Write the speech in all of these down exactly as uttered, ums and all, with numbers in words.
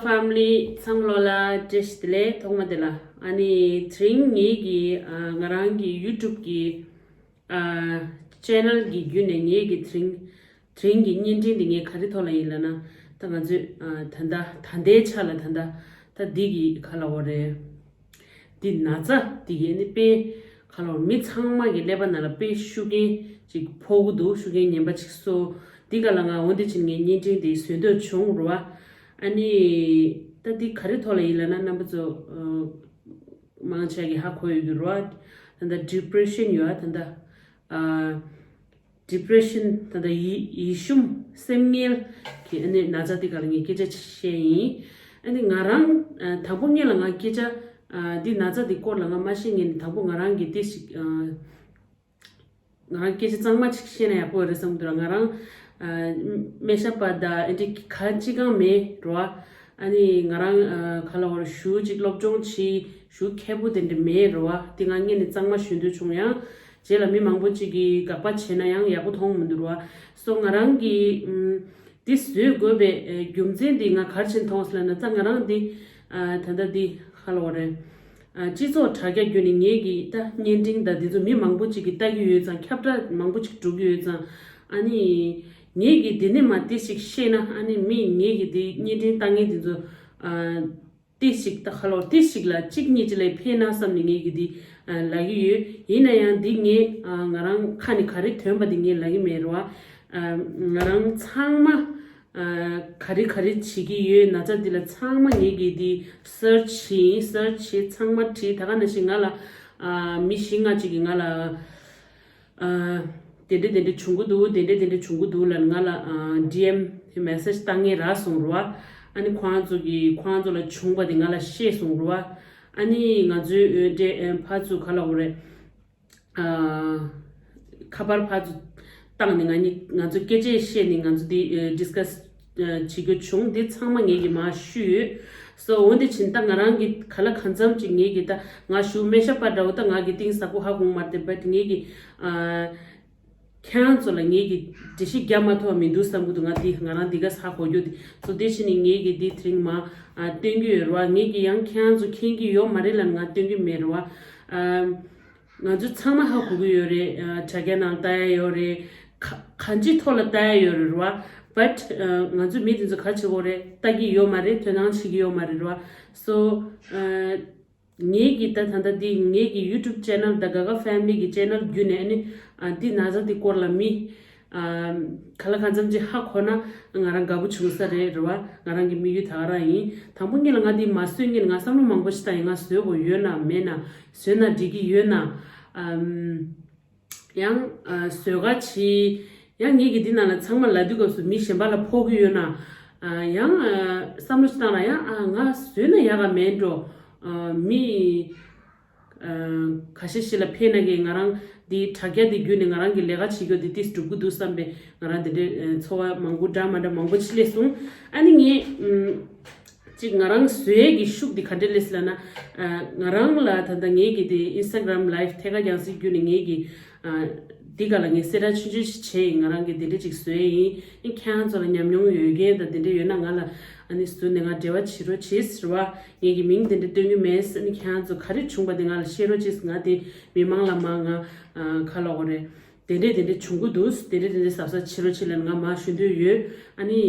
ཕེ་མི་ལི་ཚང་མ་ལོ་ལ་བཀྲ་ཤིས་བདེ་ལེགས། ཐོག་མ་དེ་ལ་ཨ་ནི་དེ་རིང་ངེད་ཀྱི་ཨ་ང་རང་གི་ཡུ་ཊུབ་ཀྱི་ཨ་ཅེ་ནལ་གྱི་བརྒྱུད་ནས་ངེད་ཀྱི་དེ་རིང་དེ་རིང་གི་བརྙན་འཕྲིན་འདི་ངས་ག་རེ་ཐོག་ལ་ཡིན་ལབ་ན། ད་ང་ཚོས་ཨ་ད་ལྟ་ད་ལྟའི་ཆ་ལ་ད་ལྟ་ད་འདི་གི་ག་ལབ་དགོས་རེད། འདི་ན་ཚ་འདི་གི་ནི་དཔེ་ག་ལབ་དགོས་རེད། མི་ཚང་མ་གི་ཀླད་པ་ནང་ལ་དཔེ་ཤུགས་རྐྱེན་ཅིག་ཕོག་གི་འདུག་ཤུགས་རྐྱེན་ངན་པ་ཅིག་སོ། འདི་ག་ལ་ང་འོ་འདི་ཕྱིན་ངས་བརྙན་འཕྲིན་འདི་བཟོས་འདོད་བྱུང་རེད་བ། ཨ་ནི་ད་འདི་ག་རེ་ཐོག་ལ་ཡིན་ལབ་ན། རྣམ་པ་ཚོ་ཨ་མང་ཆེ་གི་ཧ་གོ་ཡོད་ཀྱི་རེད་བ། ད་ལྟ་ཌི་པི་རེ་ཤན་ཡོད་ཨ། ད་ལྟ་ཨ་ཌི་པི་རེ་ཤན་ད་ལྟ་ཡིད་ཡིད་ཞུམ་སེམས་ངལ་གྱི་ཨ་ནི་ན་ཚ་འདི་ག་ལ་ངས་སྐད་ཆ་བཤད་ཡིན། ཨ་ནི་ང་རང་ཨ་དང་པོ་སྔོན་ལ་ང་སྐད་ཆ་ཨ་འདི་ན་ཚ་འདི་སྐོར་ལ་ང་མ་བཤད་སྔོན་ནས་དང་པོ་ང་རང་གི་དེ་ཞིག་ཨ་ང་རང་སྐད་ཆ་གཙང་མ་ཅིག་བཤད་ན་ཡག་པོ་རེད་བསམ་གྱི་འདུག་ང་རང་ཨ་སྨན་ཞབས་པ་དང་ཨེ་འདྲ་ག་ཅི་གང་མེད་རོ། ཨ་ནི་ང་རང་ཨ་ག་ལ་བར་ཞུ་ཅིག་སློབ་སྦྱོང་བྱེད་ཞུ་མཁས་པོ་དེ་འདྲ་མེད་རོ། དེ་ང་སྔོན་ནས་གཙང་མ་ཞུ་འདོད་བྱུང་། ཡང་རྗེས་ལ་མི་མང་པོ་ཅིག་གིས་དགག་པ་བྱས་ན་ཡང་ཡག་པོ་མཐོང་མི་འདུག་རོ། སོ་ང་རང་གི་ཨམ་འདི་བཟོས་དགོས་པའི་ཨ་རྒྱུ་མཚན་འདི་ང་ག་རེ་བྱས་མཐོང་སོང་ལབ་ན། ད་ང་རང་འདི་ཨ་ད་ལྟ་འདི་ག་ལབ་དགོས་རེད། ཨ་སྤྱི་ཚོགས་དྲ་རྒྱ་བརྒྱུད་ནས་ངེད་ཀྱི་ད་བརྙན་འཕྲིན་དང་འདི་ཚོ་མི་མང་པོ་ཅིག་གིས་ལྟ་གི་ཡོད་ཙང་། ཁྱབ་བསྒྲགས་མང་པོ་ཅིག་འགྲོ་གི་ཡོད་ཙང་། ཨ་ནི་ངེད་ཀྱིས་འདི་ནས་མར་ཏོག་ཙམ་བཤད་ན་ཨ་ནི་མི་ངེད་ཀྱི་འདི་བརྙན་འཕྲིན་ལྟ་མཁན་འདི་ཚོ་ཨ་ཏོག་ཙམ་ད་ག་ལབ་དགོས་རེད། ཏོག་ཙམ་ལ་གཅིག་གཉིས་ཅིག་ལ་ཕན་ན་བསམ་ནས་ངེད་ཀྱིས་འདི་ཨ་ལབ་ཀྱི་ཡོད། ཡིན་ན་ཡང་འདི་ངས་ཨ་ང་རང་ཁ་ནས་ག་རེ་ཐོན་པ་འདི་ངས་ལབ་ཀྱི་མེད་རོ། ཨ་ང་རང་ཚང་མ་ཨ་ག་རེ་ག་རེ་བྱེད་ཀྱི་ཡོད་ན་ཚ་འདི་ལ་ཚང་མ་ངེད་ཀྱིས་འདི་སར་ཆི་ཡིན། སར་ཆི་བྱས་ཚང་མ་བྲིས། ད་ག་ནང་བཞིན་ང་ལ་ཨ་མི་བཞི་ལྔ་ཅིག་གིས་ང་ལ་ཨ་དེ་འདྲ་དེ་འདྲ་བྱུང་གི་འདུག་དེ་འདྲ་དེ་འདྲ་བྱུང་གི་འདུག་ལབ་ང་ལ་ཨ་ཌི་ཨེམ་མེ་སེ་ཇི་བཏང་མཁན་རག་སོང་རོ། ཨ་ནི་ཁོང་ཚོ་གིས་ཁོང་ཚོ་ལ་བྱུང་བ་དེ་ང་ལ་བཤད་སོང་རོ། ཨ་ནི་ང་ཚོའི་འོས་འབྲས་ཨ་ཕར་ཚུར་ག་ལབ་དགོས་རེད། ཨ་ཁ་པར་ཕར་ཚུར་བཏང་ནས་ང་གཉིས་ང་ཚོ་སྐད་ཆ་བཤད་ནས་ང་ཚོ་འདི་ཨ་ཌི་སི་ཀ་སི་ཨ་བྱེད་རྒྱུ་བྱུང་། འདི་ཚང་མ་ངེད་ཀྱིས་མར་ཞུས་ཡོད། སོ་འོ་འདི་ཕྱིན་ད་ང་རང་གི་ག་ལ་གང་འཚམ་ཅིག་ངེད་ཀྱིས་ད་ང་ཞུ་སྨན་ཞབས་པ་འདྲ་བོ་ད་ང་གི་གཏིང་ཟབ་པོ་ཧ་གོ་མ་རེད་དེ། བཊ་ངེད་ཀྱིས་ཨ་ཁྱེད་རང་ཚོ་ལ་ངེད་ཀྱིས་འགྲེལ་བཤད་རྒྱག་མ་ཐུབ་པ་མི་འདུག་བསམ་གྱི་འདུག་ང་འདི་ང་རང་འདི་ག་ས་གོ་རྒྱུ་དེ་ཚོ་དེ་བྱས་ནས་ངེད་ཀྱིས་འདི་དེ་རིང་མར་ཨ་སྟོན་གྱི་ཡོད་རེད་བ། ངེད་ཀྱིས་ཡང་ཁྱེད་རང་ཚོ་མཁྱེན་གྱི་ཡོད་མ་རེད་ལབ་ང་སྟོན་གྱི་མེད་རེད་བ། ཨ་ང་ཚོ་ཚང་མ་ཧ་གོ་གི་ཡོད་རེད། ཨ་དྲ་རྒྱ་ནང་ལྟ་ཡ་ཡོད་རེད། ག་གང་ཅིའི་ཐོག་ལ་ལྟ་ཡ་ཡོད་རེད་བ། བཊ་ཨ་ང་ཚོ་མི་དེ་ཚོ་ག་རེ་བྱེད་དགོས་རེད། ལྟ་གི་ཡོད་མ་རེད། དོ་སྣང་བྱེད་ཀྱི་ཡོད་མ་རེད་བ། སོ་ཨ་ངེད་ཀྱིས་ད་ད་ལྟ་འདི་ངེད་ཀྱི་ཡུ་ཊུབ་ཅེ་ནལ་དང་ག་ག་ཕེ་མི་ལི་གི་ཅེ་ནལ་བརྒྱུད་ནས་ཨ་ནི་ཨ་འདི་ན་ཚ་འདི་སྐོར་ལ་མི་ཨ་ག་ལ་གང་འཚམ་ཅིག་ཧ་གོ་ན་ང་རང་དགའ་པོ་བྱུང་ས་རེད་རེད་བ། ང་རང་གི་དམིགས་ཡུལ་ད་ག་རང་ཡིན། དང་པོ་ཉིད་ལ་ང་འདི་མ་བཟོས་སྔོན་ང་བསམ་བློ་མང་པོ་ཞིག་བཏང་ཡིན། ང་བཟོས་དགོས་ཡོད་ན་མེད་ན། བཟོས་ན་འགྲིག་གི་ཡོད་ན། ཨམ། ཡང་ཨ་བཟོ་ག་བྱེད། ཡང་ངེད་ཀྱིས་འདི་ནང་ལ་ཚང་མ་ལབ་དུས་སྐབས་སུ་མི་གཞན་པ་ལ་ཕོག་གི་ཡོད་ན། ཨ་ཡང་ཨ་བསམ་བློ་ཞིག་བཏང་ན་ཡང་ཨ་ང་བཟོས་ན་ཡག་ག་མེད་འགྲོ། ཨ་མི་ཨ་ཁ་ཤས་ཤིག་ལ་ཕན་ན་གི་ང་རང་འདི་དྲ་རྒྱ་འདི་བརྒྱུད་ནས་ང་རང་གི་ལས་ཀ་བྱེད་རྒྱུ་འདི་ཏིས་འགྲུབ་ཀྱི་འདུག་བསམ་པའི་ང་རང་འདི་འདྲའི་ཨ་ཚོར་བ་མང་པོ་འདྲ་མ་འདྲ་མང་པོ་ཅིག་སླེབས་སོང་། ཨ་ནི་ངས་ཨམ། གཅིག་ང་རང་བཟོ་ཡས་ཀྱི་ཤུགས་འདི་ག་འདྲ་སླེབས་ལབ་ན། ཨ་ང་རང་ལ་ད་ལྟ་ངེད་ཀྱི་དེ་ཨིན་སི་ཊ་གྷ་རམ་ལའེབ་ཐད་ཀར་རྒྱང་སྲིང་བརྒྱུད་ནས་ངེད་ཀྱི་ཨ་འདི་ག་ལ་ངས་གསལ་བསྒྲགས་ཆུང་ཆུང་ཞིག་བྱས་ཡིན། ང་རང་གིས་དེ་འདྲ་ཅིག་བཟོས་ཡིན། ཨ་ཁྱེད་རང་ཚོ་ལ་ཉམས་མྱོང་ཡོད་མཁན་དང་དེ་འདྲ་ཡོད་ན་ང་ལ་ཨ་ནི་ཟུར་ནས་ང་འབྲེལ་བ་བྱེད་རོགས་བྱེད་ཟེར་བ། ངེད་ཀྱི་མིང་དེ་འདྲ་སྟོན་གྱི་མེད། ཨ་ནི་ཁྱེད་རང་ཚོ་ག་རེ་བྱུང་པ་དེ་ང་ལ་བཤད་རོགས་བྱེད་ཟེར། ང་དེ་མི་མང་ལ་མ་ང་ཨ་ག་ལབ་དགོས་རེད། དེ་འདྲས་དེ་འདྲས་བྱུང་གི་འདུག་དེ་འདྲས་དེ་འདྲས་གཟབ་གཟབ་བྱེད་རོགས་བྱེད་ལབ་ང་མར་ཞུ་འདོད་ཡོད། ཨ་ནི་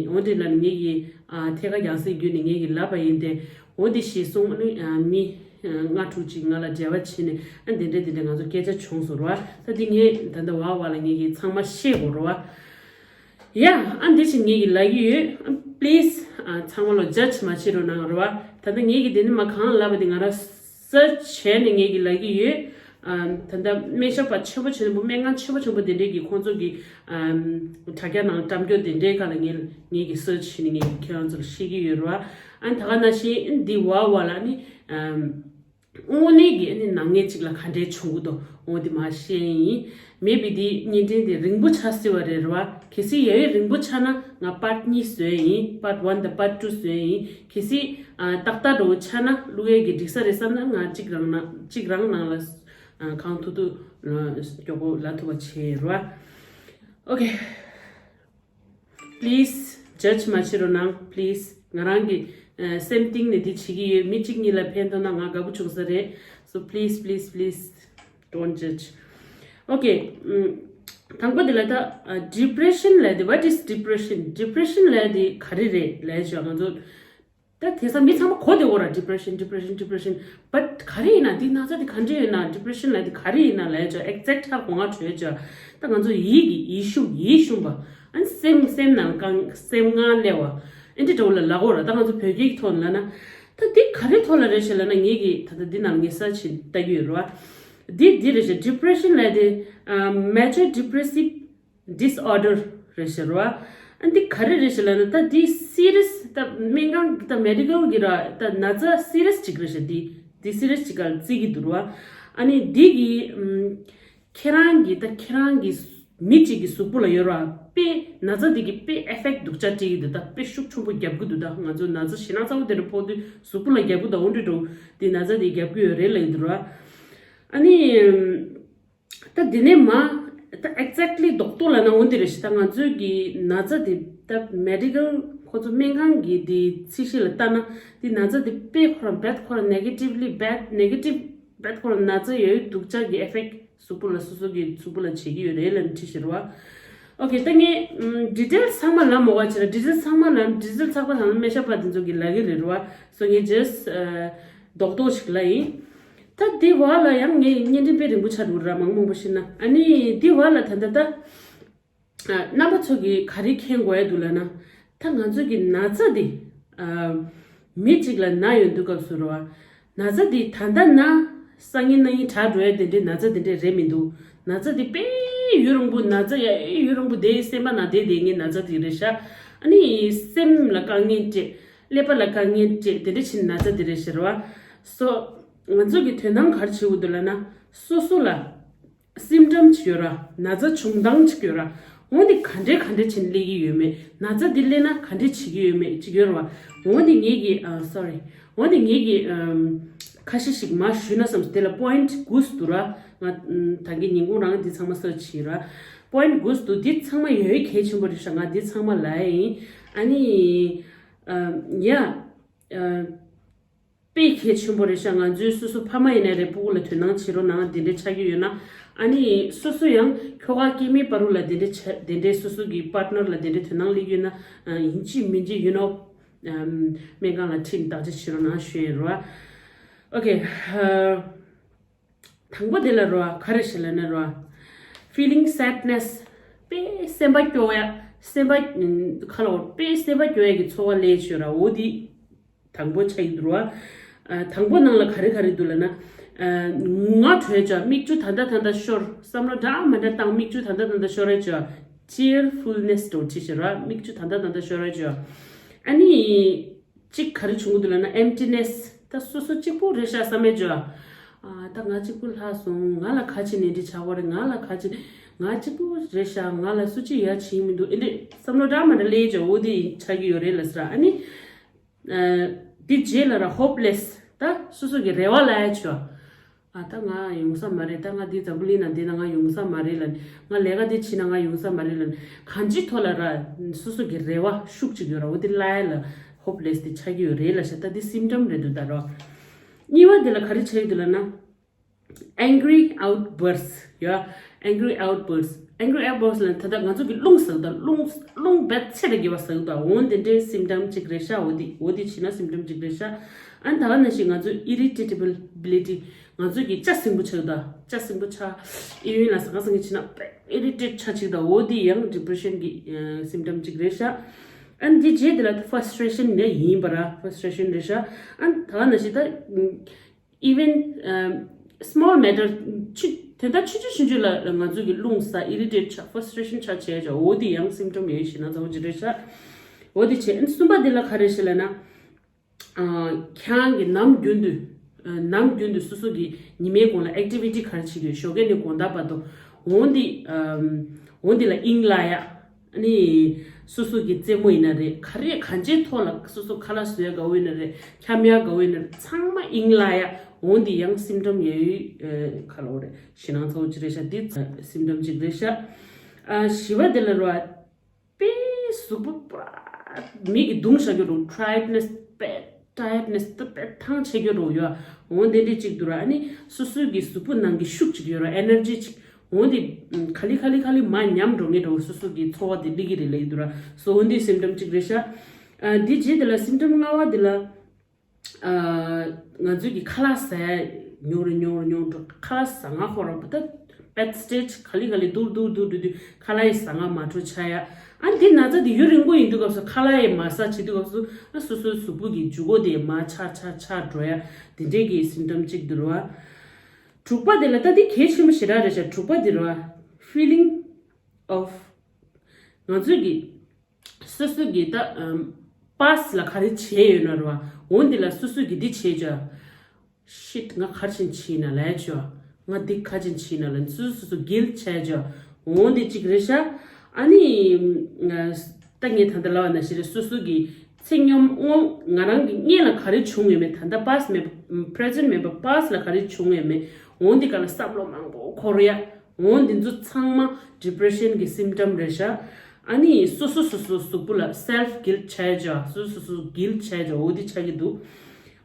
འོ་དེ་ལ་ངེད་ཀྱི་ཨ་ཐད་ཀར་རྒྱང་སྲིང་བརྒྱུད་ནས་ངེད་ཀྱིས་ལབ་པ་ཡིན་ཏེ། འོ་དེ་ཞེས་གསུངས། ཨ་ནི་ཨ་མི་ཨ་ལྔ་དྲུག་ཅིག་ང་ལ་འབྲེལ་བ་བྱས་ནས་ཨ་དེ་འདྲས་དེ་འདྲས་ང་ཚོ་སྐད་ཆ་བྱུང་སོང་རོ། ད་དེ་ངས་ད་ལྟ་བར་བར་ལ་ངེད་ཀྱིས་ཚང་མ་བཤད་དགོས་རོ། ཡ་ཨ་འདི་ཞིག་ངེད་ཀྱིས་ལབ་ཀྱི་ཡོད། ཨ་པི་ལི་སི་ཨ་ཚང་མ་ལོ་ཇ་ཇི་མ་བྱེད་རོགས་གནང་རོ། ད་ལྟ་ངེད་ཀྱིས་དེ་ནི་མ་གང་ལབ་པ་དེ་ང་རང་སར་ཆི་བྱས་ནས་ངེད་ཀྱིས་ལབ་ཀྱི་ཡོད། ཨམ་ད་ལྟ་སྨན་ཞབས་པ་ཆེན་པོ་ཆེན་པོ་སྨན་ཁང་ཆེན་པོ་ཆེན་པོ་དེ་འདྲས་ཀྱིས་ཁོང་ཚོ་གི་ཨམ་དྲ་རྒྱ་ནང་བཀྲམ་རྒྱུ་དེ་འདྲའི་སྒང་ལ་ངས་ངེད་ཀྱིས་སར་ཆི་བྱས་ནས་ངེད་ཀྱིས་ཁྱེད་རང་ཚོ་ལ་བཤད་ཀྱི་ཡོད་རོ། ཨ་ད་ག་ནང་བཞིན་འདི་བར་བར་ལ་ནི་ཨམ་དངོས་གནས་ཀྱི་ནི་ནག་ཉེས་གཅིག་ལ་ག་འདྲའི་བྱུང་གི་འདུག་འོ་དེ་མར་བཤད་ཡིན། མེད་པའི་དེ་བརྙན་འཕྲིན་དེ་རིང་པོ་ཆགས་སྲིད་པ་རེད་རོ། གལ་སྲིད་ཡ་ཡོད་རིང་པོ་ཆགས་ན་ང་པཱརཊ་གཉིས་བཟོས་ཡིན། པཱརཊ་ཝན་དང་པཱརཊ་ཊུ་བཟོས་ཡིན། གལ་སྲིད་ཨ་ཏག་ཏག་འདྲ་བོ་ཆགས་ན་བླུག་ཡས་ཀྱི་འགྲིག་ས་རེད་བསམ་ན་ང་གཅིག་རང་ནང་གཅིག་རང་ནང་ལ་ཨ་གང་ཐུབ་ཐུབ་ཨ་མགྱོགས་པོ་ལབ་ཐུབ་པ་བྱེད་རོ། ཨོ་ཁེ། པི་ལི་སི་ཇ་ཇི་མ་བྱེད་རོགས་གནང་པི་ལི་སི། ང་རང་གི་སེམས་གཏིང་ནས་འདི་བྱེད་ཀྱི་ཡོད། མི་གཅིག་གཉིས་ལ་ཕན་ཐོགས་ན་ང་དགའ་པོ་བྱུང་ས་རེད། So please, please, please don't judge. Okay. དང་པོ་དེ་ལ་ད་depression ལབ་དེ། What is depression? Depression ལབ་དེ་ག་རེ་རེད་ལབ་བྱས་ང་ཚོ། ད་དེང་སང་མི་ཚང་མ་གོ་བདེ་བོ་ར། Depression, depression, depression. But ག་རེ་ཡིན་ན། འདི་ན་ཚ་དེ་ག་འདྲ་ཡོད་ན། Depression ལབ་དེ་ག་རེ་ཡིན་ན་ལབ་བྱས་exact ཧ་གོ་ང་བྲོས་བྱས། ད་ང་ཚོ་ཡིད་ཀྱི་ཡིད་ཤུགས་ཡིད་ཤུགས་པ། ཨ་ནི་སེམས་སེམས་ནང་གང་སེམས་ངལ་བ། ཨེ་འདྲ་འདྲ་བོ་ལ་ལབ་དགོས་ར། ད་ང་ཚོ་བོད་སྐད་ཀྱི་ཐོག་ནས་ལབ་ན། ད་འདི་ག་རེ་ཐོག་ལ་རེད་ཤག་ལབ་ན། ངེད་ཀྱིས་ད་ལྟ་འདི་ནང་ངས་research བྱས་ལྟ་གི་ཡོད་ར། འདི་འདི་རེད་ཤག Depression ལབ་དེ་major depressive disorder རེད་ཤག་ར། ཨ་འདི་ག་རེ་རེད་ཤག་ལབ་ན། ད་འདི་serious ད་སྨན་ཁང་ད་medical གི་ར་ད་ན་ཚ་serious ཅིག་རེད་ཤག་འདི་འདི་serious ཅིག་ག་བརྩི་གི་འདུག་ར། ཨ་ནི་འདི་གི་ཁྱེད་རང་གི་ད་ཁྱེད་རང་གི་མི་གཅིག་གི་གཟུགས་པོ་ལ་ཡོད་ར། དཔེ་ན་ཚ་འདི་གི་དཔེ་effect སྡུག་ཅག་སྤྲད་ཀྱི་འདུག་ད་དཔེ་ཤུགས་ཆེན་པོ་རྒྱབ་གི་འདུག་ད་ང་ཚོ་ན་ཚ་ཞེད་སྣང་ཚ་པོ་དེ་འདྲ་ཕོག་དུས་གཟུགས་པོ་ལ་རྒྱབ་གི་འདུག་འོ་འདྲ་འདྲ་བོ་འདི་ན་ཚ་འདི་རྒྱབ་གི་ཡོད་རེད་ལབ་ཀྱི་འདུག་ར། ཨ་ནི། ད་དེ་ནས་མ། ད་exactly རྡོག་རྡོག་ལབ་ན་འོ་འདི་རེད་ཤག་ད་ང་ཚོའི་གི་ན་ཚ་དེ་ད་medical ཁོ་ཚོ་སྨན་ཁང་གི་དེ་ཚད་གཞི་ལ་ལྟ་ན། དེ་ན་ཚ་དེ་དཔེ་ཁོ་རང་bad ཁོ་རང་negatively bad negative bad ཁོ་རང་ན་ཚ་ཡོད་སྡུག་ཅག་གི་effect གཟུགས་པོ་ལ་སོ་སོ་གི་གཟུགས་པོ་ལ་བྱེད་ཀྱི་ཡོད་རེད་ལབ་ནས་བྲིས་ཤག་ར་བ། Okay. ད་ངས་details ཚང་མ་ལབ་མ་དགོས་པ་བྱས་ར། details ཚང་མ་ལབ། details ཚགས་པ་ཚང་མ་སྨན་ཞབས་པ་དེ་ཚོ་གི་ལབ་ཀྱི་རེད་ར་བ། So ངས་just རྡོག་རྡོག་ཅིག་ལབ་ཡིན། ད་འདི་བར་ལ་ཡང་ངས་བརྙན་འཕྲིན་དཔེ་རིང་པོ་ཆགས་འདུག་ར། མང་མང་པོ་ཤེས་ན། ཨ་ནི་འདི་བར་ལ་ད་ལྟ་ད་རྣམ་པ་ཚོ་གིས་ག་རེ་མཁྱེན་དགོས་ཡ་འདུག་ལབ་ན། ད་ང་ཚོ་གི་ན་ཚ་འདི་མི་གཅིག་ལ་ན་ཡོང་དུས་སྐབས་སུ་ར་བ། ན་ཚ་འདི་ད་ལྟ་ན་སང་ཉིན་གནངས་ཉིན་དྲག་འགྲོ་ཡ་དེ་འདྲའི་ན་ཚ་དེ་འདྲའི་རེད་མི་འདུག་ན་ཚ་འདི་དཔེ་ཡུན་རིང་པོ་ན་ཚ་ཡ་ཡུན་རིང་པོ་དེ་སེམས་པ་ན་བསྡད་བསྡད་མཁན་ན་ཚ་དེ་རེད་ཤག་ཨ་ནི་སེམས་ལ་དཀའ་ངལ་སྤྲད། ཀླད་པ་ལ་དཀའ་ངལ་སྤྲད། དེ་འདྲ་བྱས་ན་ཚ་དེ་རེད་ཤག་ར་བ། So ང་ཚོ་གི་དོན་དག་ག་རེ་བྱེད་དགོས་འདུག་ལབ་ན། སོ་སོ་ལ་symptom ཅིག་ཡོད་ར། ན་ཚ་བྱུང་སྟངས་ཅིག་ཡོད་ར། འོ་འདི་ག་འདྲས་ག་འདྲས་བྱས་ནས་སླེབས་ཀྱི་ཡོད་མེད། ན་ཚ་འདི་སླེབས་ན་ག་འདྲས་བྱེད་ཀྱི་ཡོད་མེད་ཅིག་ཡོད་ར་བ། འོ་འདི་ངེད་ཀྱིས་ཨ་sorry འོ་འདི་ངེད་ཀྱིས་ཨམ་ཁ་ཤས་ཤིག་མར་ཞུས་ན་བསམ་སོང་། དེ་ལ་point དགུ་འདུག་ར། ང་ད་གིན་ཉིན་གུང་རང་འདི་ཚང་མ་research བྱས་ར། Point དགུ་འདུག་འདི་ཚང་མ་ཡོད་གལ་ཆེན་པོ་རེད་ཤག་ང་འདི་ཚང་མ་ལབ་ཡིན། ཨ་ནི་ཨམ་ཡ་ཨ། དཔེ་གལ་ཆེན་པོ་རེད་ཤག་ང་ཚོའི་སོ་སོ་ཕ་མ་ཡིན་ན་རེད། སྤུ་གུ་ལ་དོ་སྣང་བྱེད་རོགས་གནང་། དེ་འདྲའི་ཆགས་ཀྱི་ཡོད་ན། ཨ་ནི་སོ་སོ་ཡང་ཁྱོ་ག་སྐྱེ་དམན་བར་ལ་དེ་འདྲའི་ཆ་དེ་འདྲའི་སོ་སོ་གི་partner ལ་དེ་འདྲའི་དོ་སྣང་སླེབས་ཀྱི་ཡོད་ན། ཡིན་གཅིག་མིན་གཅིག་you know སྨན་ཁང་ལ་ཁྲིད་བརྟག་དཔྱད་བྱེད་རོགས་གནང་ཞུ་ཡིན་རོ། Okay. དང་པོ་དེ་ལ་རོ་ག་རེ་ཞིག་ལབ་ན་རོ། Feeling sadness. དཔེ་སེམས་པ་སྐྱོ་ཡ། སེམས་པ་ཁ་ལོ་དཔེ་སེམས་པ་སྐྱོ་ཡ་གི་ཚོར་བ་སླེབས་ཤོར་ར། འོ་དེ་དང་པོ་ཆགས་ཀྱི་འདུག་ར། དང་པོ་ནང་ལ་ག་རེ་ག་རེ་འདུག་ལབ་ན། ངུ་ང་བྲོས་བྱ། མིག་ཆུ་ད་ལྟ་ད་ལྟ་ཤོར། བསམ་བློ་འདྲ་མ་འདྲ་བཏང་། མིག་ཆུ་ད་ལྟ་ད་ལྟ་ཤོར་ར་བྱ། Cheerfulness འགྲོ་ཁྲིད་ཤོར་ར། མིག་ཆུ་ད་ལྟ་ད་ལྟ་ཤོར་ར་བྱ། ཨ་ནི། གཅིག་ག་རེ་བྱུང་གི་འདུག་ལབ་ན་emptiness. ད་སོ་སོ་གཅིག་པུ་རེད་ཤག་བསམ་མེད་བྱོས། ཨ་ད་ང་གཅིག་པུ་ལྷག་སོང་། ང་ལ་ག་ཅི་ནས་འདི་ཆགས་པ་རེད། ང་ལ་ག་ཅི། ང་གཅིག་པུ་རེད་ཤག་ང་ལ་སུ་གཅིག་ཡ་བྱེད་མི་འདུག་ཨེ་འདྲས་བསམ་བློ་འདྲ་མ་འདྲ་སླེབས་བྱོས། འོ་དེ་ཆགས་ཀྱི་ཡོད་རེད་ལབ་ཟེར། ཨ་ནི་འདི་རྗེས་ལ་ར་hopeless. ད་སོ་སོ་གི་རེ་བ་ལ་ཡ་བྱོས། ཨ་ད་ང་ཡོང་ས་མ་རེད། ད་ང་འདི་འཛམ་བུ་གླིང་ནང་བསྡད་ན་ང་ཡོང་ས་མ་རེད་ལབ། ང་ལས་ཀ་འདི་བྱས་ན་ང་ཡོང་ས་མ་རེད་ལབ། གང་ཅིའི་ཐོག་ལ་ར་སོ་སོ་གི་རེ་བ་ཤུགས་ཅིག་ཡོད་ར། འོ་དེ་བརླག་ཡ་ལ་hopeless དེ་ཆགས་ཀྱི་ཡོད་རེད་ལབ་ཤག་ད་འདི་symptom རེད་འདུག་ད་རོ། གཉིས་པ་དེ་ལ་ག་རེ་ཆགས་ཀྱི་འདུག་ལབ་ན། Angry outburst. ཡ། Angry outburst. Angry outburst ལབ་ད་ལྟ་ང་ཚོ་གི་རླུང་ཟག་ད། རླུང་རླུང་རྦད་ཆེ་རེ་གི་བ་ཟག་ད། འོ་དེ་འདྲའི་symptom ཅིག་རེད་ཤག་འོ་དེ་འོ་དེ་བྱས་ན་symptom ཅིག་རེད་ཤག་ཨ་ནི་ད་ག་ནང་བཞིན་ང་ཚོ་irritability. ང་ཚོ་གི་ལྕགས་སྲིན་པོ་ཆགས་ད། ལྕགས་སྲིན་པོ་ཆགས། ཨི་ཡུན་ལ་ཟ་ཁ་ཟ་ཁ་བྱས་ན་irritate ཆགས་ད། འོ་དེ་ཡང་depression གི་symptom ཅིག་རེད་ཤག་ཨ་ནི་འདི་རྗེས་དེ་ལ་frustration ནི་ཡིན་པ་ར། Frustration རེད་ཤག་ཨ་ནི་ད་ག་ནང་བཞིན་ད། Even small matter ཆུ་དེ་ལྟར་ཆུང་ཆུང་ཆུང་ཆུང་ལ་ང་ཚོ་གི་རླུང་ཟག irritate ཆགས། Frustration ཆགས་བྱས་བྱས། འོ་དེ་ཡང་symptom ཡོད་ཤེས་ན་ཚ་བོ་ཅིག་རེད་ཤག་འོ་དེ་བྱས། ཨ་ནི་གསུམ་པ་དེ་ལ་ག་རེ་ཞིག་ལབ་ན། ཁྱེད་རང་གི་ནམ་རྒྱུན་དུ་ནམ་རྒྱུན་དུ་སོ་སོ་གི་ཉི་མའི་གོང་ལ་activity ག་རེ་བྱེད་ཀྱི་ཡོད། ཞོགས་ཀས་ནས་དགོང་དག་བར་དུ། འོ་འདི་འོ་འདི་ལ་དབྱིངས་ལ་ཡ། ཨ་ནི། སོ་སོ་གི་རྩེད་མོ་ཡིན་ན་རེད། ག་རེ་གང་ཅིའི་ཐོག་ལ་སོ་སོ་ཁ་ལག་བཟོ་ཡ་དགའ་བོ་ཡིན་ན་རེད། འཁྱམ་ཡ་དགའ་བོ་ཡིན་ན་རེད། ཚང་མ་དབྱིངས་ལ་ཡ། འོ་འདི་ཡང་symptom ཡོད་ཡོད་ཁ་ལོ་རེད། ཞེད་སྣང་ཚ་བོ་ཅིག་རེད་ཤག་འདི་symptom ཅིག་རེད་ཤག་ཨ་བཞི་བ་དེ་ལ་རོ། དཔེ་གཟུགས་པོ་པ་ མིག་གིས་བརྡུངས་བཞག་རྒྱུ་རུ་tiredness དཔེ་tiredness དཔེ་ཐང་ཆད་རྒྱུ་རུ་ཡོད། འོ་དེ་འདྲས་ཅིག་འདུག་ར། ཨ་ནི་སོ་སོའི་གི་གཟུགས་པོ་ནང་གི་ཤུགས་ཅིག་ཡོད་ར། energy ཅིག་འོ་དེ་ག་ལེ་ག་ལེ་ག་ལེ་མར་ཉམས་འགྲོ་ངེས་འགྲོ། སོ་སོ་གི་ཚོར་བ་དེ་སླེབས་ཀྱི་རེད་ལབ་ཀྱི་འདུག་ར། སོ་འོ་དེ་symptom ཅིག་རེད་ཤག་ཨ། དེ་རྗེས་དེ་ལ་symptom ལྔ་པ་དེ་ལ། ཨ། ང་ཚོའི་གི་ཁ་ལག་ཟ་ཡ་ཉུང་རུ་ཉུང་རུ་ཉུང་རུ། ཁ་ལག་ཟ་སྔ་ཁོ་རང་ད་bad stage ག་ལེ་ག་ལེ་འགྲོ་འགྲོ་འགྲོ་འགྲོ་དུས་ཁ་ལག་ཡི་ཟ་སྔ་མ་འགྲོ་ཆགས་ཡ། ཨ། འདི་ན་ཚ་འདི་ཡུན་རིང་པོ་ཡིན་དུས་སྐབས་སུ་ཁ་ལག་ཡི་མ་ཟ་བྱེད་དུས་སྐབས་སུ། ཨ། སོ་སོའི་གཟུགས་པོ་གི་འཇུ་སྒོ་དེ་མར་ཆག་ཆག་ཆག་འགྲོ་ཡ། དེ་འདྲའི་གི་symptom ཅིག་འདུག་ར། དྲུག་པ་དེ་ལ་ད་འདི་གལ་ཆེན་པོ་ཞེ་དྲག་རེད་ཤག་དྲུག་པ་དེ་ར། feeling of ང་ཚོའི་གི་སོ་སོ་གི་ད་past ལ་ག་རེ་བྱས་ཡོད་ན་ར། འོ་འདི་ལ་སོ་སོ་གི་འདི་བྱས་བྱ། shit ང་ག་རེ་བྱས་ན་ལས་བྱ། ང་འདི་ག་རེ་བྱས་ན་ལ་སོ་སོ་སོ་guilt བྱས་བྱ། འོ་འདི་གཅིག་རེད་ཤག་ཨ་ནི་ད་ངས་ད་ལྟ་ལབ་པ་ནང་བཞིན་རེད། སོ་སོ་གི་ཚེ་སྔོན་སྔོན་ང་རང་གི་སྔོན་ལ་ག་རེ་བྱུང་ཡོད་མེད། ད་ལྟ་past མེད་པ་present མེད་པ་past ལ་ག་རེ་བྱུང་ཡོད་མེད། འོ་འདི་ག་ལ་བསམ་བློ་མང་པོ་འཁོར་ཡ། འོ་འདི་ཚོ་ཚང་མ་depression གི་symptom རེད་ཤག་ཨ་ནི་སོ་སོ་སོ་སོ་གཟུགས་པོ་ལ་self guilt བྱས་བྱ། སོ་སོ་སོ་guilt བྱས་བྱ། འོ་འདི་ཆགས་ཀྱི་འདུག་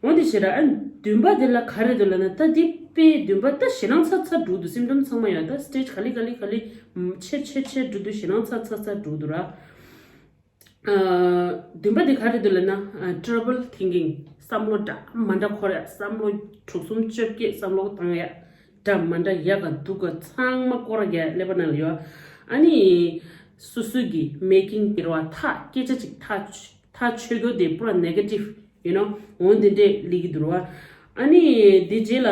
འོ་འདི་བྱས་ར། ཨ། བདུན་པ་དེ་ལ་ག་རེ་འདུག་ལབ་ན། ད་འདི་དཔེ་བདུན་པ་ད་ཞེད་སྣང་ཚ་ཚ་འགྲོ་འདུག symptom ཚང་མ་ཡོད། ད་stage ག་ལེ་ག་ལེ་ག་ལེ་ཆེ་ཆེ་ཆེ་འགྲོ་འདུག་ཞེད་སྣང་ཚ་ཚ་ཚ་འགྲོ་འདུག་ར། ཨ། བདུན་པ་དེ་ག་རེ་འདུག་ལབ་ན། ཨ། trouble thinking བསམ་བློ་འདྲ་མི་འདྲ་འཁོར་ཡ། བསམ་བློ་དྲུག་གསུམ་བཅོ་བརྒྱད་བསམ་བློ་བཏང་ཡ། འདྲ་མི་འདྲ་ཡག་ག་སྡུག་ག་ཚང་མ་སྐོར་ར་རྒྱག་ཀླད་པ་ནང་ལ་ཡོད། ཨ་ནི་སོ་སོའི་གི་making རེད་བ། ཐག་སྐད་ཆ་ཅིག་ཐག་ཐག་ཆོད་རྒྱུ་དེ་པུ་ར་negative you know འོ་འདི་འདྲས་སླེབས་ཀྱི་འདུག་ར། ཨ་ནི་འདི་རྗེས་ལ་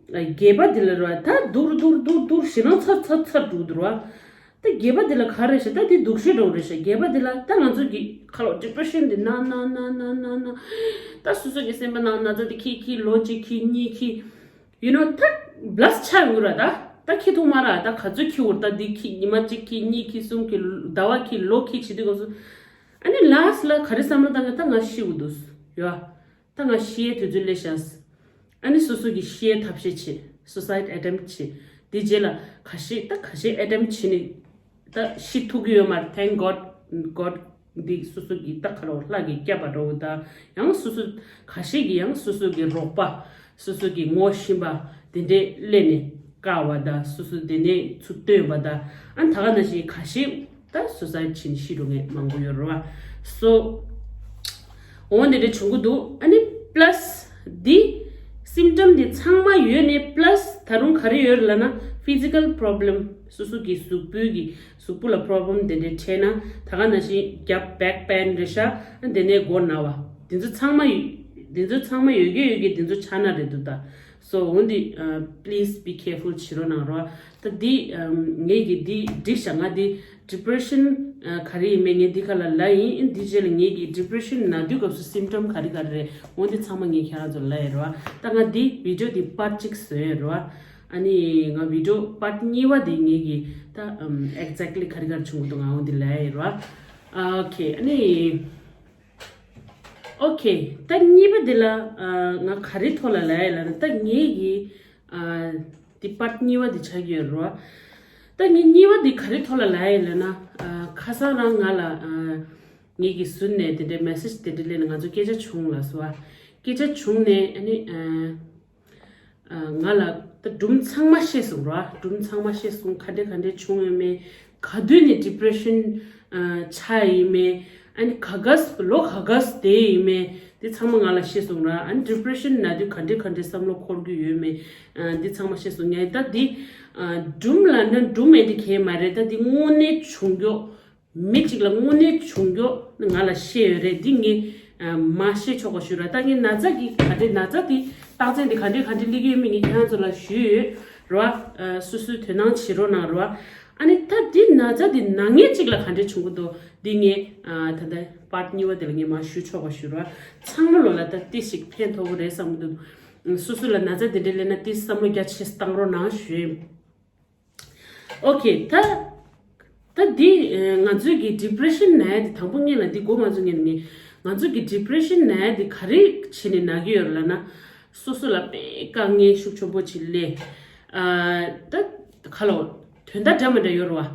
བརྒྱད་པ་འདི་ལ་ར། ད་སྡུག་རུ་སྡུག་རུ་སྡུག་རུ་སྡུག་རུ་ཞེད་སྣང་ཚ་ཚ་ཚ་འགྲོ་འདུག་ར། ད་བརྒྱད་པ་འདི་ལ་ག་རེ་ཤག་ད་འདི་སྡུག་ཤོས་འདྲ་བོ་རེད་ཤག་བརྒྱད་པ་འདི་ལ་ད་ང་ཚོ་གི་ཁ་ལོ་depression འདི་ན་ན་ན་ན་ན་ན། ད་སོ་སོ་གི་སེམས་པ་ནང་ན་ཚ་འདི་ཁྱི་ཁྱི་ལོ་གཅིག་ཁྱི་གཉིས་ཁྱི། you know ད་bluff ཆགས་ཡོང་གི་ར། ད་ད་ཁྱི་འདུག་མ་ར། ད་ག་ཚོད་ཁྱི་འུར། ད་འདི་ཁྱི་ཉི་མ་གཅིག་ཁྱི་གཉིས་ཁྱི་གསུམ་ཁྱི་ཟླ་བ་ཁྱི་ལོ་ཁྱི་བྱེད་དུས་སྐབས་སུ། ཨ་ནི་last ལ་ག་རེ་བསམ་བློ་བཏང་གི། ད་ང་ཤི་འུ་འདུག་ཡ། ད་ང་ཤི་ཡའི་དུས་ཚོད་སླེབས་ཤག་ཨ་ནི་སོ་སོ་གི་ཤི་ཡའི་ཐབས་ཤེས་བྱེད། suicide attempt བྱེད། དེ་རྗེས་ལ་ཁ་ཤས་ད་ཁ་ཤས་attempt བྱེད་ནི་ད་ཤི་ཐུབ་ཀྱི་ཡོད་མ་རེད། thank god god འདི་སོ་སོ་གི་ད་ག་རེ་ལབ་དགོས། སྐྱབས་པ་འདྲ་བོ་ད་ཡང་སོ་སོ་ཁ་ཤས་ཀྱིས་ཡང་སོ་སོ་གི་རོགས་པ་སོ་སོ་གི་ངོ་ཤེས་པ་དེ་འདྲས་སླེབས་ནས་བཀག་པ་ད་སོ་སོ་དེ་ནས་ཚུར་བཏོན་པ་ད། ཨ་ནི་ད་ག་ནང་བཞིན་ཁ་ཤས་ད་suicide བྱེད་ནས་ཤི་འགྲོ་མཁན་མང་པོ་ཡོད་རེད་བ། so འོ་འདི་འདྲ་བྱུང་གི་འདུག་ཨ་ནི་plus འདི་symptom འདི་ཚང་མ་ཡོད་ནས་plus ད་རུང་ག་རེ་ཡོད་རེད་ལབ་ན་physical problem སོ་སོ་གི་གཟུགས་པོའི་གི་གཟུགས་པོ་ལ་problem དེ་འདྲ་འཕྲད་ན། ད་ག་ནང་བཞིན་རྒྱབ་back pain རེད་ཤག་ཨ་ནི་དེ་ནས་མགོ་ན་བ། འདི་ཚོ་ཚང་མ་ཡོད། འདི་ཚོ་ཚང་མ་ཡོད་ཀྱི་ཡོད་ཀྱི་འདི་ཚོ་ཆགས་ན་རེད་འདུག་ད། so འོ་འདི་please be careful བྱེད་རོགས་གནང་རོགས། ད་འདི་ངས་ཀྱི་འདི་འགྲིག་ཤག་ང་འདི་depression ག་རེ་ཡིན་མིན་ངས་འདི་ག་ལ་ལབ་ཡིན། འདི་རྗེས་ལ་ངས་ཀྱི་depression ན་དུས་སྐབས་སུ་symptom ག་རེ་ག་རེ་རེད། འོ་འདི་ཚང་མ་ངས་ཁྱེད་རང་ཚོ་ལ་ལབ་ཡིན་རོགས། ད་ང་འདི་video འདི་part གཅིག་བཟོས་ཡིན་རོགས། ཨ་ནི་ང་video part གཉིས་པ་འདི་ངས་ཀྱི་ད་exactly ག་རེ་ག་རེ་བྱུང་གི་འདུག་ང་འོ་འདི་ལབ་ཡིན་རོགས། okay ཨ་ནི། okay ད་གཉིས་པ་འདི་ལ་ང་ག་རེ་ཐོག་ལ་ལབ་ཡ་ལབ་ན། ད་ངས་ཀྱི་འདི་part གཉིས་པ་འདི་ཆགས་ཀྱི་ཡོད་རེད་བ། ད་ངས་གཉིས་པ་འདི་ག་རེ་ཐོག་ལ་ལབ་ཡ་ལབ་ན། ཁ་སང་རང་ང་ལ་ངས་ཀྱི་ཟུར་ནས་དེ་འདྲའི་message དེ་འདྲ་སླེབས་ནས་ང་ཚོ་སྐད་ཆ་བྱུང་ལབ་སོང་བ། སྐད་ཆ་བྱུང་ནས་ཨ་ནི། ང་ལ་ད་སྒྲུང་ཚང་མ་བཤད་སོང་ར། སྒྲུང་ཚང་མ་བཤད་སོང་། ག་འདྲ་ག་འདྲ་བྱུང་ཡོད་མེད། ག་དུས་ནས་depression ཆགས་ཡིན་མེད། ཨ་ནི་ག་གས་ལོ་ག་གས་བསྡད་ཡིན་མེད། འདི་ཚང་མ་ང་ལ་བཤད་སོང་ར། ཨ་ནི་depression ན་དུས་ག་འདྲ་ག་འདྲ་བསམ་བློ་འཁོར་གྱི་ཡོད་མེད། འདི་ཚང་མ་བཤད་སོང་། ངས་ད་འདི་སྒྲུང་ལབ་ན་སྒྲུང་མེད་དེ་གས་མ་རེད། ད་འདི་དངོས་གནས་བྱུང་རྒྱུ། མི་གཅིག་ལ་དངོས་གནས་བྱུང་རྒྱུ་ང་ལ་བཤད་ཡོད་རེད། འདི་ངས་མ་བཤད་ཆོག་པ་ཞུ་ར། ད་ངས་ན་ཚ་གི་ག་འདྲས་ན་ཚ་འདི་རྟགས་མཚན་འདི་ག་འདྲས་ག་འདྲས་སླེབས་ཀྱི་ཡོད་མེད་ངས་ཁྱེད་རང་ཚོ་ལ་ཞུས་ཡོད་ར། སོ་སོའི་དོ་སྣང་བྱེད་རོགས་གནང་ར། ཨ་ནི་ད་འདི་ན་ཚ་འདི་ན་མཁན་གཅིག་ལ་ག་འདྲས་བྱུང་གི་འདུག་འདི་ངས་ད་ལྟ་part གཉིས་པ་དེ་ལ་ངས་མ་ཞུ་ཆོག་པ་ཞུ་ར། ཚང་མ་ལོ་ལ་ད་ཏི་ཞིག་ཕན་ཐོགས་ཀྱི་རེད་བསམ་གི་འདུག་སོ་སོ་ལ་ན་ཚ་འདི་འདྲས་སླེབས་ན་ཏི་བསམ་བློ་རྒྱ་ཆེ་བཏང་རོགས་གནང་ཞུས་ཡིན། okay ད་ད་འདི་ང་ཚོའི་གི་depression ན་ཡ་འདི་དང་པོ་ངས་ལ་འདི་འགོ་མ་ཚུགས་ངས་ནི་ང་ཚོའི་གི་depression ན་ཡ་འདི་ག་རེ་བྱས་ནས་ན་གི་ཡོད་ལབ་ན། སོ་སོ་ལ་དཔེ་དཀའ་ངལ་ཤུགས་ཆེན་པོ་ཅིག་སླེབས། ད་ག་ལོ་དོན་དག་འདྲ་མི་འདྲ་ཡོད་རེད་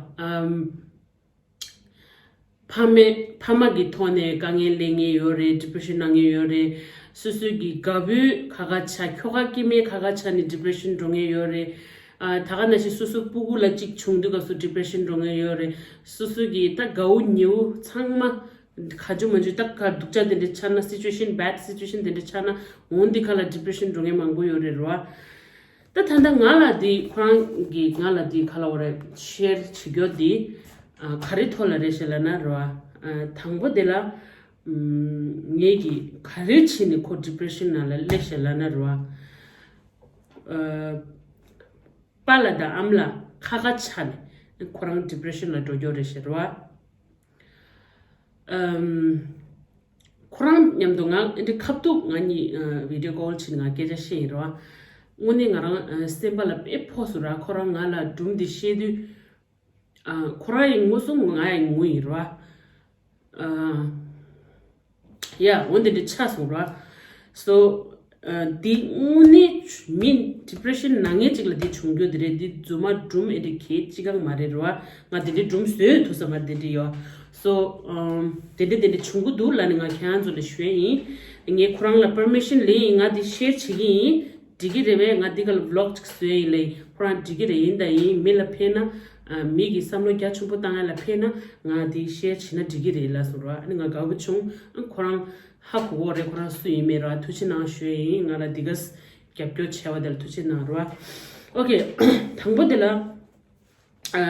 བ། ཕ་མའི་ཕ་མ་གི་ཐོག་ནས་དཀའ་ངལ་སླེབས་ངེས་ཡོད་རེད། ཌི་པི་རེ་ཤན་ན་ངེས་ཡོད་རེད། སོ་སོའི་གི་དགའ་བོའི་ཁ་ཁ་ཆགས། ཁྱོ་ག་སྐྱེས་མའི་ཁ་ཁ་ཆགས་ནས་ཌི་པི་རེ་ཤན་འགྲོ་ངེས་ཡོད་རེད། ཨ་ད་ག་ནང་བཞིན་སོ་སོ་སྤུ་གུ་ལ་གཅིག་བྱུང་དུས་སྐབས་སུ་ཌི་པི་རེ་ཤན་འགྲོ་ངེས་ཡོད་རེད། སོ་སོ་གི་ད་དགའ་བོ་ཉེ་བོ་ཚང་མ་ག་ཅུ་མ་ཅུ་ད་ག་སྡུག་ཅག་དེ་འདྲ་ཆགས་ན། སི་ཅུ་ཨེ་ཤན་བྷེཌ་སི་ཅུ་ཨེ་ཤན་དེ་འདྲ་ཆགས་ན་འོ་འདི་ཁ་ལ་ཌི་པི་རེ་ཤན་འགྲོ་མཁན་མང་པོ་ཡོད་རེད་ར། ད་ད་ལྟ་ང་ལ་འདི་ཁོ་རང་གིས་ང་ལ་འདི་ག་ལབ་དགོས་རེད། ཤེར་བྱེད་རྒྱུ་འདི་ཨ་ག་རེ་ཐོག་ལ་རེད་ཤག་ལབ་ན་ར། ཨ་དང་པོ་དེ་ལ་ཨམ་ངེད་ཀྱིས་ག་རེ་བྱས་ནས་ཁོ་ཌི་པི་རེ་ཤན་ནང་ལ་སླེབས་ཤག་ལབ་ན་ར། ཨ་པཱ་ལགས་དང་ཨ་མ་ལགས་ཁ་ཁ་ཆགས་ནས་ཁོ་རང་ཌི་པི་རེ་ཤན་ལ་འགྲོ་རྒྱུ་རེད་ཤག་ར། ཨམ། ཁོ་རང་མཉམ་དུ་ང་འདི་ཁ་ཐུག་ང་གཉིས་ཨ་བི་ཌི་ཡོ་ཀོལ་བྱས་ནས་ང་སྐད་ཆ་བཤད་ཡིན་ར། དངོས་གནས་ང་རང་ཨ་སེམས་པ་ལ་དཔེ་ཕོག་སོང་ར། ཁོ་རང་ང་ལ་སྒྲུང་འདི་བཤད་དུས་ཨ་ཁོ་རང་ཡང་ངུ་སོང་། ང་ཡང་ངུ་ཡིན་ར། ཨ་ཡ་འོ་འདི་འདྲ་ཆགས་སོང་ར། སོ། ཨ་འདི་དངོས་གནས་མི་ཌི་པི་རེ་ཤན་ན་མཁན་ཅིག་ལ་འདི་བྱུང་རྒྱུ་འདི་རེད། འདི་རྫུན་མ་སྒྲུང་འདི་འདྲ་གས་ཅི་གང་མ་རེད་ར། ང་འདི་འདྲའི་སྒྲུང་བཟོས་ཐུབ་ས་མ་རེད། འདི་འདྲ་ཡོད། སོ་ཨམ་དེ་འདྲ་དེ་འདྲ་བྱུང་གི་འདུག་ལབ་ནས་ང་ཁྱེད་རང་ཚོ་ལ་ཞུ་ཡ་ཡིན། ངས་ཁོ་རང་ལ་པར་མི་ཤན་ལེན་ཡིན། ང་འདི་ཤེར་བྱེད་ཀྱི་ཡིན། འགྲིག་གི་རེད་པས། ང་འདི་ག་ལ་བི་ལོག་ཅིག་བཟོས་ཡིན་ལེ། ཁོ་རང་འགྲིག་གི་རེད། ཡིན་དང་ཡིན། མི་ལ་ཕན་ན་ཨ་མི་གི་བསམ་བློ་རྒྱ་ཆེན་པོ་བཏང་ཡ་ལ་ཕན་ན་ང་འདི་ཤེར་བྱེད་ན་འགྲིག་གི་རེད་ལབ་སོང་ར། ཨ་ནི་ང་དགའ་པོ་བྱུང་། ཨ་ཁོ་རང་ཧ་གོ་གོ་རེད། ཁོ་རང་སུ་ཡིན་མིན་ར། ཐུགས་རྗེ་གནང་ཞུ་ཡ་ཡིན། ང་ལ་འདི་ག་རྒྱབ་སྐྱོར་བྱས་པ་དེ་ལ་ཐུགས་རྗེ་གནང་ར། ཨོ་ཁེ། དང་པོ་དེ་ལ་ཨ་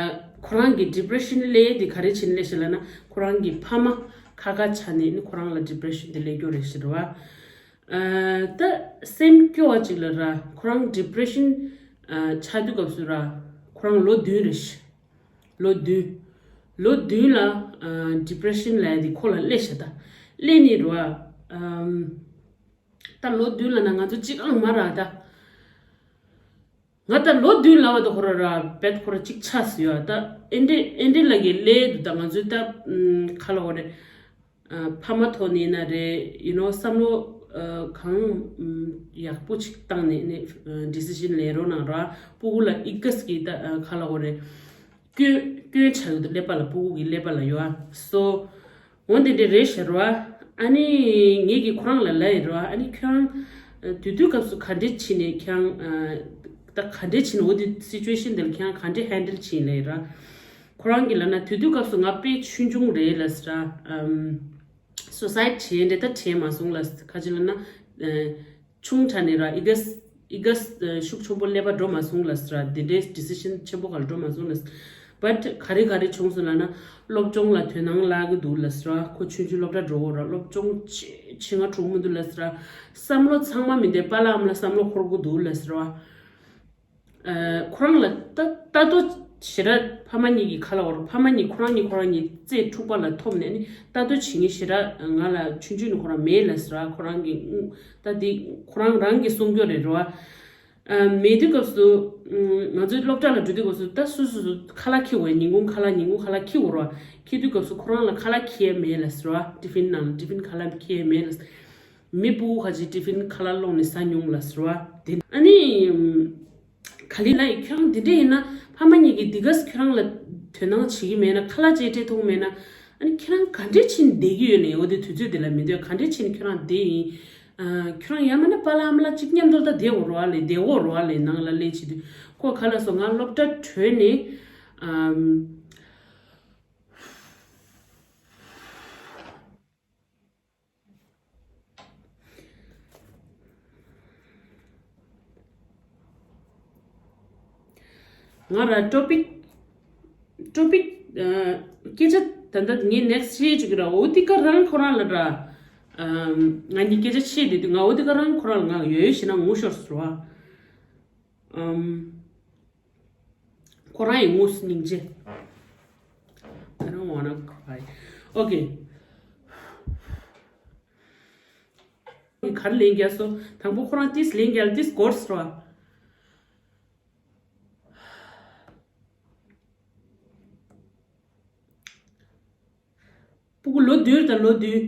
ཁོ་རང་གི་ཌི་པི་རེ་ཤན་སླེབས་དེ་ག་རེ་བྱས་ནས་སླེབས་ཤག་ལབ་ན། ཁོ་རང་གི་ཕ་མ་ཁ་ཁ་ཆགས་ནས་ནི་ཁོ་རང་ལ་ཌི་པི་རེ་ཤན་དེ་སླེབས་རྒྱུ་རེད་ཤག་ར། ཨ་ད་སེམས་སྐྱོ་བ་ཅིག་ལ་ར། ཁོ་རང་ཌི་པི་རེ་ཤན་ཨ་ཆགས་དུས་སྐབས་སུ་ར། ཁོ་རང་ལོ་བདུན་རེད་ཤག་ལོ་བདུན། ལོ་བདུན་ལ་ཨ་ཌི་པི་རེ་ཤན་ལབ་ཡ་དེ་ཁོ་ལ་སླེབས་ཤག་ད་སླེབས་ནས་ར། ཨམ་ད་ལོ་བདུན་ལབ་ན་ང་ཚོ་གཅིག་ཨང་མ་རག་ད། ང་ད་ལོ་བདུན་ལབ་པ་ད་ཁོ་ར་ར་བེད་ཁོ་ར་གཅིག་ཆགས་སུ་ཡོད་ད། ཨེ་འདྲ་ཨེ་འདྲ་ལ་གི་ལས་དུ་ད་ང་ཚོའི་ད་ཨམ་ག་ལབ་དགོས་རེད། ཨ་ཕ་མ་ཐོག་ནས་ཡིན་ན་རེད། ཡུ་ནོ་བསམ་བློ་ཨ་གང་ཨམ་ཡག་པོ་ཅིག་བཏང་ནས་ནས་ཨ་ཌི་སི་ཤན་ལེན་རོགས་གནང་ར། སྤུ་གུ་ལ་ཨི་ག་སི་གི་ད་ཨ་ག་ལབ་དགོས་རེད། སྐྱོན་སྐྱོན་ཆགས་ཡོད་དུ་ཀླད་པ་ལ། སྤུ་གུ་གི་ཀླད་པ་ལ་ཡོད་ཨ། སོ། འོ་འདི་འདྲ་རེད་ཤག་ར། ཨ་ནི་ངེད་ཀྱིས་ཁོ་རང་ལ་ལབ་ཡིན་ར། ཨ་ནི་ཁྱོད་རང་དུས་དུས་སྐབས་སུ་ག་འདྲས་བྱས་ནས་ཁྱེད་རང་ད་ག་འདྲས་བྱས་ནས་འོ་དེ་སི་ཅུ་ཨེ་ཤན་དེ་ལ་ཁྱེད་རང་ག་འདྲས་ཧན་ཌལ་བྱས་ཡིན་ལབ་ཡིན་ར། ཁོ་རང་གིས་ལབ་ན་དུས་དུས་སྐབས་སུ་ང་དཔེ་ཆུང་ཆུང་རེད་ལབ་ཟེར་ར། ཨམ་སུ་སའིཌ་བྱས་འདྲ་ད་བྱས་མ་སོང་ལབ། ཁ་ཅིག་ལབ་ན་ཨ་ཆུང་དྲགས་ནས་ར། ཨི་ག་སི་ཨི་ག་སི་ཤུགས་ཆེན་པོ་ཀླད་པ་འགྲོ་མ་སོང་ལབ་ཟེར་ར། འདི་འདྲའི་ཌི་སི་ཤན་ཆེན་པོ་ག་ལ་འགྲོ་མ་སོང་ལབ་ཟེར། བཊ་ག་རེ་ག་རེ་བྱུང་སོང་ལབ་ན། སློབ་སྦྱོང་ལ་དོ་སྣང་བརླག་གི་འདུག་ལབ་ཟེར་ར། ཁོ་ཆུང་ཆུང་སློབ་གྲྭ་འགྲོ་གོ་ར། སློབ་སྦྱོང་བྱེད་བྱེད་ང་གྲོགས་མི་འདུག་ལབ་ཟེར་ར། བསམ་བློ་ཚང་མ་མི་འདུག་པཱ་ལགས་ཨ་མ་ལགས་བསམ་བློ་འཁོར་གི་འདུག་ལབ་ཟེར་ར། ཨ་ཁོ་རང་ལ་ལྟ་ལྟ་རྟོག་ཞེ་དྲག་ཕ་མ་གཉིས་ཀྱིས་ག་ལབ་དགོས་རེད། ཕ་མ་གཉིས་ཁོ་རང་གཉིས་ཁོ་རང་གཉིས་རྩལ་འཁྲུག་པ་ལ་ཐོབ་ནས་ནི་ལྟ་རྟོག་བྱེད་མཁན་ཞེ་དྲག་ང་ལ་ཆུང་ཆུང་ནས་ཁོ་རང་མེད་ལབ་ཟེར་ར། ཁོ་རང་གི་ད་འདི་ཁོ་རང་རང་གིས་གསུང་རྒྱུ་རེད་ར། ཨ་མེད་དུས་སྐབས་སུ་ང་ཚོའི་སློབ་གྲྭ་ལ་འགྲོ་དུས་སྐབས་སུ་ད་སུ་སུ་སུ་ཁ་ལག་འཁྱེར་དགོས། ཉིན་གུང་ཁ་ལག་ཉིན་གུང་ཁ་ལག་འཁྱེར་དགོས་ར། འཁྱེར་དུས་སྐབས་སུ་ཁོ་རང་ལ་ཁ་ལག་འཁྱེར་མེད་ལབ་ཟེར་ར། ཏི་ཕིན་ནང་ཏི་ཕིན་ཁ་ལག་འཁྱེར་མེད་ལབ། མི་སྤུ་གུ་ཁ་ཅིག་ཏི་ཕིན་ཁ་ལག་སློང་ནས་ཟ་མྱོང་ལབ་ཟེར་ར། དེ་ཨ་ནི། ག་ལེ་ལ་ཡི་ཁྱོད་རང་འདི་འདྲ་ཡིན་ན་ཕ་མ་གཉིས་ཀྱིས་འདི་ག་ཁྱོད་རང་ལ་དོ་སྣང་བྱེད་ཀྱི་མེད་ན། ཁ་ལག་ཅིག་སྤྲད་ཐུབ་མེད་ན། ཨ་ནི་ཁྱོད་རང་ག་འདྲས་བྱས་ནས་བསྡད་ཀྱི་ཡོད་ལེ། འོ་དེ་དུས་ཚོད་དེ་ལ་མི་འདོད། ག་འདྲས་བྱས་ནས་ཁྱོད་རང་བསྡད་ཡིན། ཨ་ཁྱོད་རང་ཡང་མིན་ན་པཱ་ལགས་ཨ་མ་ལགས་གཅིག་མཉམ་དུ་ད་བསྡད་འོ་རོ་ཨ་ལེ། བསྡད་འོ་རོ་ཨ་ལེ། ནང་ལ་སླེབས་བྱེད་དུས་ཁོ་ག་ལ་སོང་། ང་སློབ་གྲྭ་གྲོལ་ནས་ཨམ། ང་ར་ཊོ་པིག་ཊོ་པིག་ཨ་སྐད་ཆ་ད་ལྟ་ངས་ནེག་སི་ཊི་བཤད་བཅུག་གི་ར། འོ་དེ་ག་རང་ཁོ་རང་ལ་ར། ཨམ་ང་གཉིས་སྐད་ཆ་བཤད་བསྡད་དུས་ང་འོ་དེ་ག་རང་ཁོ་རང་ལ་ང་ཡོད་ཡོད་བྱས་ན་ངུ་ཤོར་སོང་བ། ཨམ། ཁོ་རང་ཡི་ངུ་སྙིང་རྗེ། I don't wanna cry. Okay. གར་ལན་རྒྱག་སོ། དང་པོ་ཁོ་རང་ཏིས་ལན་རྒྱག་ལ་ཏིས་སྒོར་སོ། སྤུ་གུ་ལོ་བདུན་དང་ལོ་བདུན།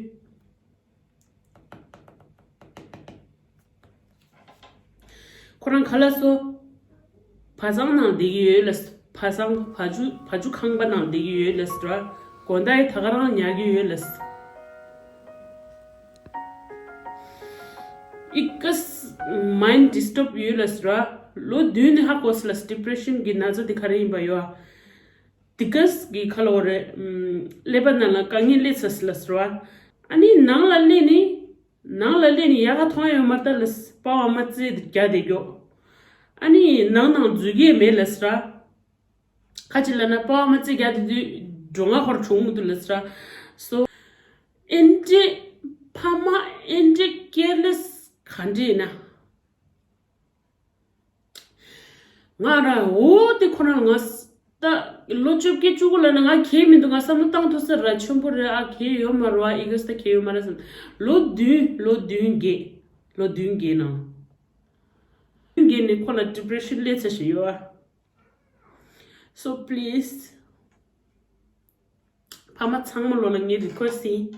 ཁོ་རང་ག་ལ་སོ། བ་ཚང་ནང་བསྡད་ཀྱི་ཡོད་ལ། བ་ཚང་བ་ཕྱུགས་བ་ཕྱུགས་ཁང་པ་ནང་བསྡད་ཀྱི་ཡོད་ལ་སོ། དགོང་དག་ཡི་ད་ག་རང་ཉལ་གི་ཡོད་ལས། ཨི་ཀ་ས་མའིན་ཌི་སི་ཊརབ་ཡོད་ལས་ར། ལོ་བདུན་ནི་ཧ་གོ་སི་ལས་ཌི་པི་རེ་ཤན་གི་ན་ཚ་དེ་ག་རེ་ཡིན་པ་ཡོད་ཨ། དེ་ག་ས་གི་ཁ་ལོ་རེ། ཀླད་པ་ནང་ལ་དཀའ་ངལ་སླེབས་ཚར་སི་ལས་ར། ཨ་ནི་ནང་ལ་སླེབས་ནི། ནང་ལ་སླེབས་ནི་ཡག་ག་མཐོང་ཡ་ཡོད་མ་རེད་ད་ལས་པ་བ་མ་རྩེ་རྒྱ་དེ་མགྱོགས། ཨ་ནི་ནང་ནང་འཛུལ་གི་མེད་ལས་ར། ཁ་ཅིག་ལ་ན་པ་བ་མ་རྩེ་རྒྱ་དེ་དུས་འགྲོ་ང་ཧོར་བྱུང་མི་འདུག་ལས་ར། སོ། ཨེན་ཏི་ཕ་མ་ཨེན་ཏི་ཀེར་ལེ་སི་ག་འདྲ་ཡིན་ན། ང་ར་འོ་དེ་ཁོ་རང་ང་ད་ལོ་བཅོ་བརྒྱད་བཅུ་དགུ་ལ་ན་ང་གལ་མི་འདུག་ང་བསམ་བློ་བཏང་ཐུབ་ས་ར་ཆེན་པོ་རེད་ཨ་གལ་ཡོད་མ་རེད་བ་ཨི་ག་ས་ད་གལ་ཡོད་མ་རེད་བསམ། ལོ་བདུན་ལོ་བདུན་བརྒྱད། ལོ་བདུན་བརྒྱད་ནང་། བདུན་བརྒྱད་ནས་ཁོ་ལ་ཌི་པི་རེ་ཤན་སླེབས་ཚར་ཞིག་ཡོད་ཨ། So please ཕ་མ་ཚང་མ་ལོ་ལ་ངའི་རི་ཁོ་སི་ཡིན།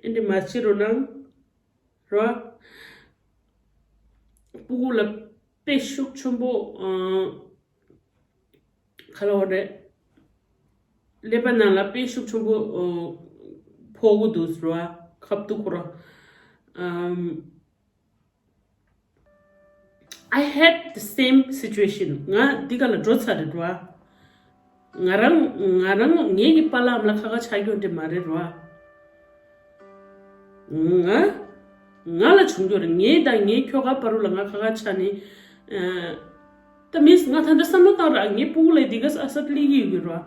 ཨེ་འདྲ་མ་བྱེད་རོགས་གནང་། རོ། སྤུ་གུ་ལ་དཔེ་ཤུགས་ཆེན་པོ། ཨ། ག་ལ་བ་རེད། ཀླད་པ་ནང་ལ་དཔེ་ཤུགས་ཆེན་པོ། ཨ། ཕོག་གི་འདུག་རོ། ཁབ་ཏུ་ཁོ་ར། ཨམ། I had the same situation. ང་འདི་ག་ལ་འགྲོ་ཚར་རེད་རོ། ང་རང་ང་རང་ངེད་ཀྱི་པཱ་ལགས་ཨ་མ་ལགས་ཁ་ཁ་ཆགས་རྒྱུ་འདི་མ་རེད་རོ། ང་ང་ལ་བྱུང་རྒྱུ་རེད། ངེད་དང་ངའི་ཁྱོ་ག་བར་ལ་ང་ཁ་ཁ་ཆགས་ནི། ད་མིས་ང་ད་ལྟ་བསམ་བློ་བཏང་ར་ངའི་སྤུ་གུ་ལ་འདི་ག་ས་ས་ལི་གི་ཡོད་རོ།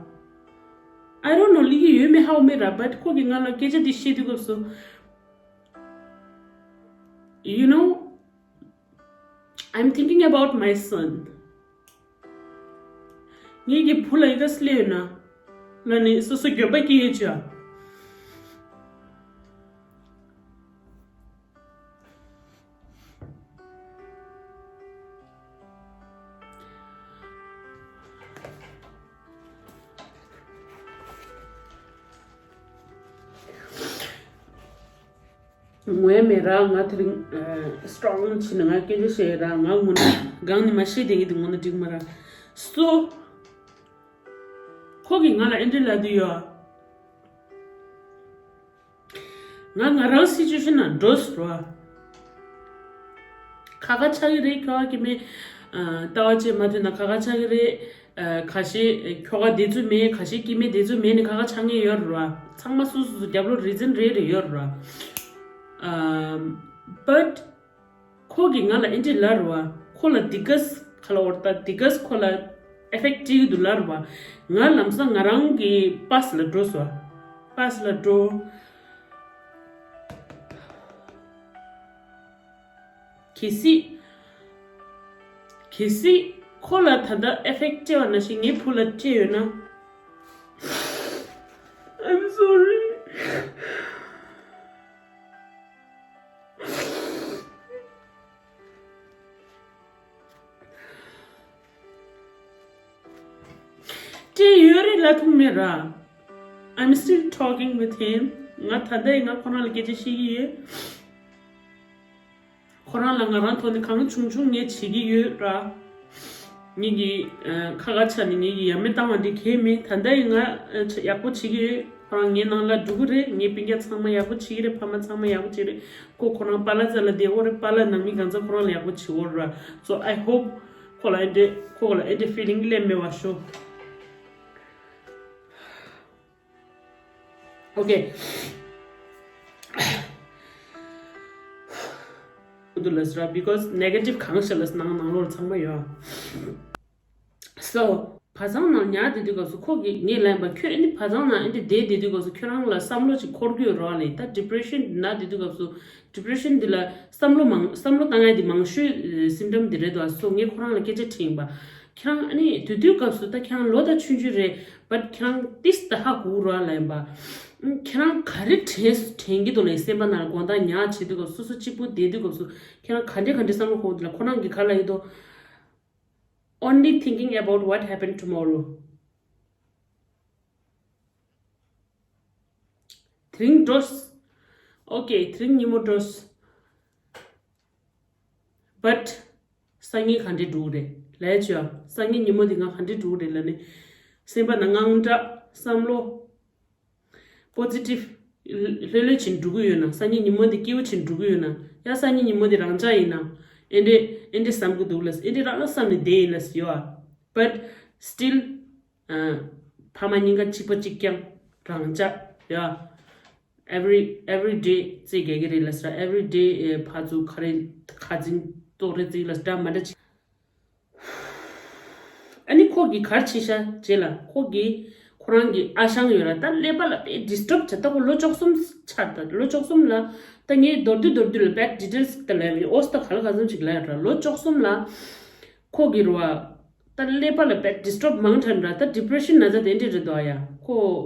I don't know ལི་གི་ཡོད་མེད་ཧའོ་མེད་ར། བཊ་ཁོ་གི་ང་ལ་སྐད་ཆ་འདི་བཤད་དུས་སྐབས་སུ། You know, I'm thinking about my son. ངེད་ཀྱི་བུ་ལ་ཡི་ག་སླེབས་ཡོད་ན། ལ་ནི་སོ་སོ་འགྱོད་པ་སྐྱེ་ཡོད་ཅག་ངོ་ཡ་མེད་ར། ང་དེ་རིང་སི་ཊོང་ཕྱིན་ན་ང་སྐད་ཆ་བཤད་ར། ང་ངོ་ན་གང་ནས་མ་ཤེས་དེ་གི་དེ་ངོ་ན་འགྲིག་མ་ར། སོ། ཁོ་གིས་ང་ལ་ཨེ་འདྲ་ལབ་དུས་ཡོད། ང་ང་རང་སི་ཅུ་ཨེ་ཤན་ནང་འགྲོ་སོང་ར། ཁ་ཁ་ཆགས་ཀྱི་རེད་ཁྱོ་ག་གི་མེད། ལྟ་བ་བཅས་མ་མཐུན་ན་ཁ་ཁ་ཆགས་ཀྱི་རེད། ཁ་ཤས་ཁྱོ་ག་དེ་ཚོ་མེད། ཁ་ཤས་སྐྱེ་དམན་དེ་ཚོ་མེད་ནས་ཁ་ཁ་ཆགས་མཁན་ཡོད་རེད་བ། ཚང་མ་སོ་སོ་སོ་རྒྱབ་ལོགས་རི་ཛན་རེ་རེ་ཡོད་རེད་བ། བཊ་ཁོ་གིས་ང་ལ་ཨེ་འདྲ་ལབ་རེད་བ། ཁོ་ལ་དེ་ག་ས་ག་ལ་འོར་ད་དེ་ག་ས་ཁོ་ལ་ཨེ་ཕེག་ཊི་སྐྱེ་གི་འདུག་ལབ་རེད་བ། ང་ལམ་སང་ང་རང་གི་པཱ་སི་ལ་འགྲོ་སོང་བ། པཱ་སི་ལ་འགྲོ། གལ་སྲིད། གལ་སྲིད་ཁོ་ལ་ད་ལྟ་ཨེ་ཕེག་ཊི་སྤྲད་པ་ནང་བཞིན་ངའི་བུ་ལ་སྤྲད་ཡོད་ན། I'm sorry. སྤྲད་ཡོད་རེད་ལབ་ཐུབ་མེད་ར། I'm still talking with him. ང་ད་ལྟ་ཡང་ང་ཁོ་རང་ལ་སྐད་ཆ་བཤད་ཀྱི་ཡོད། ཁོ་རང་ལ་ང་རང་ཐོག་ནས་གང་བྱུང་བྱུང་ངས་བྱེད་ཀྱི་ཡོད་ར། ངེད་ཀྱི་ཨ་ཁ་ཁ་ཆགས་ནས་ངེད་ཀྱི་ཡ་མེད་བཏང་བ་འདི་གལ་མེད། ད་ལྟ་ཡང་ང་ཨ་ཡག་པོ་བྱེད་ཀྱི་ཡོད། ཁོ་རང་ངའི་ནང་ལ་འགྲོ་གི་རེད། ངའི་སྤུན་ཀྱག་ཚང་མ་ཡག་པོ་བྱེད་ཀྱི་རེད། ཕ་མ་ཚང་མ་ཡག་པོ་བྱེད་ཀྱི་རེད། ཁོ་ཁོ་རང་པཱ་ལགས་རྩ་ལ་བསྡད་ཡོད་རེད། པཱ་ལགས་ནང་མི་གང་ཚང་ཁོ་རང་ལ་ཡག་པོ་བྱེད་ཡོད་རེད། So I hope ཁོ་ལ་ཨེ་འདྲ་ཁོ་ལ་ཨེ་འདྲ་ཕི་ལིང་སླེབས་མེད་པ་ཤོག Okay. འདུག་ལབ་ཟེར་བ། Because negative གང་ཤར་ལ་ནང་ནང་ལོགས་ཚང་མ་ཡོད། So བ་ཚང་ནང་ཉལ་བསྡད་དུས་སྐབས་སུ་ཁོ་གིས་ངས་ལབ་པ། ཁྱོད་ཨ་ནི་བ་ཚང་ནང་ཨ་ནི་བསྡད་བསྡད་དུས་སྐབས་སུ་ཁྱོད་རང་ལ་བསམ་བློ་ཅིག་འཁོར་གྱི་ཡོད་རེད་བ་ལབ། ད་ཌི་པི་རེ་ཤན་ན་བསྡད་དུས་སྐབས་སུ། ཌི་པི་རེ་ཤན་འདི་ལ་བསམ་བློ་མང་བསམ་བློ་བཏང་ཡ་འདི་མང་ཤོས་སིམ་ཊམ་འདི་རེད་འདུག་བ། སོ་ངས་ཁོ་རང་ལ་སྐད་ཆ་དྲིས་ཡིན་པ། ཁྱེད་རང་ཨ་ནི་དུས་དུས་སྐབས་སུ་ད་ཁྱེད་རང་ལོ་ད་ཆུང་ཆུང་རེད། བཊ་ཁྱེད་རང་ཏིས་ད་ཧ་གོ་ར་ལབ་ཡིན་པ། ཁྱེད་རང་ག་རེ་དྲན་དྲན་གྱི་འདུག་ལབ། སེམས་པ་ནང་ལ་དགོང་དག་ཉལ་བྱེད་དུས་སྐབས་སོ་སོ་གཅིག་པུ་བསྡད་དུས་སྐབས་སུ་ཁྱེད་རང་ག་འདྲ་ག་འདྲ་བསམ་བློ་འཁོར་འདུག་ལབ། ཁོ་རང་གིས་ག་ལབ་ཡོད་དོ། Only thinking about what happened tomorrow. དེ་རིང་འགྲོ། Okay དེ་རིང་ཉིན་མོ་འགྲོ། But སང་ཉིན་ག་འདྲས་འགྲོ་གི་རེད་ལབ་ཡ་ཅིག་ཡོད། སང་ཉིན་ཉིན་མོ་འདི་ང་ག་འདྲས་འགྲོ་གི་རེད་ལབ་ནས་སེམས་པ་ནང་དངངས་སྐྲག་ བསམ་བློ་པོ་ཛི་ཊིབ་ལྷོད་ལྷོད་བྱས་འགྲོ་གི་ཡོད་ན། སང་ཉིན་ཉིན་མོ་འདི་སྐྱིད་པོ་བྱས་འགྲོ་གི་ཡོད་ན། ཡང་སང་ཉིན་ཉིན་མོ་འདི་རང་འཇགས་ཡིན་ན། ཨེ་འདྲས་ཨེ་འདྲས་བསམ་གི་འདུག་ལགས། ཨེ་འདྲས་རང་བསམ་ནས་བསྡད་ཡིན་ལགས་ཡོད། But still ཕ་མ་གཉིས་ཀ་གཅིག་པ་གཅིག་རྐྱང་རང་འཇགས་ཡོད། Every every day རྩེ་རྒྱག་གི་རེད་ལགས་ར། Every day ཕར་ཚུར་ག་རེ་ཁ་འཛིན་ཏོག་རེ་རྩེ་ལགས། འདྲ་མ་འདྲ་བྱེད། ཨ་ནི་ཁོ་གིས་ག་རེ་བྱས་ཤག་རྗེས་ལ། ཁོ་གིས་ཁོ་རང་གི་ཨ་ཞང་ཡོད་ར། ད་ཀླད་པ་ལ་དཔེ་ཌིས་ཊབ་བྱས། ད་ཁོ་ལོ་བཅུ་གསུམ་ཆགས། ད་ལོ་བཅུ་གསུམ་ལ། ད་ངས་མདོར་བསྡུས་མདོར་བསྡུས་ལ་བེཌ་ཌི་ཊེལ་སི་ད་ལབ་ཡིན། ཨོ་ཙི་ད་ག་ལ་ག་ཙམ་ཞིག་ལབ་ཡོད་ར། ལོ་བཅུ་གསུམ་ལ་ཁོ་གི་རུ་བ། ད་ཀླད་པ་ལ་བེཌ་ཌིས་ཊབ་མང་དྲགས་ར། ད་ཌི་པི་རེ་ཤན་ན་ཚ་དེ་འདྲས་རེད་འདུག་ཡ། ཁོ་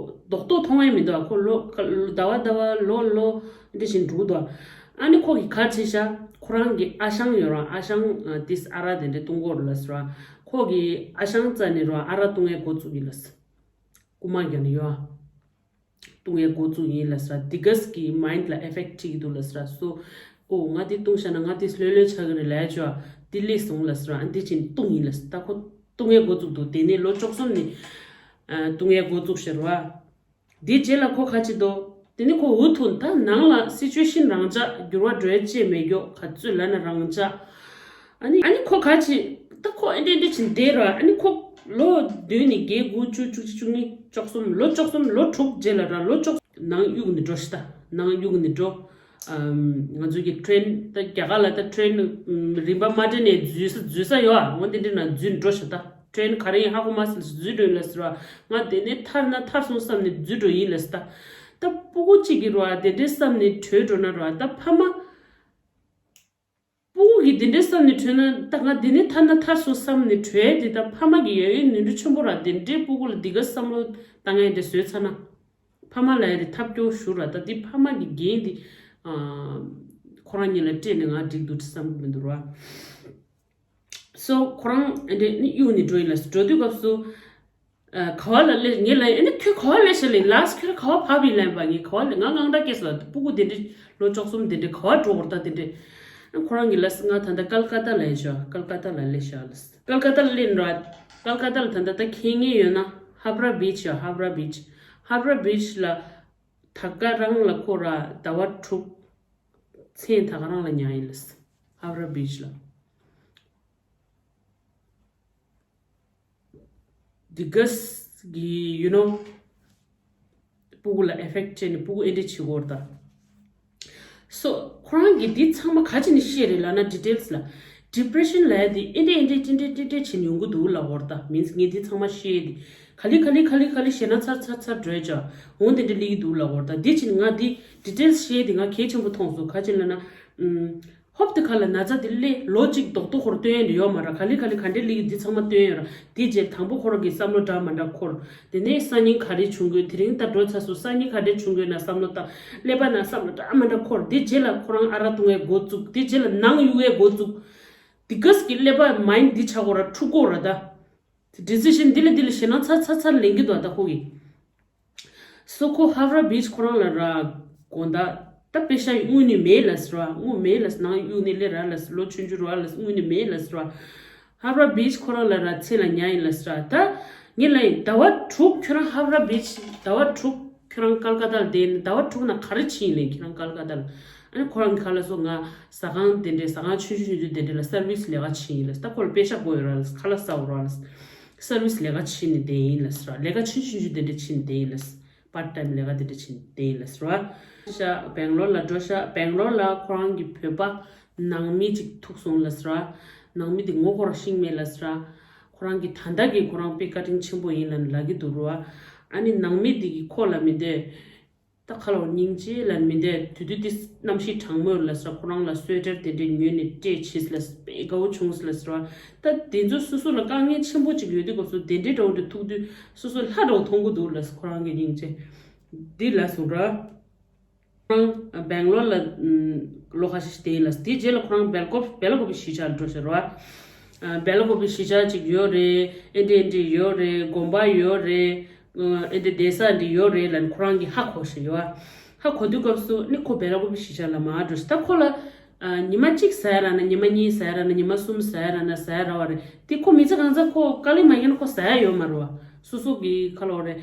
རྡོག་རྡོག་མཐོང་ཡ་མི་འདུག་ཁོ་ལོ་ཟླ་བ་ཟླ་བ་ལོ་ལོ་འདི་བཞིན་འགྲོ་འདུག་ཨ་ནི་ཁོ་གིས་ག་རེ་བྱས་ཤག་ཁོ་རང་གི་ཨ་ཞང་ཡོད་ར། ཨ་ཞང་ཨ་ཏིས་ཨ་རག་དེ་འདྲས་བཏུང་གི་ཡོད་རེད་ལགས་ར། ཁོ་གི་ཨ་ཞང་རྩ་ནས་རུ་བ་ཨ་རག་བཏུང་ཡ་འགོ་བཙུགས་ཡིན་ལགས། རྐུ་མ་རྒྱག་ནས་ཡོད། བཏུང་ཡ་འགོ་བཙུགས་ཡིན་ལགས་ར། འདི་གས་ཀྱི་མའིན་ཌི་ལ་ཨེ་ཕེག་ཊི་བྱེད་ཀྱི་འདུག་ལགས་ར། སོ། ཨོ་ང་འདི་བཏུང་བཞག་ན་ང་འདི་ལྷོད་ལྷོད་ཆགས་ཀྱི་རེད་ལབ་ཡ་ཅོ། འདི་སླེབས་སོང་ལགས་ར། ཨ་འདི་བྱས་ནས་བཏུང་ཡིན་ལགས། ད་ཁོ་བཏུང་ཡ་འགོ་བཙུགས་འདུག་དེ་ནས་ལོ་བཅུ་གསུམ་ནས་ཨ་བཏུང་ཡ་འགོ་བཙུགས་ཤག་ར། དེའི་རྗེས་ལ་ཁོ་ག་རེ་བྱེད་དོ། དེ་ནས་ཁོ་འུ་ཐུག་ད་ནང་ལ་སི་ཅུ་ཨེ་ཤན་རང་འཇགས། འགྱུར་བ་འགྲོ་ཡ་ཅི་ཡང་མེད་རྒྱུ། ག་ཚོད་ལབ་ན་རང་འཇགས། ཨ་ནི་ཨ་ནི་ཁོ་ག་རེ་བྱེད། ད་ཁོ་ཨེ་འདྲས་ཨེ་འདྲས་བྱས་བསྡད་ར། ཨ་ནི་ཁོ་ལོ་བདུན་ནས་བརྒྱད་དགུ་བཅུ་བཅུ་གཅིག་བཅུ་གཉིས་བཅུ་གསུམ། ལོ་བཅུ་གསུམ་ལོ་དྲུག་རྗེས་ལ་ར། ལོ་བཅུ་གསུམ་ནང་གཡུག་ནས་འགྲོ་ཤག་ད་ནང་གཡུག་ནས་འགྲོ། ཨམ། ང་ཚོ་གི་ཊེ་རེན་ད་རྒྱ་གར་ལ་ད་ཊེ་རེན་རིམ་པ་མ་འདྲེས་ནས་འཛུལ་ས་འཛུལ་ས་ཡོད་ཨ། འོ་དེ་འདྲས་ནང་འཛུལ་འགྲོ་ཤག་ད་ཊེ་རེན་ག་རེ་ཡིན་ཧ་གོ་མ་སོང་ལགས། འཛུལ་འགྲོ་ཡིན་ལགས་ར། ང་དེ་ནས་ཐར་ན་ཐར་སོང་བསམ་ནས་འཛུལ་འགྲོ་ཡིན་ལགས། ད་ད་སྤུ་གུ་གཅིག་གི་ར་དེ་འདྲས་བསམ་ནས་བྲོས་འགྲོ་ན་ར། ད་ཕ་མ་སྤུ་གུ་གིས་དེ་འདྲས་བསམ་ནས་བྲོས་ན། ད་ང་དེ་ནས་ཐར་ན་ཐར་སོང་བསམ་ནས་བྲོས་དེ། ད་ཕ་མ་གི་ཡོན་ཡོན་ནོར་འཁྲུལ་ཆེན་པོ་ར། དེ་འདྲས་སྤུ་གུ་ལ་འདི་ག་བསམ་བློ་བཏང་ཡ་དེ་བཟོས་ཚར་ན། ཕ་མ་ལ་ཡ་དེ་ཐབས་སྐྱོ་ཞུ་ར། ད་དེ་ཕ་མ་གི་འགན་དེ་ཨ་ཁོ་རང་ཉིད་ལ་སྤྲད་ནས་ང་འགྲིག་འདུག་བསམ་གི་མི་འདུག་ར། སོ་ཁོ་རང་ཨེ་འདྲས་ནི་གཡུག་ནས་འགྲོ་ཡིན་ལགས། འགྲོ་དུས་སྐབས་སུ་ཨ་ག་བ་ལ་སླེབས། ངས་ལབ་ཡིན། ཨ་ནི་ཁྱོད་ག་བ་སླེབས་ཤག་ལགས། ལཱསི་ཊི་ཁྱོད་ག་བ་བབས་ཡིན་ལབ་པ། ངས་ག་བ་སླེབས། ང་དངངས་སྐྲག་སྐྱེས་སོང་ལགས། སྤུ་གུ་དེ་འདྲས་ལོ་བཅུ་གསུམ་དེ་འདྲས་ག་བ་འགྲོ་དགོས་རེད་ད་དེ་འདྲས། ཨ་ཁོ་རང་གིས་ལབས་སོང་། ང་ད་ལྟ་ཀལ་ཀ་ཏ་ལ་ཡིན་ཤག་ཀལ་ཀ་ཏ་ལ་སླེབས་ཤག་ལགས། ཀལ་ཀ་ཏ་ལ་སླེབས་ནས་ར། ཀལ་ཀ་ཏ་ལ་ད་ལྟ་ད་མཁྱེན་མཁན་ཡོད་ན་ཧབ་ར་བིཆ་ཡོད། ཧབ་ར་བིཆ། ཧབ་ར་བིཆ་ལ་ད་ག་རང་ལ་ཁོ་ར་ཟླ་བ་དྲུག་མཚན་ད་ག་རང་ལ་ཉར་ཡིན་ལགས། ཧབ་ར་བིཆ་ལ། འདི་གས་ཀྱི་ཡུ་ནོ་སྤུ་གུ་ལ་ཨེ་ཕེག་ཊི་བྱས་ནས་སྤུ་གུ་ཨེ་འདྲས་བྱེད་ཀྱི་ཡོད་རེད་ད། སོ་ཁོ་རང་གིས་འདི་ཚང་མ་ག་རེ་བྱས་ནས་ཤེས་རེད་ལབ་ན། ཌི་ཊེལ་སི་ལ། ཌི་པི་རེ་ཤན་ལབ་ཡ་དེ་ཨེ་འདྲས་ཨེ་འདྲས་ཨེ་འདྲས་ཨེ་འདྲས་བྱས་ནས་ཡོང་གི་འདུག་ལབ་ཀྱི་ཡོད་རེད་ད། མིན་སི་ངས་འདི་ཚང་མ་ཤེས་ཏེ། ག་ལེ་ག་ལེ་ག་ལེ་ག་ལེ་ཞེད་སྣང་ཚ་ཚ་ཚ་འགྲོ་ཡ་ཅོ། འོ་དེ་འདྲས་སླེབས་ཀྱི་འདུག་ལབ་ཀྱི་ཡོད་རེད་ད། འདི་བྱས་ནས་ང་འདི་ཌི་ཊེལ་སི་ཤེས་ཏེ་ང་གལ་ཆེན་པོ་མཐོང་སོང་། ག་རེ་བྱས་ལབ་ན། ཨམ། ཧོབ་ཏེ་ཁ་ལ་ན་ཚ་དེ་སླེབས། ལོ་གཅིག་རྡོག་རྡོག་ཁོར་སྟོན་ཡ་འདྲ་ཡོད་མ་རེད། ག་ལེ་ག་ལེ་ག་འདྲས་སླེབས་ཀྱི་འདི་ཚང་མ་སྟོན་ཡ་ར། དེ་རྗེས་དང་པོ་ཁོ་རང་གི་བསམ་བློ་འདྲ་མ་འདྲ་འཁོར། དེ་ནས་སང་ཉིན་ག་རེ་བྱུང་དགོས། དེ་རིང་ད་འགྲོ་ཚར་སོང་། སང་ཉིན་ག་འདྲས་བྱུང་དགོས་ན་བསམ་བློ་བཏང་། ཀླད་པ་ན་བསམ་བློ་འདྲ་མ་འདྲ་འཁོར། དེ་རྗེས་ལ་ཁོ་རང་ཨ་རག་བཏུང་ཡ་འགོ་བཙུགས། དེ་རྗེས་ལ་ནང་གཡུག་ཡ་འགོ་བཙུགས། དེ་གས་ཀྱི་ཀླད་པ་མའིན་ཌི་འདི་ཆགས་ཀྱི་ཡོད་ར། འཁྲུག་གི་ཡོད་ར་ད། ཌི་སི་ཤན་འདི་ལ་འདི་ལ་ཞེད་སྣང་ཚ་ཚ་ཚ་ལེན་གྱི་འདུག་ད་ཁོ་གིས། སོ་ཁོ་ཧབ་ར་བིཆ་ཁོ་རང་ལ་ར་དགོང་དག་ད་པེ་ཤ་དངུལ་ནི་མེད་ལབ་ཟེར་བ། དངུལ་མེད་ལབ་ཟེར། ནང་གཡུག་ནས་སླེབས་ར་ལབ་ཟེར། ལོ་ཆུང་ཆུང་ར་ལབ་ཟེར། དངུལ་ནི་མེད་ལབ་ཟེར་བ། ཧབ་ར་བིཆ་ཁོ་རང་ལ་ར་མཚན་ལ་ཉར་ཡིན་ལབ་ཟེར་བ། ད་ངས་ལབ་ཡིན། ཟླ་བ་དྲུག་ཁྱོད་རང་ཧབ་ར་བིཆ་ཟླ་བ་དྲུག་ཁྱོད་རང་ཀལ་ཀ་ཏ་ལ་བསྡད་ནས་ཟླ་བ་དྲུག་ནང་ག་རེ་བྱས་ཡིན་ལབ་ཡིན་ཁྱོད་རང་ཀལ་ཀ་ཏ་ལ། ཨ་ནི་ཁོ་རང་གི་ཁ་ལ་སོ་ང་ཟ་ཁང་དེ་འདྲའི་ཟ་ཁང་ཆུང་ཆུང་ཆུང་ཆུང་དེ་འདྲ་ལ་སར་བིས་ལས་ཀ་བྱས་ཡིན་ལབ་ཟེར། ད་ཁོ་ལ་པེ་ཤ་དགོས་ཡོད་ར་ལབ་ཟེར། ཁ་ལག་ཟ་འོ་ར་ལབ་ཟེར། སར་བིས་ལས་ཀ་བྱས་ནས་བསྡད་ཡིན་ལབ་ཟེར་བ། ལས་ཀ་ཆུང་ཆུང་ཆུང་ཆུང་དེ་འདྲ་བྱས་ནས་བསྡད་ཡིན་ལབ་ཟེར། པར་ཊ་ཊའིམ་ལས་ཀ་དེ་འདྲ་བྱས་ནས་བསྡད་ཡིན་ལབ་ཟེར་བ། ཤ་སྦེང་ལོར་ལ་འགྲོ་ཤག་སྦེང་ལོར་ལ་ཁོ་རང་གི་བོད་པ་ནང་མི་ཅིག་ཐུག་སོང་ལབ་ཟེར་བ། ནང་མི་དེ་ངོ་ཁོ་རང་ཤེས་མེད་ལབ་ཟེར་བ། ཁོ་རང་གི་ད་ལྟ་གི་ཁོ་རང་དཔེ་བཀའ་དྲིན་ཆེན་པོ་ཡིན་ལབ་ལབ་ཀྱི་འདུག་ར་བ། ཨ་ནི་ནང་མི་དེ་གིས་ཁོ་ལ་མི་འདོད། ད་ཁ་ལོ་སྙིང་རྗེ་ལ་མི་འདོད། དུས་དུས་དེ་གནམ་གཤིས་གྲང་མོ་ལ་ཟེར་ཁོ་རང་ལ་སུ་ཝེ་ཊར་དེ་འདྲས་ཉོས་ནས་སྤྲད་བྱས་ལ་དཔེ་དགའ་བོ་བྱུང་ལ་ཟེར་བ། ད་དེ་ཚོ་སོ་སོ་ལ་དཀའ་ངལ་ཆེན་པོ་ཅིག་ཡོད་དུས་སྐབས་སུ་དེ་འདྲས་འདྲ་བོ་འདྲ་ཐུག་དུས་སོ་སོ་ལྷ་འདྲ་བོ་མཐོང་གི་འདུག་ལ་ཁོ་རང་གི་སྙིང་རྗེ་འདི་ལ་སོང་ར། ཁོ་རང་སྦེང་ལོར་ལ་ལོ་ཁ་ཤས་ཤིག་བསྡད་ཡིན་ལ། དེའི་རྗེས་ལ་ཁོ་རང་སྦེལ་ཀོབ་སྦེ་ལ་ཀོབ་པའི་གཞིས་ཆགས་ལ་འགྲོ་ཤག་ར་བ། སྦེ་ལ་ཀོབ་པའི་གཞིས་ཆགས་ཅིག་ཡོད་རེད། ཨེ་འདྲས་ཨེ་འདྲས་ཡོད་རེད། དགོན་པ་ཡོད་རེད། ཨེ་འདྲས་བསྡད་ས་འདི་ཡོད་རེད་ལབ་ནས་ཁོ་རང་གིས་ཧ་གོ་ཤག་ཡོད་བ། ཧ་གོ་དུས་སྐབས་སུ་ནི་ཁོ་སྦེ་ལ་ཀོབ་པའི་གཞིས་ཆགས་ལ་མར་འགྲོ་ཤག་ད་ཁོ་ལ་ཉི་མ་གཅིག་ཟ་ཡ་རག་ན་ཉི་མ་གཉིས་ཟ་ཡ་རག་ན་ཉི་མ་གསུམ་ཟ་ཡ་རག་ན་ཟ་ཡ་རག་བ་རེད། དེ་ཁོ་མི་ཚེ་གང་ཚ་ཁོ་དཀའ་ལས་མ་བརྒྱབ་ན་ཁོ་ཟ་ཡ་ཡོད་མ་རེད་བ། སོ་སོ་གི་ཁ་ལོ་རེ་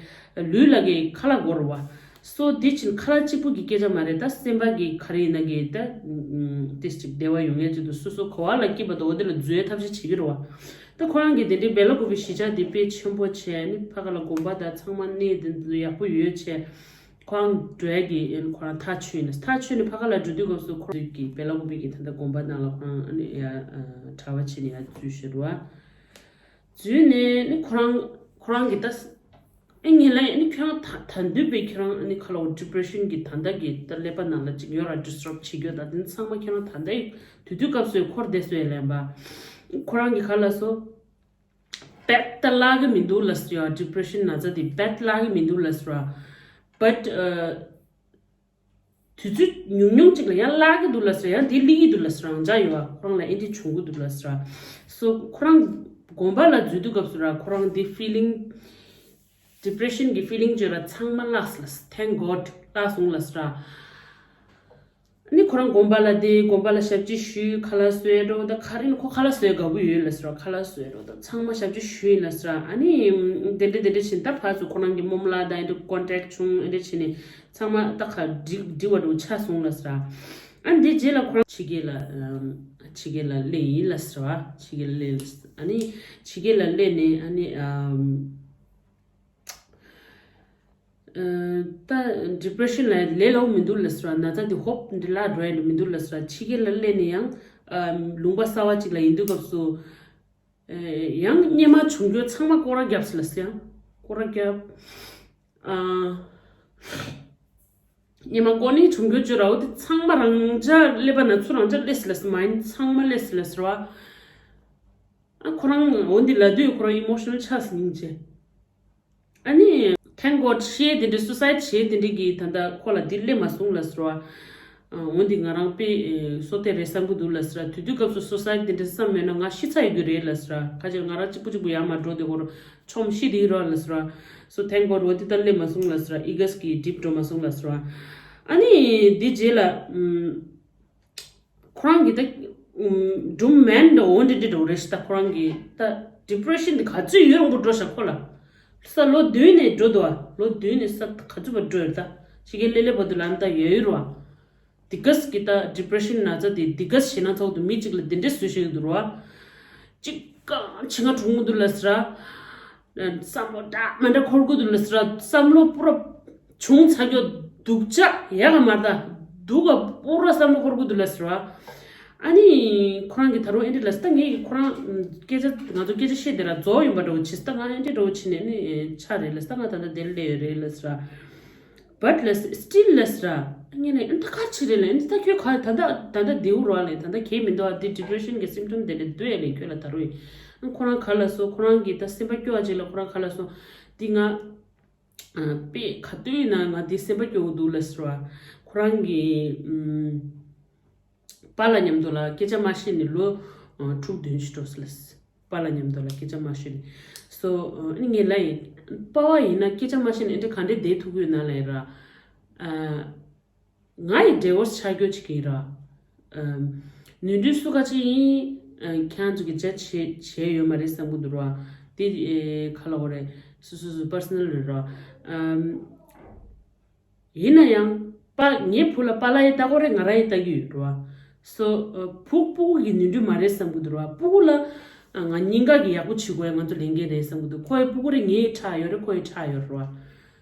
ལུས་ལ་གི་ཁ་ལག་དགོས་རེད་བ། སོ་འདི་ཕྱིན་ཁ་ལག་གཅིག་པུ་གི་སྐད་ཆ་མ་རེད། ད་སེམས་པ་གི་ག་རེ་ཡིན་ན་གི་ད་ཏིས་ཅིག་བདེ་བ་ཡོང་ཡས་ཅིག་འདུག་སོ་སོ་ག་བ་ལ་སྐྱིད་པ་འདུག་འོ་དེ་ལ་འཛུལ་ཡས་ཐབས་ཤེས་བྱེད་ཀྱི་རེད་བ། ད་ཁོ་རང་གི་དེ་འདྲའི་བེ་ལ་ཀུ་པི་གཞིས་ཆགས་དེ་དཔེ་ཆེན་པོ་བྱས་ནི་ཕ་ག་ལ་དགོན་པ་དང་ཚང་མ་གནས་དེ་འདི་ཡག་པོ་ཡོད་བྱས། ཁོ་རང་འགྲོ་ཡས་ཀྱི་ཁོ་རང་ཐག་ཆོད་ཡིན། ཐག་ཆོད་ནི་ཕ་ག་ལ་འགྲོ་དུས་སྐབས་སུ་ཁོ་རང་གི་བེ་ལ་ཀུ་པི་གི་ད་ལྟ་དགོན་པ་ནང་ལ་ཁོ་རང་ཨ་ནི་ཡ་གྲྭ་པ་བྱས་ནི་ཡ་འཛུལ་ཤོར་བ། འཛུལ་ནས་ནི་ཁོ་རང་ཁོ་རང་གི་ད་ཨེ་ངེད་ལ་ཨེ་ནི་ཁྱོད་རང་ད་ད་འདུས་པའི་ཁྱོད་རང་ཨེ་ནི་ཁ་ལོ་depression་གི་ད་ལྟ་གི་ད་ཀླད་པ་ནང་ལ་ཅིག་ཡོད་ར་disturb་བྱེད་རྒྱུ་ད་དེ་ཚང་མ་ཁྱོད་རང་ད་ལྟ་ཡི་དུས་དུས་སྐབས་སུ་འཁོར་བསྡད་སོ་ཡ་ལན་པ། ཁོ་རང་གི་ཁ་ལ་སོ་བད་ད་ལག་གི་མི་འདུག་ལ་སོ་ཡ་depression་ན་ཚ་དེ་བད་ལག་གི་མི་འདུག་ལ་སོ་ར། but དུས་ཚོད་ཉུང་ཉུང་ཅིག་ལ་ཡང་བརླག་གི་འདུག་ལ་ཟེར། ཡང་དེ་སླེབས་ཀྱི་འདུག་ལ་ཟེར། རང་འཇགས་ཡོད་པ་ཁོ་རང་ལ་ཨེ་འདྲ་བྱུང་གི་འདུག་ལ་ཟེར། སོ་ཁོ་རང་དགོན་པ་ལ་འཛུལ་དུས་སྐབས་སུ་ར་ཁོ་རང་དེ་feeling depression་གི་feeling་བརྗོད་ར་ཚང་མ་བརླགས་ལ་thank God་བརླགས་སོང་ལ་ཟེར། ནི་ཁོ་རང་དགོན་པ་ལ་དེ་དགོན་པ་ལ་ཞབས་ཕྱི་ཞུས་ཁ་ལག་བཟོས་འགྲོ་ད་ག་རེ་ནི་ཁོ་ཁ་ལག་བཟོས་དགའ་པོ་ཡོད་ལ་ཟེར། ཁ་ལག་བཟོས་འགྲོ་ད་ཚང་མ་ཞབས་ཕྱི་ཞུས་ལ་ཟེར། ཨ་ནི་དེ་འདྲ་དེ་འདྲ་བྱིན་ད་ཕར་ཚུར་ཁོ་རང་གི་རྨོ་མོ་ལགས་དང་ཨེ་འདྲ་contact་བྱུང་ཨེ་འདྲ་བྱིན་ནི། ཚང་མ་ད་ག་འགྲིག་འགྲིག་པ་འདྲ་ཆགས་སོང་ལ་ཟེར། ཨ་འདི་རྗེས་ལ་ཁོ་རང་ཕྱི་རྒྱལ་ལ་ཨམ་ཕྱི་རྒྱལ་ལ་སླེབས་ཡིན་ལ་ཟེར་བ། ཕྱི་རྒྱལ་ལ་སླེབས་ཨ་ནི་ཕྱི་རྒྱལ་ལ་སླེབས་ནས་ཨ་ནི་ཨམ་ཨ་ད་depression་ལ་ལས་སླ་པོ་མི་འདུག་ལ་ཟེར་བ། ན་ཚ་འདི་ཧོབ་འདི་ལ་འགྲོ་ཡ་འདི་མི་འདུག་ལ་ཟེར་བ། ཕྱི་རྒྱལ་ལ་སླེབས་ནས་ཡང་ཨམ་ལུང་པ་གསར་པ་ཅིག་ལ་ཡིན་དུས་སྐབས་སུ། ཨེ་ཡང་སྙེ་མ་བྱུང་རྒྱུ་ཚང་མ་སྐོར་ར་བརྒྱབ་ཟེར་ལ་ཟེར། ཡང་སྐོར་ར་བརྒྱབ། ཨ་སྙེ་མ་སྐོར་ནི་བྱུང་རྒྱུ་བཅུ་ར་འོ་དེ་ཚང་མ་རང་འཇགས་ཀླད་པ་ན་ཚུར་རང་འཇགས་སླེབས་ཟེར་ལ་ཟེར། མ་ཡིན་ཚང་མ་སླེབས་ཟེར་ལ་ཟེར་བ། ཨ་ཁོ་རང་འོ་འདི་ལ་དུས་ཁོ་རང་emotional་ཆགས་ཟིན་ཅེ། ཨ་ནི་thank God་ཤེས་དེ་འདྲའི་suicide་བྱེད་དེ་འདྲའི་གི་ད་ལྟ་ཁོ་ལ་འདི་སླེབས་མ་སོང་ལ་ཟེར་བ། འོན་ཏེ་ང་རང་དཔེ་སོ་ཐེ་རེད་བསམ་གི་འདུག་ལ་ཟེར། དུས་དུས་སྐབས་སུ་suicide་དེ་འདྲ་བསམ་མེད་ན་ང་ཤི་ཚར་ཡོད་རྒྱུ་རེད་ལ་ཟེར། ཁ་ཅིག་ང་རང་གཅིག་པུ་གཅིག་པུ་ཡར་མར་འགྲོ་དེ་སྐོར་ཆོམ་ཤི་དེ་རོ་ལ་ཟེར། So thank God་འོ་དེ་ད་སླེབས་མ་སོང་ལ་ཟེར། ཨི་གས་ཀྱི་འགྲིབ་འགྲོ་མ་སོང་ལ་ཟེར། ཨ་ནི་འདི་རྗེས་ལ་ཁོ་རང་གི་ད་སྒྲུང་མན་འདྲ་འོ་འདྲ་འདྲ་འགྲོ་རེད་ཤི། ད་ཁོ་རང་གི་ད་depression་དེ་ག་ཚོད་ཡོད་རུང་པོ་འགྲོ་ཤག་ཁོ་ལ། ས་ལོ་བདུན་ནས་འགྲོ་འདུག་ཨ། ལོ་བདུན་ནས་ས་ག་ཚོད་པ་འགྲོ་ཡོད་ད། ཕྱི་རྒྱལ་སླེབས་སླེབས་བར་དུ་ལ་ནི་ད་ཡོད་ཡོད་རུ་ཨ། དེ་གས་ཀྱི་ད་depression་ན་ཚ་དེ་དེ་གས་ཞེ་ན་ཚོགས་དུ་མི་གཅིག་ལ་དེ་འདྲས་བཟོས་ཤིག་འདུག་རུ་ཨ། གཅིག་གང་ཆེ་ང་གྲུང་མོ་འདུག་ལ་ཟེར་ཨ། བསམ་བློ་འདྲ་མ་འདྲ་འཁོར་གི་འདུག་ལ་ཟེར་ཨ། བསམ་བློ་པུ་ར་བྱུང་ཚ་རྒྱུ་སྡུག་ཅག་ཡག་ག་མ་ད་སྡུག་ག་པུ་ར་བསམ་བློ་འཁོར་གི་འདུག་ལ་ཟེར་ཨ། ཨ་ནི་ཁོ་རང་གི་ད་རུང་ཨེ་འདྲ་ལ་ཟེར་ད་ངས་ཁོ་རང་སྐད་ཆ་ང་ཚོ་སྐད་ཆ་བཤད་དེ་ར་རྫོགས་ཡིན་པ་འདྲ་བོ་བྱེད་ད་ང་ཨེ་འདྲ་འདྲ་བོ་བྱེད་ནས་ནི་ཆ་རེད་ལ་ཟེར་ད་ང་ད་ལྟ་དེར་སླེབས་ཡོད་རེད་ལ་ཟེར་ཨ། But let's still let's་ར། ངས་ནས་ཨ་ད་ག་ཆི་རེད་ལ་ཨ་ད་ཁྱོད་ག་ད་ད་ད་ད་བདེའུ་ར་ལ་ད་ད་གས་མི་འདུག་ཨ། དེ་depression་གི་symptom་དེ་ལས་སྡོད་ཡ་ལས་ཁྱོད་ལ་ད་རུང་ཨ་ཁོ་རང་ག་ལ་སོ་ཁོ་རང་གི་ད་སེམས་པ་སྐྱོ་བ་ཅིག་ལ་ཁོ་རང་ག་ལ་སོ་འདི་ང་ཨ་དཔེ་ག་དུས་ཡིན་ན་ང་འདི་སེམས་པ་སྐྱོ་བོ་འདུག་ལ་ཟེར་བ། ཁོ་རང་གི་ཨམ། པཱ་ལགས་མཉམ་དུ་ལ་སྐད་ཆ་མ་བཤད་ནས་ལོ་ཨ་དྲུག་བདུན་ཞིག་འགྲོ་སོང་ལ། པཱ་ལགས་མཉམ་དུ་ལ་སྐད་ཆ་མ་བཤད་ནས། སོ་ཨ་ནི་ངས་ལབ་ཡིན། པཱ་ཕ་ཡིན་ན་སྐད་ཆ་མ་བཤད་ནས་ཨེ་འདྲ་ག་འདྲས་བསྡད་ཐུབ་ཀྱི་ཡོད་ན་ལབ་ཡིན་ར། ཨ་ང་ཡི་divorce་ཆགས་རྒྱུ་ཅིག་ཡིན་ར། ཨ་ནོར་འཁྲུལ་སུ་ག་ཅིག་ཡིན། ཨ་ཁྱེད་ཚོ་གི་ཇ་བྱེད་བྱས་ཡོད་མ་རེད་བསམ་གི་འདུག་ར། དེ་ཨེ་ག་ལབ་དགོས་རེད། སོ་སོ་སོ་personal་རེད་ར། ཨ། ཡིན་ན་ཡང་པ་ངའི་བུ་ལ་པཱ་ལགས་ཡིས་ལྟ་དགོས་རེད། ང་རང་ཡིས་ལྟ་གི་ཡོད་རེད་བ། སོ་ཨ་བུ་སྤུ་གུ་གི་ནུས་འདུན་མ་རེད་བསམ་གི་འདུག་རེད་བ། སྤུ་གུ་ལ་ཨ་ང་སྙིང་ག་གི་ཡག་པོ་བྱེད་དགོས་ཡ་ང་ཚོ་ལས་འགན་རེད་བསམ་གི་འདུག་ཁོ་ཡི་སྤུ་གུ་རེད་ངའི་ཁྲག་ཡོད་རེད་ཁོ་ཡི་ཁྲག་ཡོད་རེད་བ།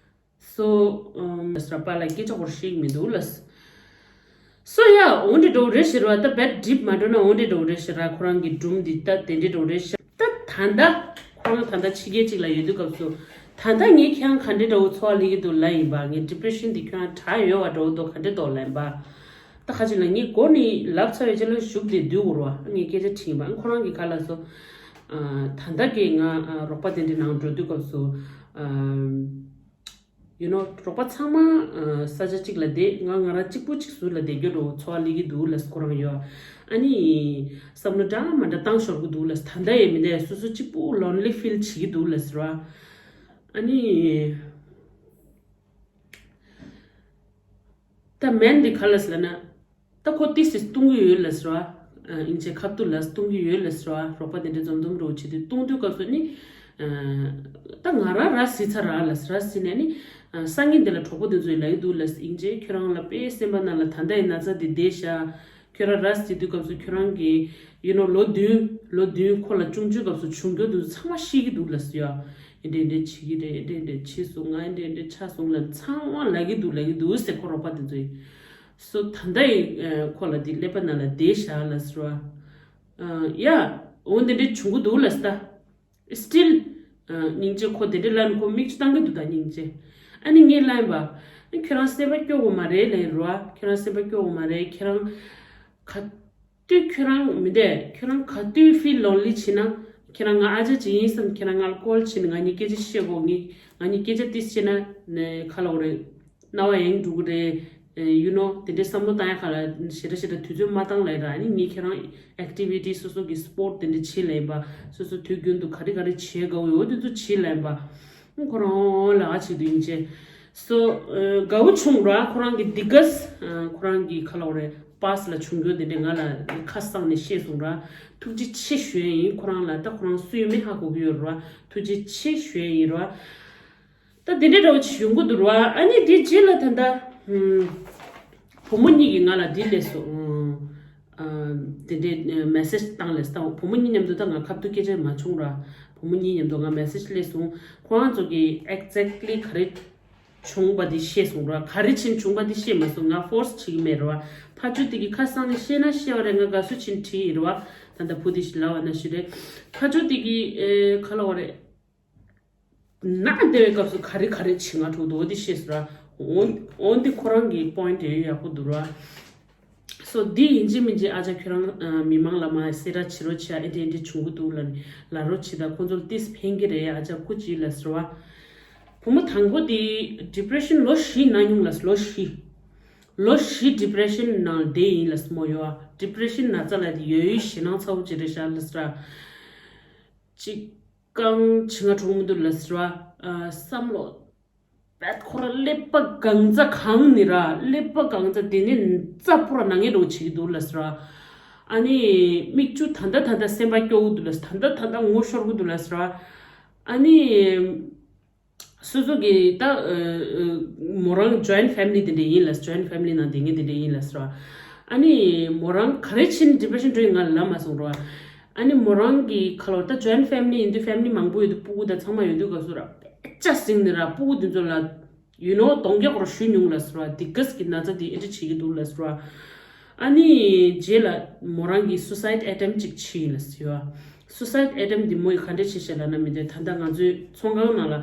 སོ་ཨམ་ལ་སོ་ར་པཱ་ལགས་སྐད་ཆ་སྐོར་ཤེས་ཀྱི་མི་འདུག་ལ། སོ་ཡ་འོ་འདྲ་འགྲོ་རེད་ཟེར་བ་ད་བེད་འགྲིབ་མ་འགྲོ་ན་འོ་འདྲ་འགྲོ་རེད་ཟེར་ར། ཁོ་རང་གི་སྒྲུང་འདི་ད་དེ་འདྲ་འགྲོ་རེད་ཟེར། ད་ད་ལྟ་ཁོ་རང་ད་ལྟ་ཕྱི་རྒྱལ་གཅིག་ལ་ཡོད་དུས་སྐབས་སུ་ད་ལྟ་ངས་ཁྱེད་རང་ག་འདྲ་འདྲ་བོ་འཚོ་བ་ལས་ཀྱི་འདུག་ལབ་ཡིན་པ། ངའི་depression་འདི་ཁྱོད་རང་དྲག་ཡོད་བ་འདྲ་བོ་འདུག་ག་འདྲ་འདུག་ལབ་ཡིན་པ། ད་ཁ་ཅིག་ལ་ངས་མགོ་ནས་ལབ་ཚར་བའི་རྗེས་ལ་བཞུགས་ཏེ་སྡོད་དགོས་རེད་བ། ངས་སྐད་ཆ་དྲིས་ཡིན་པ། ཁོ་རང་གི་ག་ལ་སོ་ད་ལྟ་གི་ང་རོགས་པ་དེ་འདྲའི་ནང་འགྲོ་དུས་སྐབས་སུ། You know་རོགས་པ་ཚང་མ་ས་ཆ་གཅིག་ལ་བསྡད། ང་ང་རང་གཅིག་པུ་གཅིག་ཟུར་ལ་བསྡད་རྒྱུ་འདྲ་བོ་འཚོ་བ་ལས་ཀྱི་འདུག་ལ་ཁོ་རང་ཡོད། ཨ་ནི་བསམ་བློ་འདྲ་མ་འདྲ་བཏང་ཤོར་གི་འདུག་ལ། ད་ལྟ་ཡས་མི་འདས་སོ་སོ་གཅིག་པུ་lonely feel་བྱེད་ཀྱི་འདུག་ལ་ཟེར་བ། ཨ་ནི་ད་མན་འདི་ག་ལ་ཟེར་ལབ་ན། ད་ཁོ་ཏིས་ཏིས་བཏུང་གི་ཡོད་ལ་ཟེར་བ། ཨིན་ཅེ་ཁ་ཐུག་ལ་བཏུང་གི་ཡོད་ལ་ཟེར་བ། རོགས་པ་དེ་འདྲ་འཛོམས་འཛོམས་འདྲ་བོ་བྱེད་དུས་བཏུང་དུས་སྐབས་སུ་ནི། ད་ང་རང་ར་བཟི་ཚར་ར་ལ་ར་བཟི་ནས་ནི། སང་ཉིན་དེ་ལ་གྲོགས་པོ་དེ་ཚོས་ལབ་ཀྱི་འདུག་ལ་ཡིན་ཅེ་ཁྱོད་རང་ལ་དཔེ་སེམས་པ་ནང་ལ་ད་ལྟ་ཡི་ན་ཚ་དེ་བསྡད་ཤག་ཁྱོད་རང་ར་བཟི་དུས་སྐབས་སུ་ཁྱོད་རང་གི་you know ལོ་བདུན་ལོ་བདུན་ཁོ་ལ་ཆུང་ཆུང་སྐབས་སུ་བྱུང་རྒྱུ་དེ་ཚོ་ཚང་མ་ཤེས་ཀྱི་འདུག་ལ་ཟེར་ཡ། ཨེ་འདྲས་འདྲས་བྱེད་ཀྱི་རེད། ཨེ་འདྲས་འདྲས་བྱེད་སོང་། ང་ཨེ་འདྲས་འདྲས་ཆགས་སོང་ལ་ཚང་མ་ལབ་ཀྱི་འདུག་ལབ་ཀྱི་འདུག་ཟེར་ཁོ་རོགས་པ་དེ་ཚོས། སོ་ད་ལྟ་ཡི་ཁོ་ལ་དེ་ཀླད་པ་ནང་ལ་བསྡད་ཤག་ལ་ཟེར་བ། ཡ། འོ་འདི་འདྲས་བྱུང་གི་འདུག་ལ་ཟེར་ད། Still སྙིང་རྗེ་ཁོ་དེ་འདྲས་ལབ་ནས་ཁོ་མིག་ཆུ་བཏང་གི་འདུག་ད་སྙིང་རྗེ། ཨ་ནི་ངས་ལབ་ཡིན་པ། ཁྱོད་རང་སེམས་པ་སྐྱོ་གི་མ་རེད་ལབ་ཡིན་རོ། ཁྱོད་རང་སེམས་པ་སྐྱོ་གི་མ་རེད། ཁྱོད་རང་ག་དུས་ཁྱོད་རང་མི་འདས་ཁྱོད་རང་ག་དུས་feel lonely བྱེད་ན། ཁྱོད་རང་ང་ཨ་ཅག་ཅིག་ཡིན་བསམ་ཁྱོད་རང་ང་ལ་call བྱེད་ནས་ང་གཉིས་སྐད་ཆ་བཤད་དགོས། ངས་ང་གཉིས་སྐད་ཆ་ཏིས་བཤད་ན་ནས་ག་ལ་འོ་རེད། རྣ་བ་ཡེངས་འགྲོ་གི་རེད། you know དེ་འདྲའི་བསམ་བློ་བཏང་ཡ་ག་ལ་ཞེ་དྲག་ཞེ་དྲག་དུས་ཚོད་མ་བཏང་ལབ་ཡིན་ར། ཨ་ནི་ངས་ཁྱེད་རང་activity སོ་སོ་གི་sport དེ་འདྲ་བྱེད་ལབ་ཡིན་པ། སོ་སོ་དུས་རྒྱུན་དུ་ག་རེ་ག་རེ་བྱེད་དགའ་བོ་ཡོད་དེ་ཚོ་བྱེད་ལབ་ཡིན་པ། ཁོ་རང་ལ་ཨ་བྱེད་དུ་ཡིན་ཅེ། so དགའ་བོ་བྱུང་ར། ཁོ་རང་གི་འདི་གས་ཁོ་རང་གི་ག་ལ་འོ་རེད། past ལ་བྱུང་རྒྱུ་དེ་འདྲ་ང་ལ་ཁ་གསང་ནས་བཤད་སོང་ར། ཐུགས་རྗེ་ཆེ་ཞུ་ཡ་ཡིན། ཁོ་རང་ལ་ད་ཁོ་རང་སུ་ཡིན་མིན་ཧ་གོ་གི་ཡོད་ར། ཐུགས་རྗེ་ཆེ་ཞུ་ཡ་ཡིན་ར། ད་དེ་འདྲའི་འདྲ་བོ་ཅིག་ཡོང་གི་འདུག་ར། ཨ་ནི་དེ་རྗེས་ལ་ད་ལྟ་བུ་མོ་གཉིས་ཀྱིས་ང་ལ་འདི་སླེབས་སོང་། དེ་འདྲའི་message བཏང་ལས་ད་བུ་མོ་གཉིས་མཉམ་དུ་ད་ང་ཁ་ཐུག་སྐད་ཆ་མ་བྱུང་ར། བུ་མོ་གཉིས་མཉམ་དུ་ང་message སླེབས་སོང་། ཁོ་རང་ཚོ་གིས་exactly ག་རེ་བྱུང་བ་དེ་ཤེས་སོང་ར། ག་རེ་ཕྱིན་བྱུང་བ་དེ་ཤེས་མ་སོང་། ང་force བྱེད་ཀྱི་མེད་ར། ཕ་ཆོས་དེ་གི་ཁ་སང་ནས་ཤེས་ན་ཤེས་པ་རེད། ང་དགའ་བསུ་ཕྱིན་བྲིས་ཡིན་ར། ད་ལྟ་བུ་དེ་ཞིག་ལབ་པ་ན་ཞིག་རེད། ཕ་ཆོས་དེ་གི་ག་ལ་བ་རེད། ན་བདེ་བའི་སྐབས་སུ་ག་རེ་ག་རེ་བྱེད་ང་ཐུག་འདུག་འོ་དེ་ཤེས་སོང་ར། འོ་འོ་འདི་ཁོ་རང་གི་point ཡོད་ཡག་པོ་འདུག་ར། so འདི་ཡིན་གཅིག་མིན་གཅིག་ཨ་ཅག་ཁྱོད་རང་མི་མང་ལ་མ་གསལ་བསྒྲགས་བྱེད་རོགས་བྱེད། ཨ་འདྲ་འདྲ་བྱུང་གི་འདུག་ལ་ལབ་རོགས་བྱེད། ད་ཁོ་ཚོར་ཏིས་ཕན་གི་རེད། ཨ་ཅག་སྐུ་མཁྱེན་ལ་ཟེར་བ། བུ་མོ་དང་པོ་དེ་depression ལོ་བཞི་ན་མྱོང་ལ། ལོ་བཞི། ལོ་བཞི་depression ནང་བསྡད་ཡིན་ལ་སྨོ་ཡོད་ཨ། depression ན་ཚ་ལ་དེ་ཡོད་ཡོད་ཞེད་སྣང་ཚ་བོ་ཅིག་རེད་ཤག་ལ་ཟེར་བ། ཅིག་རྐང་བྱིང་ང་གྲོང་མི་འདུག་ལ་ཟེར་བ། བསམ་བློ་བད་ཁོ་ར་ཀླད་པ་གང་ཚ་གང་ནི་ར། ཀླད་པ་གང་ཚ་དེ་ནི་རྩ་པོ་ར་ན་ངེ་རོ་བྱེད་ཀྱི་འདུག་ལ་ཟེར་བ། ཨ་ནི་མིག་ཆུ་ད་ལྟ་ད་ལྟ་སེམས་པ་སྐྱོ་བོ་འདུག་ལ། ད་ལྟ་ད་ལྟ་ངོ་ཤོར་གི་འདུག་ལ་ཟེར་བ། ཨ་ནི་སོ་སོ་གི་ད་མོ་རང་joint family དེ་འདྲ་ཡིན་ལ། joint family ནང་དེ་ངེ་དེ་འདྲ་ཡིན་ལ་ཟེར་བ། ཨ་ནི་མོ་རང་ག་རེ་ཕྱིན་depression འགྲོ་ཡིན་ང་ལ་ལབ་མ་སོང་ར། ཨ་ནི་མོ་རང་གི་ཁ་ལོ་ད་joint family ཡིན་དུས་family མང་པོ་ཡོད་དུས་སྤུ་གུ་དང་ཚང་མ་ཡོད་དུས་སྐབས་སུ་ར་དཔེ་ཆ་ཟིང་ནི་ར། སྤུ་གུ་དེ་ཚོ་ལ་you know གདོང་རྒྱག་རོགས་ཞུས་མྱོང་ལ་ཟེར་བ། དེ་གས་ཀྱི་ན་ཚ་དེ་ཨེ་འདྲ་བྱེད་ཀྱི་འདུག་ལ་ཟེར་བ། ཨ་ནི་རྗེས་ལ་མོ་རང་གིས་suicide attempt ཅིག་བྱས་ཡིན་ལ་ཟེར་བ། suicide attempt དེ་མོ་ཡིས་ག་འདྲ་བྱས་ཤག་ལབ་ན་མི་འདོད་ད་ལྟ་ང་ཚོའི་ཚོང་ཁང་ནང་ལ་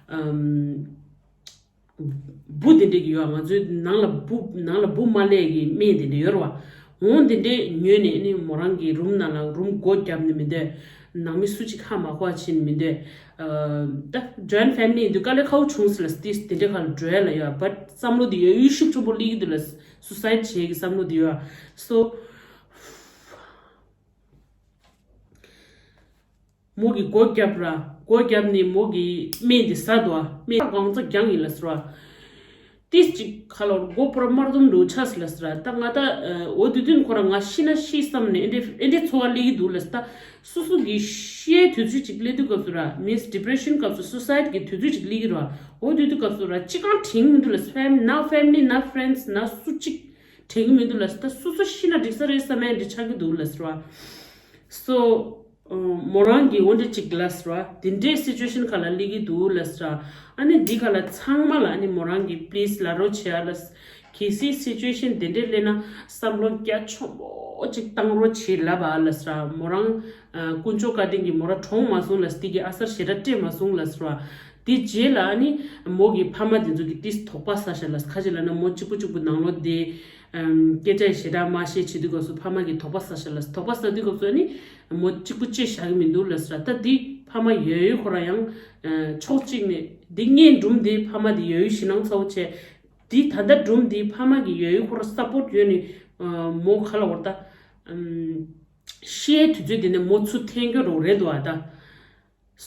ཨམ། འབུ་དེ་འདྲས་ཀྱི་ཡོད། ང་ཚོའི་ནང་ལ་འབུ་ནང་ལ་འབུ་མ་ལས་ཀྱི་སྨན་དེ་འདྲས་ཡོད་རེད་བ། འོང་དེ་འདྲས་ཉོས་ནས་ནི་མོ་རང་གི་རུམ་ནང་ལ་རུམ་སྒོ་བརྒྱབ་ནས་མི་འདོད། ནང་མི་སུ་གཅིག་ཧ་མ་གོ་བ་ཕྱིན་མི་འདོད། ད་joint family ཡིན་དུས་དཀའ་ལས་ཁག་པོ་བྱུང་ཟེར་ལ་སྟིས་དེ་འདྲས་ཁ་ལ་འགྲོ་ཡ་ལ་ཡོད། but བསམ་བློ་དེ་ཡོད་ཡུལ་ཤུགས་ཆེན་པོ་སླེབས་ཀྱི་འདུག་ལ། suicide བྱེད་ཀྱི་བསམ་བློ་དེ་ཡོད། so མོ་གི་སྒོ་བརྒྱབ་ར། སྒོ་བརྒྱབ་ནས་མོ་གི་སྨན་དེ་ཟ་འདུག་ཨ། སྨན་གང་ཚ་རྒྱང་ཡིན་ལ་ཟེར་བ། ཏིས་ཅིག་ཁ་ལོར་སྒོ་པོར་དམར་འཛོམས་འགྲོ་ཆགས་ལ་ཟེར་བ། ད་ང་ད་འོ་དུས་དུས་ཁོ་རང་ང་ཤི་ན་ཤི་བསམ་ནས་ཨེ་འདྲས་ཨེ་འདྲས་ཚོར་བ་སླེབས་ཀྱི་འདུག་ལ་ཟེར། ད་སོ་སོ་གི་ཤི་ཡའི་དུས་ཚོད་ཅིག་སླེབས་དུས་སྐབས་སུ་ར། means depression སྐབས་སུ་suicide གི་དུས་ཚོད་ཅིག་སླེབས་ཀྱི་ར། འོ་དུས་དུས་སྐབས་སུ་ར་ཅི་གང་དྲན་གྱི་མི་འདུག་ལ། fam- ན་family ན་friends ན་སུ་གཅིག་དྲན་གྱི་མི་འདུག་ལ་ཟེར། ད་སོ་སོ་ཤི་ན་འགྲིག་ས་རེད་བསམ་ཡ་འདྲ་ཆགས་ཀྱི་འདུག་ལ་ཟེར་བ། so མོ་རང་གིས་འོ་འདྲ་ཅིག་ལ་ཟེར་བ། དེ་འདྲའི་situation ཁ་ལ་སླེབས་ཀྱི་འདུག་ལ་ཟེར་བ། ཨ་ནི་འདི་ཁ་ལ་ཚང་མ་ལ་ཨ་ནི་མོ་རང་གིས་please ལབ་རོགས་བྱེད་ཨ་ལ། གལ་སྲིད་situation དེ་འདྲའི་སླེབས་ན་བསམ་བློ་རྒྱ་ཆེན་པོ་ཅིག་བཏང་རོགས་བྱེད་ལབ་ཨ་ལ་ཟེར་བ། མོ་རང་དཀོན་མཆོག་བཀའ་དྲིན་གྱིས་མོ་རང་གྲོངས་མ་སོང་ལ། དེ་གི་ཨ་གསར་ཞེ་དྲག་སྤྲད་མ་སོང་ལ་ཟེར་བ། དེ་རྗེས་ལ་ཨ་ནི་མོ་གི་ཕ་མ་དེ་ཚོ་གིས་ཏིས་དོགས་པ་ཟ་ཤག་ལ། ཁ་ཅིག་ལབ་ན་མོ་གཅིག་པུ་གཅིག་པུ་ནང་ལོགས་བསྡད། ཨམ། སྐད་ཆ་ཞེ་དྲག་མ་བཤད་བྱེད་དུས་སྐབས་སུ་ཕ་མ་གིས་དོགས་པ་ཟ་ཤག་ལ། དོགས་པ་ཟ་དུས་སྐབས་སུ་ཨ་ནི་མོ་གཅིག་པུ་བྱས་བཞག་གི་མི་འདུག་ལ་ཟེར། ད་འདི་ཕ་མ་ཡོད་ཡོད་ཁོ་རང་ཡང་ཕྱོགས་གཅིག་ནས་འདི་སྔས་སྒྲུང་འདི་ཕ་མ་འདི་ཡོད་ཡོད་ཞེད་སྣང་ཚ་བོ་བྱས། འདི་ད་ལྟ་སྒྲུང་འདི་ཕ་མ་གིས་ཡོད་ཡོད་ཁོ་རང་support ཡོད་ནི་མོ་ག་ལ་བར་ད་ཨམ། ཤི་ཡའི་དུས་ཚོད་འདི་ནས་མོ་ཚུར་འཐེན་རྒྱུ་རོགས་རེད་འདུག་ཨ་ད།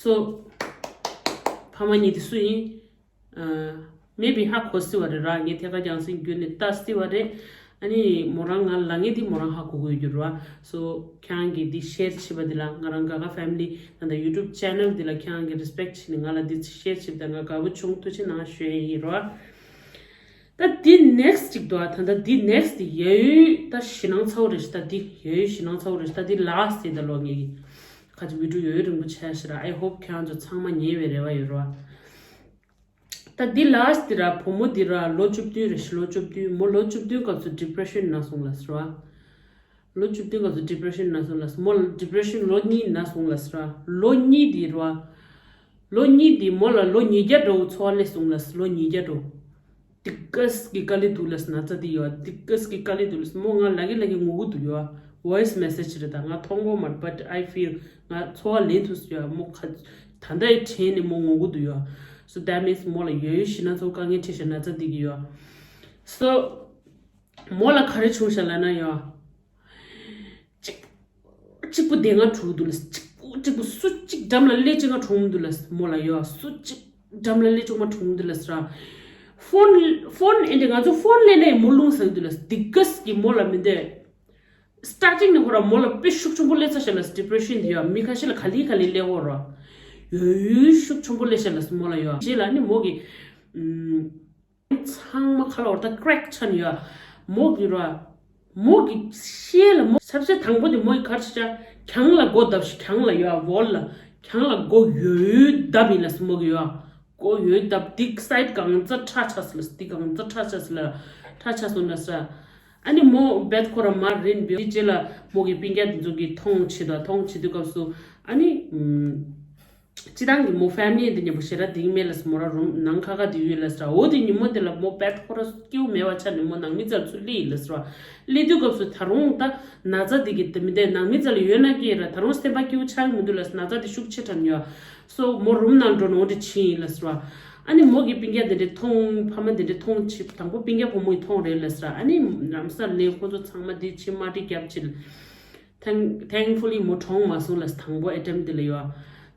སོ། ཕ་མ་གཉིས་དེ་སུ་ཡིན། ཨ། མེ་བི་ཧ་གོ་སྲིད་པ་རེད་ར། ངས་ཐད་ཀར་རྒྱང་སྲིང་བརྒྱུད་ནས་ལྟ་སྲིད་པ་རེད། ཨ་ནི་མོ་རང་ང་ལ་ངས་འདི་མོ་རང་ཧ་གོ་གི་ཡོད་རྒྱུ་རེད་བ། སོ་ཁྱེད་རང་གིས་འདི་ཤེར་བྱས་པ་འདི་ལ་ང་རང་ག་ག་ཕེ་མི་ལི་ད་ལྟ་ཡུ་ཊུབ་ཆེ་ནལ་འདི་ལ་ཁྱེད་རང་གིས་རེ་སི་པེག་བྱས་ནས་ང་ལ་འདི་ཤེར་བྱས་པ་དང་ང་དགའ་པོ་བྱུང་། ཐུགས་རྗེ་གནང་ཞུ་ཡས་ཡིན་རེད་བ། ད་འདི་ནེག་སི་ཊི་ཅིག་འདུག་ཨ། ད་ལྟ་འདི་ནེག་སི་ཊི་འདི་ཡ་ཡུལ་ད་ཞེད་སྣང་ཚ་བོ་རེད་ཤག་ད་འདི་ཡ་ཡུལ་ཞེད་སྣང་ཚ་བོ་རེད་ཤག་ད་འདི་ལ་སི་ཊི་ཡིན་ད་ལོ། ངེད་ཀྱི་ཁ་ཅིག་བི་ཌི་ཡོ་ཡ་ཡུལ་རིང་པོ་ཆགས་ཤག་ར། I hope ཁྱེད་རང་ཚོ་ཚང་མ་ཉན་པའི་རེ་བ་ཡོད་རེད་བ། ད་འདི་ལ་སི་ཊི་འདི་ར་བུ་མོ་འདི་ར་ལོ་བཅུ་བདུན་རེད་ཤག་ལོ་བཅུ་བདུན། མོ་ལོ་བཅུ་བདུན་སྐབས་སུ་ཌི་པི་རེ་ཤན་ན་སོང་ལ་ཟེར་བ། ལོ་བཅུ་བདུན་སྐབས་སུ་ཌི་པི་རེ་ཤན་ན་སོང་ལ་ཟེར། མོ་ལ་ཌི་པི་རེ་ཤན་ལོ་གཉིས་ན་སོང་ལ་ཟེར་བ། ལོ་གཉིས་འདི་ར་བ། ལོ་གཉིས་འདི་མོ་ལ་ལོ་ཉིས་བརྒྱ་འགྲོ་འཚོ་བ་སླེབས་སོང་ལ་ཟེར། ལོ་ཉིས་བརྒྱ་འགྲོ། ཏི་ཀ་སི་གི་དཀའ་ལས་འདུག་ལ་ཟེར། ན་ཚ་འདི་ཡོད་ཏི་ཀ་སི་གི་དཀའ་ལས་འདུག་ལ་ཟེར། མོ་ང་ལ་གི་ལ་གི་ངུ་གི་འདུག་ཡོད། ཝོ་ཡི་སི་མེ་སེ་ཇི་རེད། ད་ང་མཐོང་གོ་མ་རེད། but I feel ང་ཚོར་བ་ལེན་ཐུབ་སོང་ཡ། མོ་ཁ་ད་ལྟ་ཡི་དྲན་ནས་མོ་ངུ་གི་འདུག་ཡ། So that means མོ་ལ་ཡོད་ཡོད་ཞེད་སྣང་ཚ་བོ་དཀའ་ངལ་འཕྲད་ཤག་ན་ཚ་འདི་གི་ཡ། So མོ་ལ་ག་རེ་བྱུང་ཤག་ལབ་ན་ཡ། གཅིག་གཅིག་པུ་བསྡད་ང་དྲུག་འདུག་ལ། གཅིག་པུ་གཅིག་པུ་སུ་གཅིག་འགྲམ་ལ་སླེབས་ཅིག་ང་གྲོངས་འདུག་ལ། མོ་ལ་ཡ། སུ་གཅིག་འགྲམ་ལ་སླེབས་ཅིག་མ་གྲོངས་འདུག་ལ་ཟེར། ཕོན་ཕོན་ཨེ་འདྲ་ང་ཚོ་ཕོན་ལེན་ནས་མོ་རླུང་ཟ་གི་འདུག་ལ། འདི་ག་སི་གི་མོ་ལ་མི་འདོད། སི་ཊར་ཊིང་ནས་ཁོ་ར་མོ་ལ་དཔེ་ཤུགས་ཆེན་པོ་སླེབས་ཚར་ཤག་ལ། ཌི་པི་རེ་ཤན་འདི་ཡ་མི་ཁ་ཤས་ལ་ག་ལེ་ག་ལེ་སླེབས་ཡོད་ར། ཡོད་ཡོད་ཤུགས་ཆེན་པོ་སླེབས་ཤག་ལ་མོ་ལ་ཡ། རྗེས་ལ་ནི་མོ་གི་ཨམ། ཚང་མ་ཁ་ལ་འོར་ད་ཀྲེག་ཆགས་ནས་ཡ། མོ་གི་ར། མོ་གི་ཤེས་ལ་མོ་ཆབ་སེ་དང་པོ་དེ་མོ་ཡི་གར་ཆ་ཆ་གྱང་ལ་སྒོ་བརྡབས་ཤག་གྱང་ལ་ཡ་ཝོལ་ལ་གྱང་ལ་སྒོ་ཡོད་ཡོད་བརྡབས་ཡིན་ལ་མོ་གི་ཡ། ཀོ་ཡོད་སྟབས་འདི་སའིཌ་གང་ཚ་ཁྲ་ཆགས་ལ། འདི་གང་ཚ་ཁྲ་ཆགས་ལ། ཁྲ་ཆགས་སོང་ན་ས། ཨ་ནི་མོ་བེད་ཁོ་ར་མར་རིན་པའི་འདི་རྗེས་ལ་མོ་གི་སྤུན་ཀྱག་འདི་ཚོ་གི་མཐོང་བྱེད་དོ། མཐོང་བྱེད་དུས་སྐབས་སུ་ཨ་ནི་སྤྱི་བཏང་གི་མོ་ཕེ་མི་ལི་འདི་མཉམ་པོ་ཞེ་དྲག་འདི་མེད་ལ་ས། མོ་ར་རུམ་ནང་ཁ་ཁ་འདི་ཡོད་ལ་ས། འོ་དེ་ཉིན་མོ་དེ་ལ་མོ་བེད་ཁོ་ར་སྐྱིད་པོ་མེད་པ་ཆགས་ནས་མོ་ནང་མི་ཚོ་ཚུར་སླེབས་ཡིན་ལ་ས། སླེབས་དུས་སྐབས་སུ་ད་རུང་ད་ན་ཚ་འདི་གི་དེ་མི་འདས་ནང་མི་ཚོ་ལ་ཡོད་ན་སྐྱིད་ར། ད་རུང་སེམས་པ་སྐྱིད་པོ་ཆགས་ཀྱི་མི་འདུག་ལ་ས། ན་ཚ་འདི་ཤུགས་ཆེ་དྲགས་ཡོད། སོ་མོ་རུམ་ནང་འགྲོ་ནོ་འདི་ཕྱིན་ཡིན་ལ་ཟེར་བ། ཨ་ནི་མོ་གི་སྤུན་ཀྱག་དེ་འདྲས་མཐོང་། ཕ་མ་དེ་འདྲས་མཐོང་ཆེ་དང་པོ་སྤུན་ཀྱག་བུ་མོ་ཡིས་མཐོང་རེད་ལ་ཟེར། ཨ་ནི་ལམ་སང་ལས་ཁོ་ཚོ་ཚང་མ་འདི་ཕྱི་མ་འདི་རྒྱབ་ཕྱིན། Thank- thankfully མོ་གྲོངས་མ་སོང་ལ་ཟེར། དང་པོ་ཨེ་ཊེམ་དེ་ལ་ཡོད།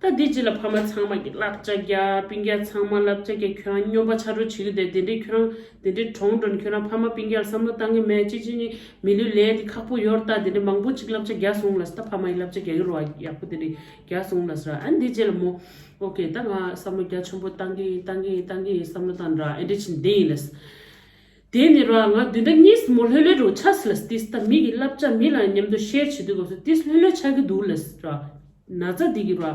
ད་འདི་རྗེས་ལ་ཕ་མ་ཚང་མ་གི་བསླབ་བྱ་རྒྱག་སྤུན་ཀྱག་ཚང་མ་བསླབ་བྱ་རྒྱག་ཁྱོད་རང་སྨྱོན་པ་ཆ་འགྲོ་བྱེད་ཀྱི་དེ་དེ་འདྲས་ཁྱོད་རང་དེ་འདྲས་གྲོངས་འགྲོ་ནས་ཁྱོད་རང་ཕ་མ་སྤུན་ཀྱག་ལ་བསམ་བློ་བཏང་གི་མེད། ཅི་ཅི་ནི་མི་ལུས་ལས་དེ་ཁག་པོ་ཡོད་ད། དེ་འདྲས་མང་པོ་ཅིག་བསླབ་བྱ་རྒྱག་སོང་ལ་ཟེར། ད་ཕ་མ་ཡི་བསླབ་བྱ་རྒྱག་གི་རོ་ཡག་པོ་དེ་འདྲས། རྒྱག་སོང་ལ་ཟེར། ཨ་ནི་འདི་རྗེས་ལ་མོ་ཨོ་ཀེ་ད་ང་བསམ་བློ་རྒྱ་ཆེན་པོ་བཏང་གི་ཡིན་བཏང་གི་ཡིན་བཏང་གི་ཡིན་བསམ་བློ་བཏང་ར་ཨེ་འདྲ་ཕྱིན་བསྡད་ཡིན་ལ་ཟེར། དེ་ནི་ར་ང་བདུན་ཕྲག་གཉིས་མོ་ལྷོད་ལྷོད་རུ་ཆགས་ལ་ཟེར། ཏིས་ད་མི་གི་བསླབ་བྱ་མི་ལ་མཉམ་དུ་ཤེར་བྱེད་དུས་སྐབས་སུ་ཏིས་ལྷོད་ལྷོད་ཆགས་ཀྱི་འདུག་ལ་ཟེར་ར། ན་ཚ་འདི་གི་ར་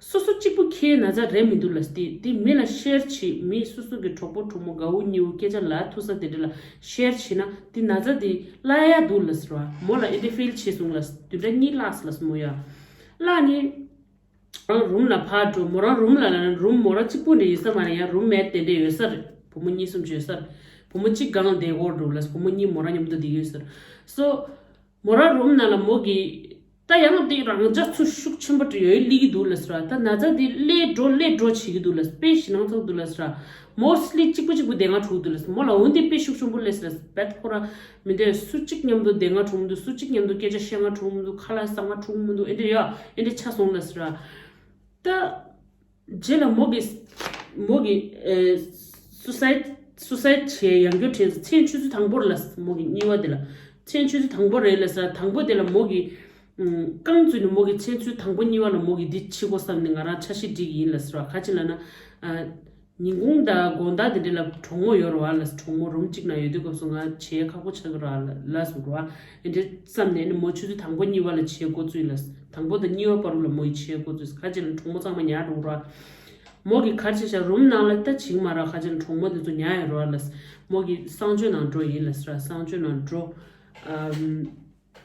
སོ་སོ་གཅིག་པུ་ཁྱེད་ན་ཚ་རེད་མི་འདུག་ལ་ཟེར། ཏི་ཏི་མི་ལ་ཤེར་བྱེད། མི་སོ་སོ་གི་གྲོགས་པོ་གྲོགས་མོ་དགའ་བོ་ཉེ་བོ་སྐད་ཆ་ལ་ཐུག་ས་དེ་འདྲ་ལ་ཤེར་བྱེད་ན་ཏི་ན་ཚ་འདི་བརླག་ཡ་འདུག་ལ་ཟེར་ར། མོ་ལ་ཨེ་འདྲ་ཕིལ་བྱས་སོང་ལ་ཟེར། བདུན་ཕྲག་གཉིས་བརླག་ལ་ཟེར་མོ་ཡ། བརླག་ནི། རང་རུམ་ལ་ཕར་འགྲོ། མོ་རང་རུམ་ལ་ལ་ན་རུམ་མོ་རང་གཅིག་པུ་འདྲ་ཡིན་ས་མ་རེད། ཡང་རུམ་མེད་དེ་འདྲ་ཡོད་ས་རེད། བུ་མོ་གཉིས་གསུམ་ཅིག་ཡོད་ས་རེད། བུ་མོ་གཅིག་སྒང་ལ་བསྡད་ཡོད་རེད་ལ། བུ་མོ་གཉིས་མོ་རང་མཉམ་དུ་བསྡད་ཡོད་ས་རེད། སོ་མོ་རང་རུམ་ནང་ལ་མོ་གི་ད་ཡང་དེ་རང་འཇགས་ཚུལ་ཤུགས་ཆེན་པོ་འདྲ་ཡོད་སླེབས་ཀྱི་འདུག་ལ་ཟེར་བ། ད་ན་ཚ་དེ་སླེབས་འགྲོ་སླེབས་འགྲོ་བྱེད་ཀྱི་འདུག་ལ། དཔེ་ཞེད་སྣང་ཚ་པོ་འདུག་ལ་ཟེར་བ། མོ་སླེབས་གཅིག་པུ་གཅིག་པུ་བསྡད་ང་དྲུག་འདུག་ལ་ཟེར། མོ་ལ་འོན་ཏེ་དཔེ་ཤུགས་ཆེན་པོ་སླེབས་ཟེར་ལ་བེད་ཁོ་ར་མི་འདོད། སུ་གཅིག་མཉམ་དུ་བསྡད་ང་དྲུག་མི་འདུག་སུ་གཅིག་མཉམ་དུ་སྐད་ཆ་བཤད་ང་དྲུག་མི་འདུག་ཁ་ལག་ཟ་ང་དྲུག་མི་འདུག་ཨེ་འདྲ་ཡ་ཨེ་འདྲ་ཆགས་སོང་ལ་ཟེར་བ། ད་རྗེས་ལ་མོ་གི་མོ་གི་ཨེ་སུ་སའིཌ་སུ་སའིཌ་བྱས་ཡང་སྐྱོར་བྱས། མཚན་ཆུ་ཚོད་དང་པོ་རེད་ལ་མོ་གི་གཉིས་པ་དེ་ལ། མཚན་ཆུ་ཚོད་དང་པོ་རེད་ལ་ཟེར། དང་པོ་དེ་ལ་མོ་གི་རྐང་བཙུགས་ནས་མོ་གི་མཚན་ཚུལ་དང་པོ་གཉིས་པ་ལ་མོ་གི་འདི་ཕྱི་གོ་བསམ་ནས་ང་རང་འཆར་གཞི་སྒྲིག་གི་ཡིན་ལ་ཟེར་བ། ག་ཅི་ལབ་ན། ཨ། ཉིན་གུང་དང་དགོང་དག་དེ་འདྲ་ལ་གྲོགས་མོ་ཡོད་རེད་བ་ལ། གྲོགས་མོ་རུམ་གཅིག་ན་ཡོད་དུས་སྐབས་སུ་ང་བྱེད་ཡས་ཁག་པོ་ཆགས་ཀྱི་རེད་བ་ལ་ཟེར་བ། ཨེ་འདྲ་བསམ་ནས་ནི་མོ་ཆུ་ཚོད་དང་པོ་གཉིས་པ་ལ་བྱེད་འགོ་བཙུགས་ལ། དང་པོ་དང་གཉིས་པ་བར་ལ་མོ་ཡི་བྱེད་འགོ་བཙུགས། ག་ཅི་ལབ་ན་གྲོགས་མོ་ཚང་མ་ཉལ་འགྲོ་རེད་བ། མོ་གི་ག་རེ་བྱས་ཤག་རུམ་ནང་ལ་ད་བྱེད་མ་རེད། ག་ཅི་ལབ་ན་གྲོགས་མོ་དེ་ཚོ་ཉལ་ཡོད་རེད་བ་ལ། མོ་གི་གསང་སྤྱོད་ནང་འགྲོ་ཡིན་ལ་ཟེར་བ། གསང་སྤྱོད་ནང་འགྲོ། ཨམ།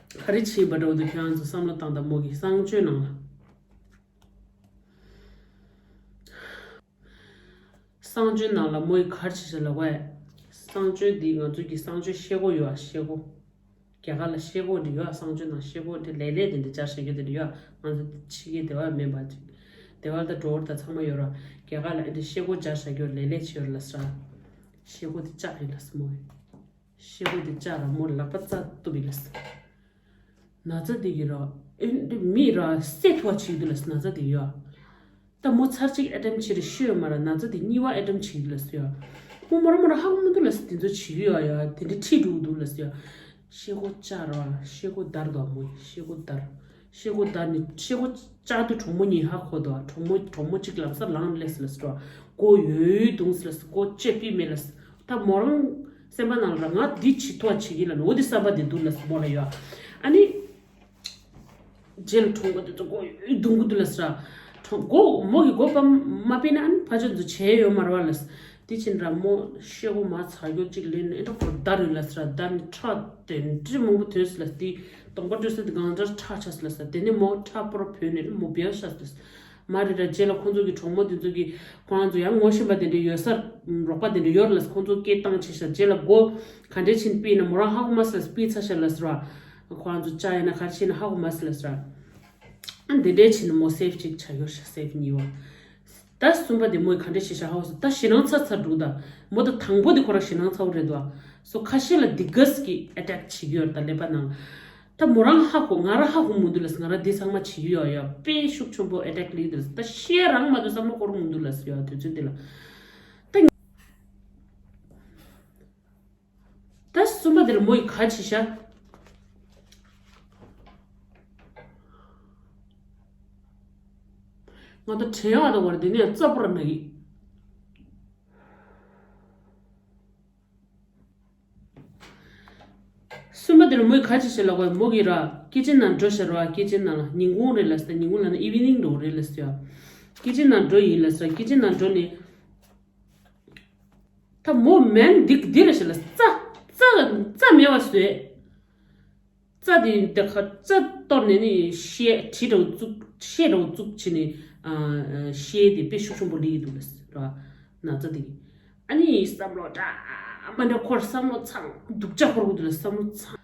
ག་རེ་བྱེད་པ་འདྲ་བོ་འདུག་ཁྱེད་རང་ཚོ་བསམ་བློ་བཏང་དང་། མོ་གི་གསང་སྤྱོད་ནང་ལ། གསང་སྤྱོད་ནང་ལ་མོ་ཡི་ག་རེ་བྱས་ཤག་ལབ་གས། གསང་སྤྱོད་འདི་ང་ཚོ་གི་གསང་སྤྱོད་ཤེལ་སྒོ་ཡོད་ཨ། ཤེལ་སྒོ། རྒྱ་གར་ལ་ཤེལ་སྒོ་འདི་ཡོད་ཨ། གསང་སྤྱོད་ནང་ཤེལ་སྒོ་འདི་ལེ་ལེ་འདི་འདྲ་སྦྱར་བཞག་རྒྱུ་འདི་འདྲ་ཡོད་ཨ། ང་ཚོ་ཕྱི་རྒྱལ་སྡེ་བ་མིན་པ་ཅིག་སྡེ་བ་དང་གྲོགས་པོ་དང་ཚང་མ་ཡོད་ར། རྒྱ་གར་ལ་འདི་འདྲ་ཤེལ་སྒོ་སྦྱར་བཞག་རྒྱུ་ལེ་ལེ་ཅིག་ཡོད་ར་ལ་ཟེར། ཤེལ་སྒོ་འདི་བཅག་ཡིན་ལ་ཟེར་མོ་ཡི། ཤེལ་སྒོ་འདི་བཅག་ར་མོ་ལག་པ་བཙག་གཏུབ་ཡིན་ལ་ཟེར། ན་ཚ་འདི་གི་ར་ཨེ་འདི་མི་ར་བསད་ཐུབ་པ་བྱེད་ཀྱི་འདུག་ལ་ཟེར། ན་ཚ་འདི་ཡོད་ཨ། ད་མོ་ཚར་གཅིག་ཨེ་ཊེམ་བྱས་རེད་ཤི་ཡོད་མ་རེད། ན་ཚ་དེ་གཉིས་པ་ཨེ་ཊེམ་བྱེད་ཀྱི་ལ་སུ་ཡ། ཁོ་མོ་རང་མོ་རང་ཧ་གོ་མི་འདུག་ལ་ཟེར། དེ་ཚོ་བྱེད་ཀྱི་ཡོད་ཡ། དེ་འདྲ་ཁྲིད་འགྲོ་གི་འདུག་ལ་ཟེར་ཡ། ཤེལ་སྒོ་བཅག་ར། ཤེལ་སྒོ་བརྡར་འདུག་མོ། ཤེལ་སྒོ་བརྡར། ཤེལ་སྒོ་བརྡར་ནས་ཤེལ་སྒོ་བཅག་དུས་གྲོགས་མོ་གཉིས་ཧ་གོ་འདུག་གྲོགས་མོ་གྲོགས་མོ་གཅིག་ལམ་སང་ལངས་ལས་ལ་ཟེར། སྒོ་ཡོད་འདུག་ལ་ཟེར། སྒོ་ཕྱེ་པི་མེད་ལ་ཟེར། ད་མོ་རང་སེམས་པ་ནང་ལ་ང་འདི་བྱེད་ཐུབ་བྱེད་ཀྱི་ལ་ནོ། འོ་དེ་བསམ་པ་དེ་འདུག་ལ་ཟེར་མོ་ལ་ཡ། ཨ་ནི། རྗེས་ལ་གྲོགས་པོ་དེ་ཚོ་སྒོ་ཡོད་འདུག་གི་འདུག་ལ་ཟེར། གྲོགས་སྒོ་མོ་གི་སྒོ་ཕར་མ་ཕྱེ་ན་ཨ་ནི་ཕ་ཆོས་ཚོ་བྱས་ཡོད་མ་རེད་བ་ལ་ཟེར། དེ་ཕྱིན་ར་མོ་ཤེལ་སྒོ་མར་ཚར་རྒྱུ་གཅིག་ལེན་ནས་ཨེ་འདྲ་ཁོར་བརྡར་ཡོད་ལ་ཟེར། བརྡར་ནས་ཁྲག་དེ་འདྲ་མང་པོ་ཐོན་སོང་ལ་ཟེར། དེ་གདོང་པ་བཀྲུས་ས་དེ་གང་འདྲ་ཁྲག་ཆགས་སོང་ལ་ཟེར། དེ་ནས་མོ་ཁྲག་པོ་ར་བུད་ནས་མོ་བེལ་ཤ་ཟེར། མ་རེད་ར། རྗེས་ལ་ཁོང་ཚོ་གི་གྲོགས་མོ་དེ་ཚོ་གི་ཁོ་རང་ཚོ་ཡང་ངོ་ཤེས་པ་དེ་འདྲ་ཡོད་ས། རོགས་པ་དེ་འདྲ་ཡོད་ར་ལ་ཟེར། ཁོང་ཚོ་སྐད་བཏང་བྱས་ཤག་རྗེས་ལ་སྒོ་ག་འདྲ་ཕྱིན་པི་ན་མོ་རང་ཧ་གོ་མ་སོང་ལ་ཟེར། པི་ཚར་ཤག་ལ་ཟེར་བ། ཁོ་རང་ཚོ་བཅག་ཡིན་ན་ག་རེ་བྱས་ན་ཧ་གོ་མ་སོང་ལ་ཟེར། ཨ་འདི་འདྲའི་བྱས་ན་མོ་སེབ་གཅིག་ཆགས་ཡོད་ཤག་སེབ་གཉིས་པ། ད་གསུམ་པ་དེ་མོས་ག་འདྲ་བྱས་ཤག་ཧ་གོ་སོང་། ད་ཞེད་སྣང་ཚ་ཚ་འདུག་ད་མོ། ད་དང་པོ་དེ་ཁོ་རང་ཞེད་སྣང་ཚ་བོ་རེད་འདུག་སོ་ཁ་ཤས་ལ་དེ་གས་ཀྱི་ཨེ་ཊེག་བྱེད་ཀྱི་ཡོད་རེད། ད་ཀླད་པ་ནང་ད་མོ་རང་ཧ་གོ། ང་རང་ཧ་གོ་མི་འདུག་ལ་ཟེར། ང་རང་འདི་ཚང་མ་བྱེད་ཀྱི་ཡོད་ཡ། དཔེ་ཤུགས་ཆེན་པོ་ཨེ་ཊེག་སླེབས་འདུག་ལ་ཟེར། ད་བཤད་རང་མ་གཏོགས་བསམ་བློ་འཁོར་མི་འདུག་ལ་ཟེར་ཡ། དུས་ཚོད་འདི་ལ་ད། ད་གསུམ་པ་དེ་ལ་མོ་ཡིས་ག་བྱས་ཤག་ང་ད་དྲན་ཡག་ད་བར་དེ་ནས་རྩ་བོར་ན་ཡིན། གསུམ་པ་དེ་ལ་མོས་ག་བྱས་ཤག་ལབ་པ། མོ་གིས་ར་ཀི་ཅན་ནང་འགྲོ་ཤག་ར། ཀི་ཅན་ནང་ལ་ཉིན་གུང་རེད་ལ་ཟེར། ཉིན་གུང་ལ་ནི་ཨི་ཝི་ནིང་འགྲོ་རེད་ལ་ཟེར། ཀི་ཅན་ནང་འགྲོ་ཡིན་ལ་ཟེར། ཀི་ཅན་ནང་འགྲོ་ནས། ད་མོ་མན་འདི་འདི་རེད་ཤག་ལ། རྩ་རྩ་རྩ་མེད་པ་བཟོས། རྩ་དེ་འདི་ཁ་རྩ་གཏོར་ནས་ནི་ཤེལ་གྲི་འདྲ་བོ་བཙུགས། ཤེལ་འདྲ་བོ་བཙུགས་བྱས་ནས། ཨ་ཤེལ་དེ་དཔེ་ཤུགས་ཆེན་པོ་སླེབས་ཀྱི་འདུག་ལ་ཟེར་བ། ན་ཚ་དེ་གིས། ཨ་ནི་བསམ་བློ་འདྲ་མ་འདྲ་འཁོར། བསམ་བློ་ཚང་སྡུག་ཅག་འཁོར་གྱི་འདུག་ལ། བསམ་བློ་ཚང་།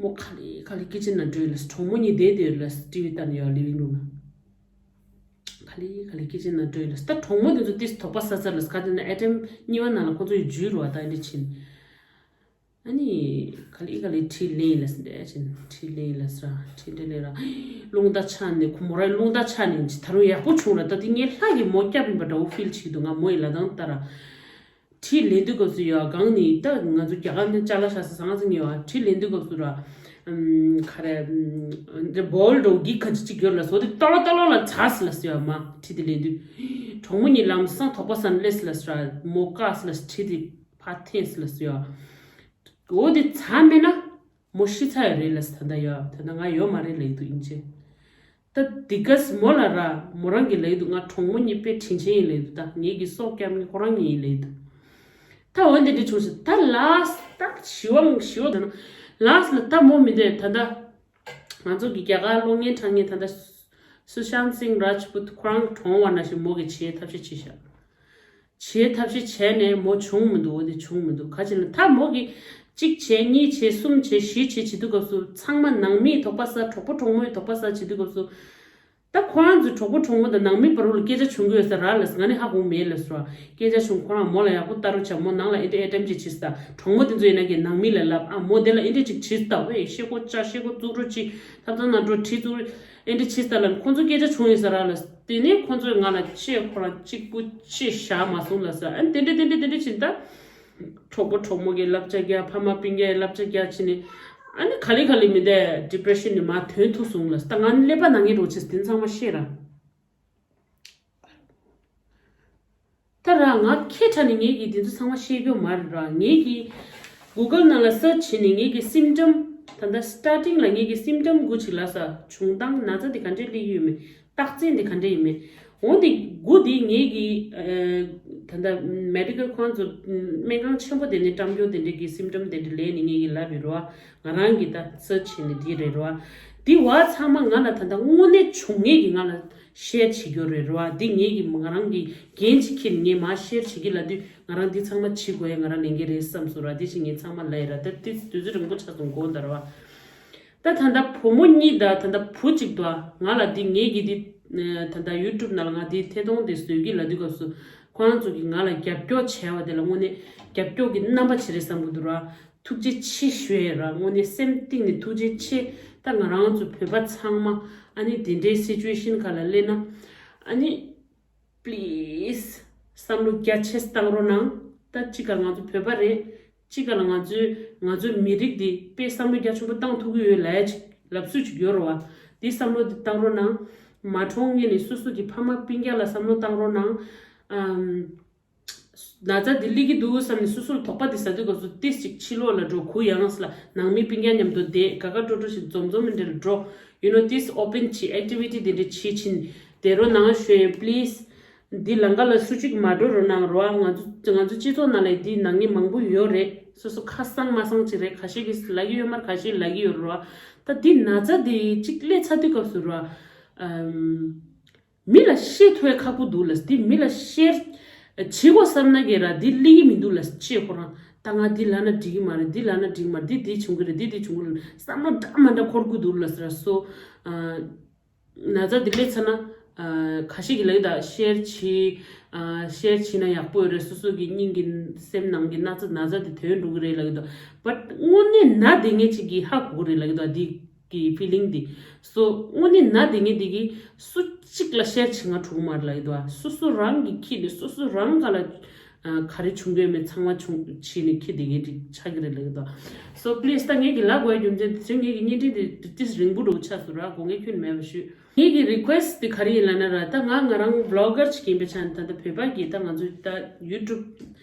མོ་ག་ལེ་ག་ལེ་ཀི་ཅན་ནང་འགྲོ་ཡིན་ལ་ཟེར། གྲོགས་མོ་གཉིས་བསྡད་བསྡད་ཡོད་ལ་ཟེར། ཊི་ཝི་ལྟ་ནས་ཡོད་ལི་ཝིང་རུམ་ནང་། ག་ལེ་ག་ལེ་ཀི་ཅན་ནང་འགྲོ་ཡིན་ལ་ཟེར། ད་གྲོགས་མོ་དེ་ཚོ་ཏིས་དོགས་པ་ཟ་ཚར་ལ་ཟེར། ག་དེ་ན་ཨེ་ཊེམ་གཉིས་པ་ནང་ལ་ཁོ་ཚོ་ཡི་འཇུས་རུ་བ། ད་ཨེ་འདྲ་ཕྱིན། ཨ་ནི་ག་ལེ་ག་ལེ་ཁྲིད་ལེན་ལ་ཟེར། འདྲ་ཕྱིན་ཁྲིད་ལེན་ལ་ཟེར། ཁྲིད་འདྲ་ལེན་ར། རླུང་རྟ་ཆག་ནས་ཁོ་མོ་ར་རླུང་རྟ་ཆག་ནས་ད་རུང་ཡག་པོ་བྱུང་ར། ད་དེ་ངས་ལྷ་གིས་མོ་སྐྱབས་ཡིན་པ་འདྲ་བོ་ཕིལ་བྱེད་ཀྱི་འདུག་ང་མོ་ཡི་ལ་དང་ལྟ་ར། ཁྲིད་ལེན་དུས་སྐབས་སུ་ཡོད་གང་ནི་ད་ང་ཚོ་རྒྱ་གར་ནས་ཅ་ལག་ཤ་ཟ་ཟང་ཟིང་ཡོད། ཁྲིད་ལེན་དུས་སྐབས་སུ་ར། ཨམ་ག་རེ། ཨམ་འདི་བོལ་འགྲོ་གི་ཁ་ཅིག་ཅིག་ཡོད་ལ་ཟེར། དེ་ཏོ་ལོ་ཏོ་ལོ་ལ་ཚ་སི་ལ་ཟེར་ཡོད་མ། ཁྲིད་དེ་ལེན་དུས། གྲོགས་མོ་གཉིས་ལམ་སང་དོགས་པ་ཟ་ནས་སླེབས་སི་ལ་ཟེར་ར། མོ་བཀག་སི་ལ་ཟེར། ཁྲིད་དེ་ཕར་འཐེན་སི་ལ་ཟེར་ཡོད། འོ་དེ་ཚ་མེད་ན་མོ་ཤི་ཚར་ཡོད་རེད་ལ་ཟེར། ད་ལྟ་ཡོད། ད་ལྟ་ང་ཡོད་མ་རེད་ལབ་ཀྱི་འདུག་ཨིན་ཅི། ད་དེ་ག་སི་མོ་ལ་ར་མོ་རང་གིས་ལབ་ཀྱི་འདུག་ང་གྲོགས་མོ་གཉིས་དཔེ་དྲིན་ཆེན་ཡིན་ལབ་ཀྱི་འདུག་ད་ངེད་ཀྱི་སྲོག་སྐྱབས་མཁན་ཁོ་རང་གཉིས་ཡིན་ལབ་ཀྱི་འདུག་ད་འོན་ཏེ་འདི་བྱུང་ཟེར། ད་ལཱསི་ད་ཞི་བ་ཞི་བ་ད་ན་ལཱསི་ལ་ད་མོ་མི་འདོད། ད་ད་ང་ཚོ་གི་རྒྱ་གར་གློག་བརྙན་འཁྲབ་མཁན་ད་ད་སུ་ཤཱནྟ་སིང་རཱཇ་པུད་ཁོ་རང་གྲོངས་པ་ནང་བཞིན་མོ་གིས་བྱེད་ཐབས་ཤེས་བྱས་ཤག་བྱེད་ཐབས་ཤེས་བྱས་ནས་མོ་བྱུང་མི་འདུག་འོ་དེ་བྱུང་མི་འདུག་ག་ཅི་ན་ད་མོ་གིས་གཅིག་བྱས་གཉིས་བྱས་གསུམ་བྱས་བཞི་བྱས་བྱེད་དུས་སྐབས་སུ་ཚང་མ་ནང་མིས་དོགས་པ་ཟ། གྲོགས་པོ་གྲོགས་མོས་དོགས་པ་ཟ་བྱེད་དུས་སྐབས་སུ། ད་ཁོ་རང་ཚོའི་གྲོགས་པོ་གྲོགས་མོ་དང་ནང་མི་བར་ལ་སྐད་ཆ་བྱུང་གི་ཡོད་ས་ར་ལ་ཟེར། ང་ནི་ཧ་གོ་མེད་ལ་ཟེར་བ། སྐད་ཆ་བྱུང་། ཁོ་རང་མོ་ལ་ཡག་པོ་ལྟ་རོགས་བྱ། མོ་ནང་ལ་ཨེ་འདྲ་ཨེ་ཊེམ་ཅིག་བྱེད་ས། གྲོགས་མོ་དེ་ཚོ་ཡིན་ན་གི་ནང་མི་ལ་ལབ། ཨ་མོ་དེ་ལ་ཨེ་འདྲ་ཅིག་བྱེད་ས། ཝེ་ཤེལ་སྒོ་བཅག་ཤེལ་སྒོ་བཙུགས་རོགས་གྱིས། ཐབ་ཚང་ནང་འགྲོ་གྲི་བཙུགས་རོགས། ཨེ་འདྲ་བྱེད་ས་ལ་ཁོ་ཚོ་སྐད་ཆ་བྱུང་ཡོད་ས་ར་ལ་ཟེར། དེ་ནས་ཁོ་ཚོས་ང་ལ་ཅི་ཁོ་རང་གཅིག་པུ་ཅི་བཞག་མ་སོང་ལ་ཟེར། ཨ་ནི་དེ་འདྲ་དེ་འདྲ་དེ་འདྲ་བྱེད་ད། གྲོགས་པོ་གྲོགས་མོ་གིས་བསླབ་བྱ་རྒྱག་ཕ་མ་སྤུན་ཀྱག་གིས་བསླབ་བྱ་རྒྱག་བྱས་ནས། ཨ་ནི་ག་ལེ་ག་ལེ་མི་འདའི་ཌི་པི་རེ་ཤན་ནི་མར་ཐོན་ཐུབ་སོང་ལ། ད་ང་ནི་ཀླད་པ་ནང་གི་རོགས་བྱས་དེ་ཚང་མ་ཤེས་ར། ད་ར་ང་ཁྱེད་ཁྲ་ནས་ངེད་ཀྱིས་དེ་ཚོ་ཚང་མ་ཤེས་རྒྱུ་མ་རེད་ར། ངེད་ཀྱིས་གུ་གལ་ནང་ལ་སར་ཆི་བྱས་ནས་ངེད་ཀྱི་སིམ་ཊམ། ད་ལྟ་སི་ཊར་ཊིང་ལ་ངེད་ཀྱི་སིམ་ཊམ་དགུ་ཅིག་ལབ་ས། བྱུང་སྟངས་ན་ཚ་དེ་ག་འདྲས་སླེབས་ཡོད་མེད། རྟགས་མཚན་དེ་ག་འདྲ་ཡིན་མིན། འོ་དེ་དགུ་དེ་ངེད་ཀྱི་ཨ་ད་ལྟ་མེ་ཌི་ཀལ་ཁོང་ཚོ་སྨན་ཁང་ཆེན་པོ་དེ་ནས་བཀྲམ་སྐྱོར་དེ་འདྲ་གི་སིམ་ཊམ་དེ་འདྲ་ལས་ནས་ངེད་ཀྱི་ལབ་ཡོད་རེད་བ། ང་རང་གི་ད་སར་ཆི་བྱས་ནས་དེ་རེད་རེད་བ། དེ་བ་ཚང་མ་ང་ལ་ད་ལྟ་དངོས་གནས་བྱུང་ངེད་ཀྱི་ང་ལ་ཤེར་བྱེད་རྒྱུ་རེད་རེད་བ། དེ་ངེད་ཀྱི་ང་རང་གི་འགན་ཅིག་འཁྱེར་ངས་མར་ཤེར་བྱེད་ཀྱི་ལབ་དུས་ང་རང་འདི་ཚང་མ་བྱེད་དགོས་ཡ་ང་རང་ལས་འགན་རེད་བསམ་སོང་ར། དེ་བཞིན་ངས་ཚང་མ་ལབ་ཡ་ར། ད་དེ་དུས་ཚོད་རིང་པོ་ཆགས་སོང་དགོངས་དག་ར་བ། ད་ད་ལྟ་བུ་མོ་གཉིས་དང་ད་ལྟ་བུ་གཅིག་འདུག་ང་ལ་འདི་ངེད་ཀྱི་འདི་ད་ལྟ་ཡུ་ཊུབ་ནང་ལ་ང་འདི་ཐད་གཏོང་འདི་བཟོས་ཀྱི་ལབ་དུས་སྐབས་སུ་ཁོ་རང་ཚོ་གིས་ང་ལ་རྒྱབ་སྐྱོར་བྱས་པ་དེ་ལ་དངོས་གནས་རྒྱབ་སྐྱོར་གྱི་རྣམ་པ་ཅིག་རེད་བསམ་གྱི་འདུག་ར། ཐུགས་རྗེ་ཆེ་ཞུ་ཡ་ར། དངོས་གནས་སེམས་གཏིང་ནས་ཐུགས་རྗེ་ཆེ། ད་ང་རང་ཚོ་བོད་པ་ཚང་མ་ཨ་ནི་དེ་འདྲའི་སི་ཅུ་ཨེ་ཤན་ཁག་ལ་སླེབས་ན་ཨ་ནི་པི་ལིས་བསམ་བློ་རྒྱ་ཆེ་བཏང་རོགས་གནང་། ད་གཅིག་ག་ང་ཚོ་བོད་པ་རེད། གཅིག་ག་ལ་ང་ཚོའི་ང་ཚོའི་མི་རིགས་འདི་དཔེ་བསམ་བློ་རྒྱ་ཆེན་པོ་བཏང་ཐུབ་ཀྱི་ཡོད་ལབ་ཡ་ཅིག་ལབ་སྲོལ་ཅིག་ཡོད་རེད་བ། འདི་བསམ་བློ་འདི་བཏང་རོགས་གནང་། མ་འཁྲུངས་སྔོན་ནས་སོ་སོ་གི་ཕ་མ་སྤུན་ཀྱག་ལ་བསམ་བློ་བཏང་རོགས་གནང་། ཨམ། ན་ཚ་འདི་སླེབས་ཀྱི་འདུག་བསམ་ནས་སོ་སོར་དོགས་པ་འདི་ཟ་དུས་སྐབས་སུ་ཏིས་ཅིག་ཕྱི་ལོགས་ལ་འགྲོ། གུ་ཡངས་ལ་ནང་མི་སྤུན་ཀྱག་མཉམ་དུ་བསྡད། དགའ་དགའ་སྤྲོ་སྤྲོ་ཞིག་འཛོམས་འཛོམས་འདྲ་ལ་འགྲོ། You know, this open བྱེད། activity འདི་འདྲ་བྱེད་ཕྱིན་བསྡད་རོགས་གནང་ཞུ་ཡིན། Please། འདི་ལམ་ཁ་ལ་སུ་གཅིག་མ་འགྲོ་རོགས་གནང་རོགས། ང་ཚོ་ང་ཚོ་སྤྱི་ཚོགས་ནང་ལ་འདི་ནང་མི་མང་པོ་ཡོད་རེད། སོ་སོ་ཁ་གསང་མ་གསང་ཅིག་རེད། ཁ་ཤས་ཀྱིས་ལབ་ཀྱི་ཡོད་མ་རེད། ཁ་ཤས་ལབ་ཀྱི་ཡོད་རེད་རོགས། ད་འདི་ན་ཚ་འདི་གཅིག་སླེབས་ཚར་དུས་སྐབས་སུ་རོགས། ཨམ། མི་ལ་བཤད་ཐུབ་ཡ་ཁག་པོ་འདུག་ལ། འདི་མི་ལ་ཤེར་བྱེད་དགོས་བསམ་ན་གི་ར་འདི་སླེབས་ཀྱི་མི་འདུག་ལ། ཅེས་ཁོ་རང་ད་ང་འདི་ལབ་ན་འགྲིག་གི་མ་རེད། འདི་ལབ་ན་འགྲིག་གི་མ་རེད། འདི་འདི་བྱུང་གི་རེད། འདི་འདི་བྱུང་གི་རེད། བསམ་བློ་འདྲ་མ་འདྲ་འཁོར་གི་འདུག་ལ་ཟེར་སོ། ཨ། ན་ཚ་འདི་སླེབས་ཚར་ན། ཨ། ཁ་ཤས་ཀྱིས་ལབ་ཀྱི་འདུག་ཤེར་བྱེད། ཨ། ཤེར་བྱེད་ན་ཡག་པོ་ཡོད་རེད། སོ་སོ་གི་སྙིང་གི་སེམས་ནང་གི་ན་ཚ་ན་ཚ་འདི་དོན་འགྲོ་གི་རེད་ལབ་ཀྱི་འདུག But དངོས་གནས་ན་བསྡད་མཁན་ཅིག་གིས་ཧ་གོ་གི་རེད་ལབ་ཀྱི་འདུག་འདི་གི་feeling འདི། So དངོས་གནས་ན་བསྡད་མཁན་འདི་གིས་སུ་གཅིག་ལ་ཤེར་བྱེད་ང་འགྲོ་གི་མ་རེད་ལབ་ཀྱི་འདུག་སོ་སོ་རང་གིས་འཁྱེར་ནས་སོ་སོ་རང་ག་ལ། ཨ། ག་རེ་བྱུང་གི་ཡོད་མེད་ཚང་མ་བྱུང་བྱས་ནས་འཁྱེར་བསྡད་མཁན་ཅིག་ཆགས་ཀྱི་རེད་ལབ་ཀྱི་འདུག So please ད་ངེད་ཀྱི་ལབ་དགོས་རྒྱུ་མཚན་དེ་ཚོ་ངེད་ཀྱི་བརྙན་འཕྲིན་དེ་ཏིས་རིང་པོ་འགྲོ་ཆགས་སོང་ར། དགོངས་འགལ་ཁྱོན་མེད་པ་ཞུ། ངེད་ཀྱི་request དེ་ག་རེ་ཡིན་ལབ་ན་ར། ད་ང་ང་རང་vlogger ཅིག་ཡིན་པའི་ཆ་ནས་ད་ལྟ་བོད་པ་གི་ད་ང་ཚོའི་ད་YouTube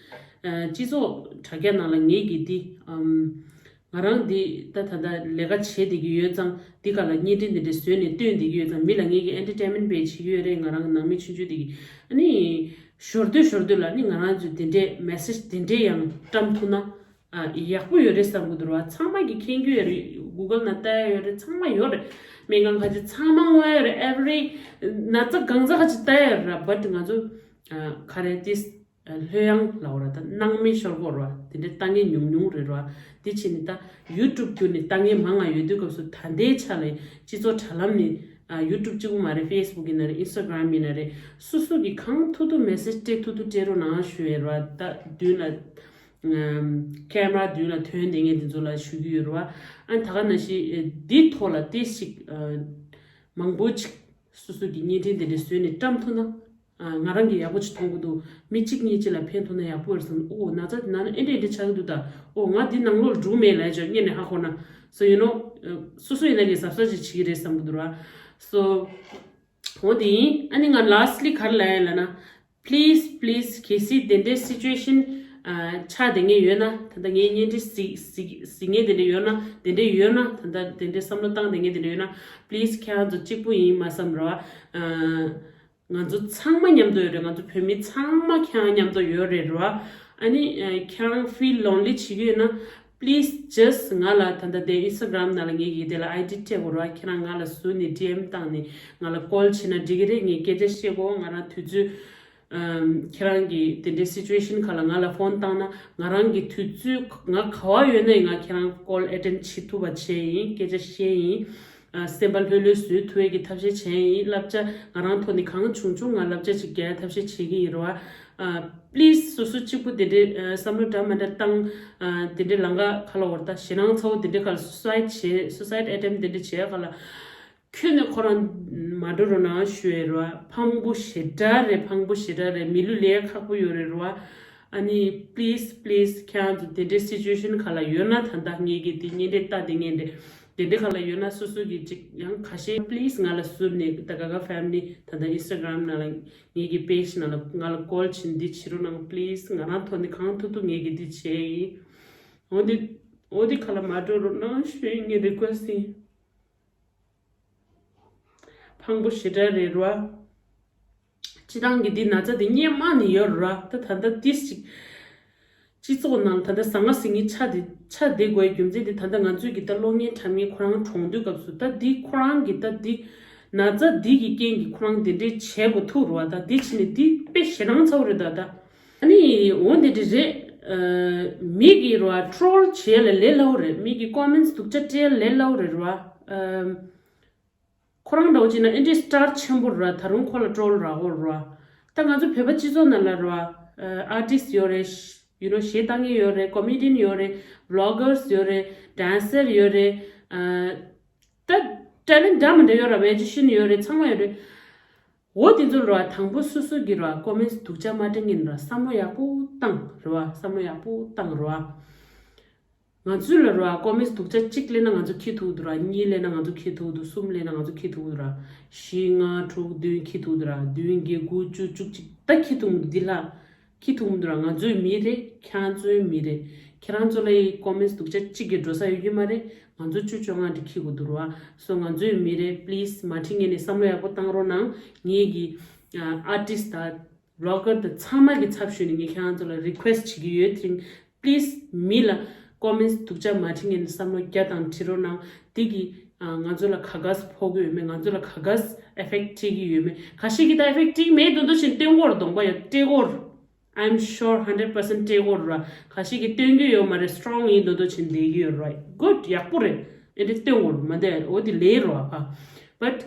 ཨ། སྤྱི་ཚོགས་དྲ་རྒྱ་ནང་ལ་ངེད་ཀྱི་འདི། ཨམ། ང་རང་འདི་ད་ད་ལྟ་ལས་ཀ་བྱེད་བསྡད་ཀྱི་ཡོད་ཙང་འདི་ག་ལ་བརྙན་འཕྲིན་འདི་འདྲ་བཟོས་ནས་སྟོན་བསྡད་ཀྱི་ཡོད་ཙང་མི་ལ་ངེད་ཀྱི་entertainment བྱེད་ཀྱི་ཡོད་རེད། ང་རང་ནང་མི་ཆུང་ཆུང་འདི་གི་ཨ་ནི་ཞོར་དུས་ཞོར་དུས་ལ་ནི་ང་རང་ཚོས་དེ་འདྲའི་message དེ་འདྲའི་ཡང་བཀྲམ་ཐུབ་ན། ཨ། ཡག་པོ་ཡོད་རེད་བསམ་གྱི་འདུག་ར། ཚང་མ་གིས་མཁྱེན་གྱི་ཡོད་རེད། Google ནང་ལྟ་ཡ་ཡོད་རེད། ཚང་མ་ཡོད་རེད། སྨན་ཁང་ཁ་ཅིག་ཚང་མ་མངོན་ཡོད་རེད། Every ན་ཚ་གང་ཚ་ཁ་ཅིག་ལྟ་ཡ་ཡོད་རེད་ར། But ང་ཚོ་ཨ། ག་རེ་ཏིས་ལྷོད་ཡངས་ལབ་ར། ད་སྣང་མེད་ཤོར་གོ་ར། དེ་འདྲའི་ལྟ་མཁན་ཉུང་ཉུང་རེད་ར། དེ་བྱས་ནས་ད་YouTube བརྒྱུད་ནས་ལྟ་མཁན་མང་ང་ཡོད་དུས་སྐབས་སུ་ད་ལྟའི་ཆ་ལ་སྤྱི་ཚོགས་དྲ་ལམ་ནས་ཨ། YouTube གཅིག་པུ་མ་རེད། Facebook ཡིན་ན་རེད། Instagram ཡིན་ན་རེད། སོ་སོ་གིས་གང་ཐུབ་ཐུབ་message སྤྲད་ཐུབ་ཐུབ་སྤྲད་རོགས་གནང་ཞུ་ཡ་ར། ད་མདུན་ལ་camera མདུན་ལ་ཐོན་བསྡད་མཁན་དེ་ཚོ་ལ་ཞུ་གི་ཡོད་རེད་བ། ཨ་ནི་ད་ག་ནང་བཞིན་འདི་ཐོག་ལ་ཏོག་ཙམ་ཅིག་མང་པོ་ཅིག་སོ་སོ་གི་བརྙན་འཕྲིན་དེ་འདྲ་བཟོས་ནས་བཀྲམ་ཐུབ་ན། ང་རང་གི་ཡག་པོ་ཅིག་མཐོང་གི་འདུག་མི་གཅིག་གཉིས་ཅིག་ལ་ཕན་ཐོགས་ན་ཡག་པོ་རེད་བསམ། ཨོ་ན་ཚ་དེ་ན་ན་ཨེ་འདྲ་ཨེ་འདྲ་ཆགས་ཀྱི་འདུག་ད། ཨོ་ང་འདི་ནང་ལོགས་ལ་འགྲོ་གི་མེད་ལབ་ཅོག་སྔོན་ནས་ཧ་གོ་ན། So you know སོ་སོ་ཡིན་ན་གི་གཟབ་གཟབ་ཅིག་བྱེད་ཀྱི་རེད་བསམ་གི་འདུག་ར། So འོ་དེ་ཡིན། ཨ་ནི་ང་lastly་ག་རེ་ལབ་ཡ་ལབ་ན། Please please གལ་སྲིད་དེ་འདྲའི་situation ཆགས་བསྡད་མཁན་ཡོད་ན། ད་ལྟ་ངའི་བརྙན་འཕྲིན་གཟིགས་གཟིགས་གཟིགས་མཁན་དེ་འདྲ་ཡོད་ན། དེ་འདྲ་ཡོད་ན། ད་ལྟ་དེ་འདྲའི་བསམ་བློ་བཏང་བསྡད་མཁན་དེ་འདྲ་ཡོད་ན། Please ཁྱེད་རང་ཚོ་གཅིག་པུ་ཡིན་མ་བསམ་ར། ང་ཚོ་ཚང་མ་མཉམ་དུ་ཡོད་རེད། ང་ཚོ་བོད་མི་ཚང་མ་ཁྱེད་རང་མཉམ་དུ་ཡོད་རེད་ར། ཨ་ནི་ཁྱེད་རང་feel lonely བྱེད་ཀྱི་ཡོད་ན། Please just ང་ལ་ད་ལྟ་དེ་Instagram ནང་ལ་ངེད་ཀྱི་དེ་ལ་ID སྤྲད་དགོས་ར། ཁྱེད་རང་ང་ལ་ཟུར་ནས་DM བཏང་ནས་ང་ལ་call བྱེད་ན་འགྲིག་གི་རེད། ངས་སྐད་ཆ་བཤད་དགོས། ང་རང་དུས་ཚོད་ཨམ། ཁྱེད་རང་གི་དེ་འདྲའི་situation ཁ་ལ་ང་ལ་phone བཏང་ན་ང་རང་གི་དུས་ཚོད་ང་ག་བ་ཡོད་ན་ཡང་ང་ཁྱེད་རང་call attend བྱེད་ཐུབ་པ་བྱས་ཡིན། སྐད་ཆ་བཤད་ཡིན། ཨ། སེམས་པ་ལྷོད་ལྷོད་བཟོ་ཐུབ་ཡས་ཀྱི་ཐབས་ཤེས་བྱས་ཡིན། བསླབ་བྱ་ང་རང་ཐོག་ནས་གང་བྱུང་བྱུང་ང་བསླབ་བྱ་ཅིག་རྒྱག་ཡས་ཐབས་ཤེས་བྱེད་ཀྱི་ཡིན་ར་བ། ཨ། Please སོ་སོ་གཅིག་པུ་དེ་འདྲའི་ཨ། བསམ་བློ་འདྲ་མི་འདྲ་བཏང་། ཨ། དེ་འདྲའི་ལམ་ཁ་ཁ་ལ་འོར་ད་ཞེད་སྣང་ཚ་བོ་དེ་འདྲའི་ཁ་ལ་suicide བྱེད་suicide attempt དེ་འདྲ་བྱེད་ཡས་ཁ་ལ། ཁྱོན་ནས་ཁོ་རང་མ་འགྲོ་རོགས་གནང་ཞུ་ཡས་རེད་བ། ཕངས་པོ་ཞེ་དྲག་རེད། ཕངས་པོ་ཞེ་དྲག་རེད། མི་ལུས་ལེན་ཡས་ཁག་པོ་ཡོད་རེད་རེད་བ། ཨ་ནི་please please ཁྱེད་རང་ཚོ་དེ་འདྲའི་situation ཁ་ལ་ཡོད་ན། ད་ལྟ་ངེད་ཀྱི་དེ་བརྙན་འཕྲིན་ལྟ་བསྡད་མཁན་དེ་དེ་འདྲའི་ཁ་ལ་ཡོད་ན། སོ་སོ་གི་ཅིག་ཡང་ཁ་ཤས་please ང་ལ་ཟུར་ནས་ད་ག་ག་family ད་ལྟ་Instagram ནང་ལ་ངེད་ཀྱི་page ནང་ལ་ང་ལ་call བྱེད་འདི་བྱེད་རོགས་གནང་། Please ང་རང་ཐོག་ནས་གང་ཐུབ་ཐུབ་ངེད་ཀྱི་འདི་བྱས་ཡིན། འོ་འདི་འོ་འདི་ཁ་ལ་མ་འགྲོ་རོགས་གནང་ཞུ་ཡིན། ངའི་request ཡིན། ཕངས་པོ་ཞེ་དྲག་རེད་ར། སྤྱི་བཏང་གི་འདི་ན་ཚ་འདི་སྔོན་མ་ནས་ཡོད་ར། ད་ད་ལྟ་ཏིས་ཅིག་སྤྱི་ཚོགས་ནང་ད་ལྟ་ཟང་ངེ་ཟིང་ངེ་ཆགས་བསྡད་ཆགས་བསྡད་དགོས་རྒྱུ་མཚན་འདི་ད་ལྟ་ང་ཚོས་ཀྱི་ད་གློག་བརྙན་འཁྲབ་མཁན་ཁོ་རང་གྲོངས་དུས་སྐབས་སུ། ད་འདི་ཁོ་རང་གི་ད་འདི་ན་ཚ་འདི་གི་རྐྱེན་གྱིས་ཁོ་རང་འདི་འདྲའི་བྱེད་དགོས་ཐུག་ར་བ། ད་འདི་བྱས་ནས་འདི་དཔེ་ཞེད་སྣང་ཚ་བོ་རེད། ད་ད། ཨ་ནི་འོ་འདི་འདྲ་རེད། ཨ། མི་གིས་ར་troll བྱེད་ལ་ལས་སླ་བོ་རེད། མི་གི་comments སྡུག་ཅག་སྤྲད་ལས་སླ་བོ་རེད་ར། ཨ། ཁོ་རང་འདྲ་བོ་བྱས་ན་ཨེ་འདྲའི་star ཆེན་པོ་ར། ད་རུང་ཁོ་ལ་troll རག་གོ་ར། ད་ང་ཚོ་བོད་པ་སྤྱི་ཚོགས་ནང་ལ་ར། ཨ། artist ཡོད་རེད། you know གཞས་བཏང་མཁན་ཡོད་རེད། comedian ཡོད་རེད། vloggers ཡོད་རེད། dancer ཡོད་རེད། ཨ། ད་talent འདྲ་མི་འདྲ་ཡོད་ར། magician ཡོད་རེད། ཚང་མ་ཡོད་རེད། འོ་དེ་ཚོ་ར་དང་པོ་སོ་སོ་གི་ར་ཀོ་མེན་སྡུག་ཅག་མ་སྤྲད་མཁན་ར་བསམ་བློ་ཡག་པོ་བཏང་ར། བསམ་བློ་ཡག་པོ་བཏང་ར། ང་ཚོའི་ལ་ར་ཀོ་མེན་སྡུག་ཅག་གཅིག་སླེབས་ན་ང་ཚོ་ཁྱི་ཐུག་འདུག་ར། གཉིས་སླེབས་ན་ང་ཚོ་ཁྱི་ཐུག་འདུག། གསུམ་སླེབས་ན་ང་ཚོ་ཁྱི་ཐུག་འདུག་ར། བཞི་ལྔ་དྲུག་བདུན་ཁྱི་ཐུག་འདུག་ར། བདུན་བརྒྱད་དགུ་བཅུ་བཅུ་གཅིག་ད་ཁྱི་ཐུག་འདུག། འདི་ལ་ཁྱི་ཐུག་འདུག་ར། ང་ཚོའི་མི་རེད། ཁྱེད་རང་ཚོའི་མི་རེད། ཁྱེད་རང་ཚོ་ལ་ཡི་ཀོ་མེན་སྡུག་ཅག་གཅིག་གི་འགྲོ་ས་ཡོད་ཀྱི་མ་རེད། ང་ཚོ་བཅུ་བཅོ་ལྔ་འདི་ཁྱི་དགོས་འདུག་ར། སོ་ང་ཚོའི་མི་རེད། པི་ལི་སི་མ་ཁྲིད་མཁན་ནི་བསམ་བློ་ཡག་པོ་བཏང་རོགས་གནང་། ངེད་ཀྱི་ཨ་ཨར་ཊིསི་དང་བི་ལོག་གར་དང་ཚང་མ་གི་ཚབ་ཞུས་ནས་ངས་ཁྱེད་རང་ཚོ་ལ་རི་ཀུ་ཨེ་སི་ཊི་བྱེད་ཀྱི་ཡོད། དེ་རིང་པི་ལི་སི་མི་ལ་ཀོ་མེན་སྡུག་ཅག་མ་ཁྲིད་མཁན་ནི་བསམ་བློ་རྒྱ་དང་ཁྲིད་རོགས་གནང་། དེ་གི་ཨ་ང་ཚོ་ལ་ག་གས་ཕོག་གི་ཡོད་མེད། ང་ཚོ་ལ་ག་གས་ཨེ་ཕེག་ཊི་བྱེད་ཀྱི་ཡོད་མེད། ཁ་ཤས་ཀྱིས་ད་ཨེ་ཕེག་ཊི་བྱེད་ཀྱི་མེད་འདུག་འདུག་བཞིན་སྟོན་གོ་ར། གདོང་པ་ཡ་སྤྲད་གོ་ར། I'm sure hundred percent སྤྲད་གོ་ར། ཁ་ཤས་ཀྱིས་སྟོན་གྱི་ཡོད་མ་རེད། སི་ཊོང་ཡིན་འདུག་འདུག་བྱེད་བསྡད་ཀྱི་ཡོད་ར། གུཌ། ཡག་པོ་རེད། ཨེ་འདྲ་སྟོན་གོ་ར། མ་འདས་འོ་དེ་ལས་ར་བ་ཕ། བཊ་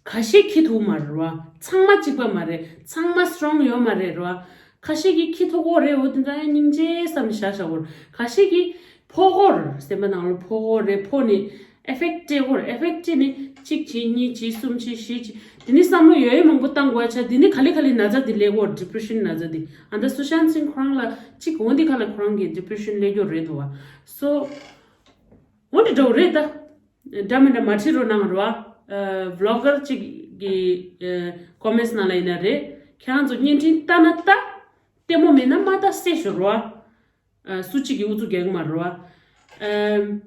ཁ་ཤས་ཁྱི་ཐུག་མ་རེད་ར། ཚང་མ་གཅིག་པ་མ་རེད། ཚང་མ་སི་ཊོང་ཡོད་མ་རེད་ར། ཁ་ཤས་ཀྱིས་ཁྱི་ཐུག་གོ་རེད། འོ་དེ་འདྲ་སྙིང་རྗེ་བསམ་བཞག་བཞག་གོ་ར། ཁ་ཤས་ཀྱིས་ཕོག་གོ་ར། སེམས་པ་ནང་ལ་ཕོག་གོ་རེད། ཕོག་ནས་ཨེ་ཕེག་ཊི་སྤྲད་གོ་ར། ཨེ་ཕེག་ཊི་བྱས་ནས་གཅིག་བྱས། གཉིས་བྱས། གསུམ་བྱས། བཞི་བྱས། དེ་ནས་བསམ་བློ་ཡོད་ཡོད་མང་པོ་བཏང་དགོས་ཆ། དེ་ནས་ག་ལེ་ག་ལེ་ན་ཚ་དེ་སླེབས་གོ་ར། ཌི་པི་རེ་ཤན་ན་ཚ་དེ། ཨ་ད་སུ་ཤཱན་སིང་ཁོ་རང་ལ་གཅིག་འོ་འདི་ཁ་ལ་ཁོ་རང་གི་ཌི་པི་རེ་ཤན་སླེབས་ཀྱི་རེད་འདུག་བ། སོ་འོ་འདི་འདྲ་བོ་རེད་ད། འདྲ་མི་འདྲ་མ་ཁྲིད་རོགས་གནང་ར། ཨ་བི་ལོག་གར་གཅིག་གིས་ཨ་ཀོ་མེན་སི་ནང་ལ་ཡིན་ན་རེད། ཁྱེད་རང་ཚོ་བརྙན་འཕྲིན་ལྟ་ན་ལྟ། ལྟད་མོ་མེད་ན་མ་ལྟ་ཟེར་ཞུ་ར། ཨ་སུ་གཅིག་གིས་ཨུ་ཚུགས་རྒྱག་གི་མ་རེད་བ། ཨམ།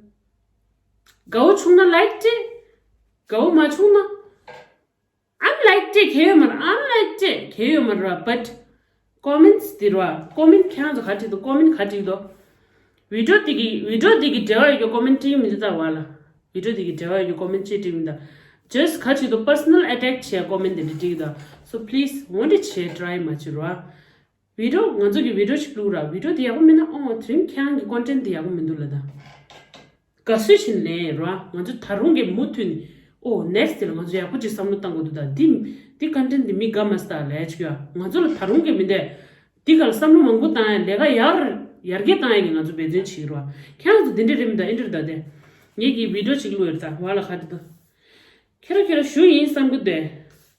དགའ་བོ་བྱུང་ན་ལའིཀ་སྤྲད། དགའ་བོ་མ་བྱུང་ན་ཨན་ལའིཀ་སྤྲད། གལ་ཡོད་མ་རེད། ཨན་ལའིཀ་སྤྲད། གལ་ཡོད་མ་རེད་བ། བཊ་ཀོ་མེན་སི་དེ་རེད་བ། ཀོ་མེན་སི་ཁྱེད་རང་ཚོ་ག་བྲིས་འདུག། ཀོ་མེན་སི་ག་བྲིས་འདུག། བི་ཌི་ཡོ་དེ་གི་བི་ཌི་ཡོ་དེ་གི་འབྲེལ་བ་ཡོད་རྒྱུ་ཀོ་མེན་སི་བྲིས་མི་འདུག་ད་བ་ལ། བི་ཌི་ཡོ་དེ་གི་འབྲེལ་བ་ཡོད་རྒྱུ་ཀོ་མེན་སི་ཅིག་བྲིས་མི་འདུག། ཇ་སི་ག་བྲིས་འདུག། པར་སོ་ནལ་ཨེ་ཊེག་བྱས་ཀོ་མེན་སི་དེ་འདྲ་བྲིས་འདུག། སོ་པི་ལི་སི་འོ་འདྲ་བྱས་ཊི་རའི་མ་བྱེད་ར། བི་ཌི་ཡོ་ང་ཚོ་གི་བི་ཌི་ཡོ་ཞིག་བླུགས་ར། བི་ཌི་ཡོ་དེ་ཡག་པོ་མིན་ན་ཨོ་དེ་རིང་ཁྱེད་རང་གི་ཀོན་ཊེན་ཊི་དེ་ཡག་པོ་མི་འདུག་ལབ་ད། དགའ་བསུ་བྱེད་ལེན་ར། ང་ཚོ་ད་རུང་གི་མུ་མཐུད་ནས་ཨོ་ནེག་སི་ཊི་དེ་ལ་ང་ཚོ་ཡག་པོ་ཅིག་བསམ་བློ་བཏང་དགོས་འདུག་ད། འདི་འདི་ཀོན་ཊེན་ཊི་འདི་མི་དགའ་མ་སྟ་ལས་ཅིག་ཡ། ང་ཚོ་ལ་ད་རུང་གི་མི་འདས། འདི་ག་ལ་བསམ་བློ་མང་པོ་བཏང་ཡ། ལས་ཀ་ཡར་ཡར་རྒྱས་བཏང་ཡ་གི་ང་ཚོ་འབད་བརྩོན་བྱེད་ར། ཁྱེད་རང་ཚོ་འདི་འདྲ་རེད་མི་འདུག། ཨེ་འདྲ་རེད་ད། དེ་ངེད་ཀྱི་བི་ཌི་ཡོ་ཅིག་བླུགས་ཡོད་ད། བ་ལ་ཁ་དེ་ད། ཁྱེད་རང་ཁྱེད་རང་ཞུ་ཡིན་བསམ་གི་འདུག།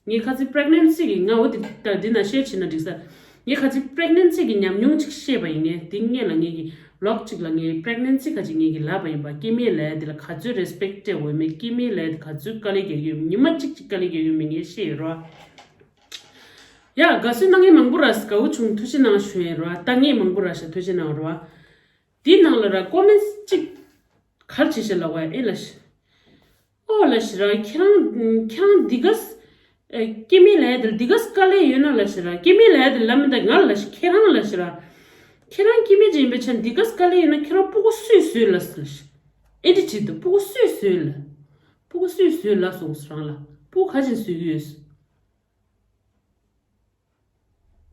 ངས་ཁ་ཚིག་པི་རེག་ནེན་སི་གི་ང་འོ་དེ་ད་འདི་ན་ཤེར་བྱེད་ན་འགྲིག་ས། ངས་ཁ་ཚིག་པི་རེག་ནེན་སི་གི་ཉམས་མྱོང་ཅིག་བཤད་པ་ཡིན། ངས་དེ་སྔོན་ལ་ངེད་ཀྱི་བི་ལོག་ཅིག་ལ་ངས་པི་རེག་ནེན་སི་ཁ་ཅིག་ངེད་ཀྱི་ལབ་པ་ཡིན་པ། སྐྱེ་དམན་ལབ་ཡ་དེ་ལ་ག་ཚོད་རེ་སི་པེག་སྤྲད་དགོས་མེད། སྐྱེ་དམན་ལབ་ཡ་དེ་ག་ཚོད་དཀའ་ལས་རྒྱག་གི་ཡོད། ཉི་མ་གཅིག་གཅིག་དཀའ་ལས་རྒྱག་གི་ཡོད་མེད་ངས་བཤད་ཡོད་ར། ཡ་དགའ་བསུ་གནང་མཁན་མང་པོ་ར། དགའ་བོ་བྱུང་། ཐུགས་རྗེ་གནང་ཞུ་ཡིན་ར། ལྟ་མཁན་མང་པོ་ར་ཤ། ཐུགས་རྗེ་གནང་ར། དེའི་ནང་ལ་ར་ཀོ་མེན་སི་གཅིག་གར་བྱེད་ཤེས་ལ་བ་ཨེ་ལ་ཤ། ཨོ་ལ་ཤི་ར། ཁྱེད་རང་ཁྱེད་རང་འདི་ག་ས་སྐྱེ་དམན་ལབ་ཡ་དེ་ལ་འདི་ག་ས་དཀའ་ལས་ཡོད་ན་ལ་ཤི་ར། སྐྱེ་དམན་ལབ་ཡ་དེ་ལ་མི་འདུག། ང་ལ་ཤི། ཁྱེད་རང་ལ་ཤི་ར། ཁྱེད་རང་སྐྱེ་དམན་ཅིག་ཡིན་པའི་ཆ་འདི་ག་ས་དཀའ་ལས་ཡོད་ན་ཁྱེད་རང་སྤུ་གུ་སུས་བཟོས་ལ་ཤི། ཨེ་འདྲ་བྲིས་འདུག། སྤུ་གུ་སུས་བཟོས་ལ། སྤུ་གུ་སུས་བཟོས་ལ་སོང་ཟེར་རང་ལ། སྤུ་གུ་ག་ཅིག་བཟོས་ཀྱི་ཡོད་ཟེར།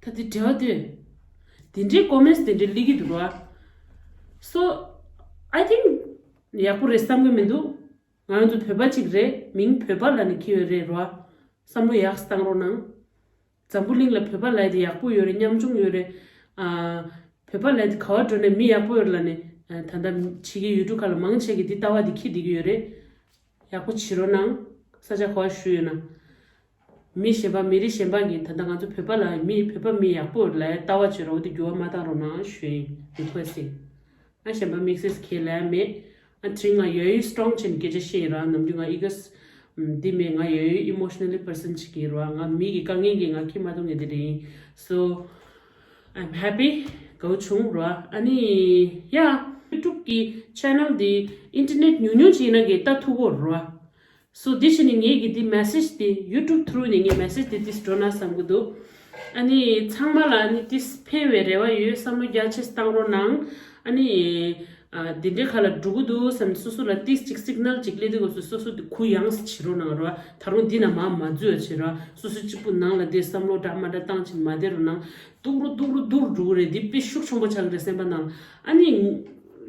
ད་དེ་འབྲེལ་བ་དེ། དེ་འདྲའི་ཀོ་མེན་སི་དེ་འདྲའི་སླེབས་ཀྱི་འདུག་ར། So I think ཡག་པོ་རེད་བསམ་གྱི་མི་འདུག། ང་རང་ཚོ་བོད་པ་གཅིག་རེད། མིང་བོད་པ་ལབ་ནས་འཁྱེར་ཡོད་རེད་ར། བསམ་བློ་ཡག་བཏང་རོགས་གནང་། འཛམ་བུ་གླིང་ལ་བོད་པ་ལབ་ཡ་དེ་ཡག་པོ་ཡོད་རེད། ཉམ་ཆུང་ཡོད་རེད། ཨ། བོད་པ་ལབ་ཡ་དེ་ག་བ་འགྲོ་ནས་མི་ཡག་པོ་ཡོད་རེད་ལབ་ནས། ཨ། ད་ལྟ་ཕྱི་རྒྱལ་ཡུལ་གྲུ་ཁག་ལ་མང་ཆེ་གིས་འདི་ལྟ་བ་འདི་འཁྱེར་བསྡད་ཀྱི་ཡོད་རེད། ཡག་པོ་བྱེད་རོགས་གནང་། ས་ཆ་ག་བ་བཞུགས་ཡོད་ན། མི་གཞན་པ་མི་རིགས་གཞན་པ་གིས་ད་ལྟ་ང་ཚོ་བོད་པ་ལ་མི་བོད་པ་མི་ཡག་པོ་ལབ་ལྟ་བ་བྱེད་རོགས། དེ་འགྱུར་བ་མ་བཏང་རོགས་གནང་ཞུ་ཡིན། རི་ཀུ་ཨེ་སི་ཡིན། ང་གཞན་པ་དམིགས་བསལ་གང་ལབ་ཡ་མེད། ཨ་དེ་རིང་ང་ཡོད་ཡོད་སི་ཊོང་ཆེན་སྐད་ཆ་བཤད་ཡིན་ར། ནམ་རྒྱུན་ང་ཨི་ག་སི་འདི་མེད། ང་ཡོད་ཡོད་ཨི་མོ་ཤི་ན་ལི་པར་སན་ཅིག་ཡིན་ར། ང་མི་གི་དཀའ་ངལ་གྱིས་ང་ཁྱི་མ་གཏོང་མཁན་དེ་རེད་ཡིན། So I'm happy. དགའ་བོ་བྱུང་ར། ཨ་ནི་ཡ་ཡུ་ཊུབ་གི་ཆེ་ནལ་འདི་ཨིན་ཊར་ནེཊ་ཉུང་ཉུང་ཅིག་ཡིན་ན་གི་ལྟ་ཐུབ་ཀྱི་ཡོད་ར། སོ་འདི་བྱས་ནས་ངེད་ཀྱི་འདི་མེ་སེཇ་འདི་ཡུ་ཊུབ་ཐུ་རུ་ནས་ངས་མེ་སེཇ་འདི་ཏིས་འགྲོ་ན་བསམ་གྱི་འདུག། ཨ་ནི་ཚང་མ་ལ་ཨ་ནི་ཏིས་ཕན་བའི་རེ་བ་ཡོད། བསམ་བློ་རྒྱ་ཆེ་བཏང་རོགས་གནང་། ཨ་ནི་ཨ་འདི་འདྲའི་ཁ་ལ་འགྲོ་གི་འདུག་བསམ་ནས་སོ་སོ་ལ་ཏིས་ཅིག་སིག་ནལ་ཅིག་སླེབས་དུས་སྐབས་སུ་སོ་སོ་འདི་གུ་ཡངས་སུ་བྱེད་རོགས་གནང་ར། ད་རུང་འདི་ན་མར་མ་འཛུལ་བ་བྱེད་ར། སོ་སོ་གཅིག་པུ་ནང་ལ་བསྡད་བསམ་བློ་འདྲ་མ་འདྲ་བཏང་བྱས་མ་བསྡད་རོགས་གནང་། སྡུག་རུ་སྡུག་རུ་སྡུག་རུ་འགྲོ་གི་རེད། འདི་དཔེ་ཤུགས་ཆེན་པོ་ཆགས་ཀྱི་རེད་སེམས་པ་ནང་། ཨ་ནི་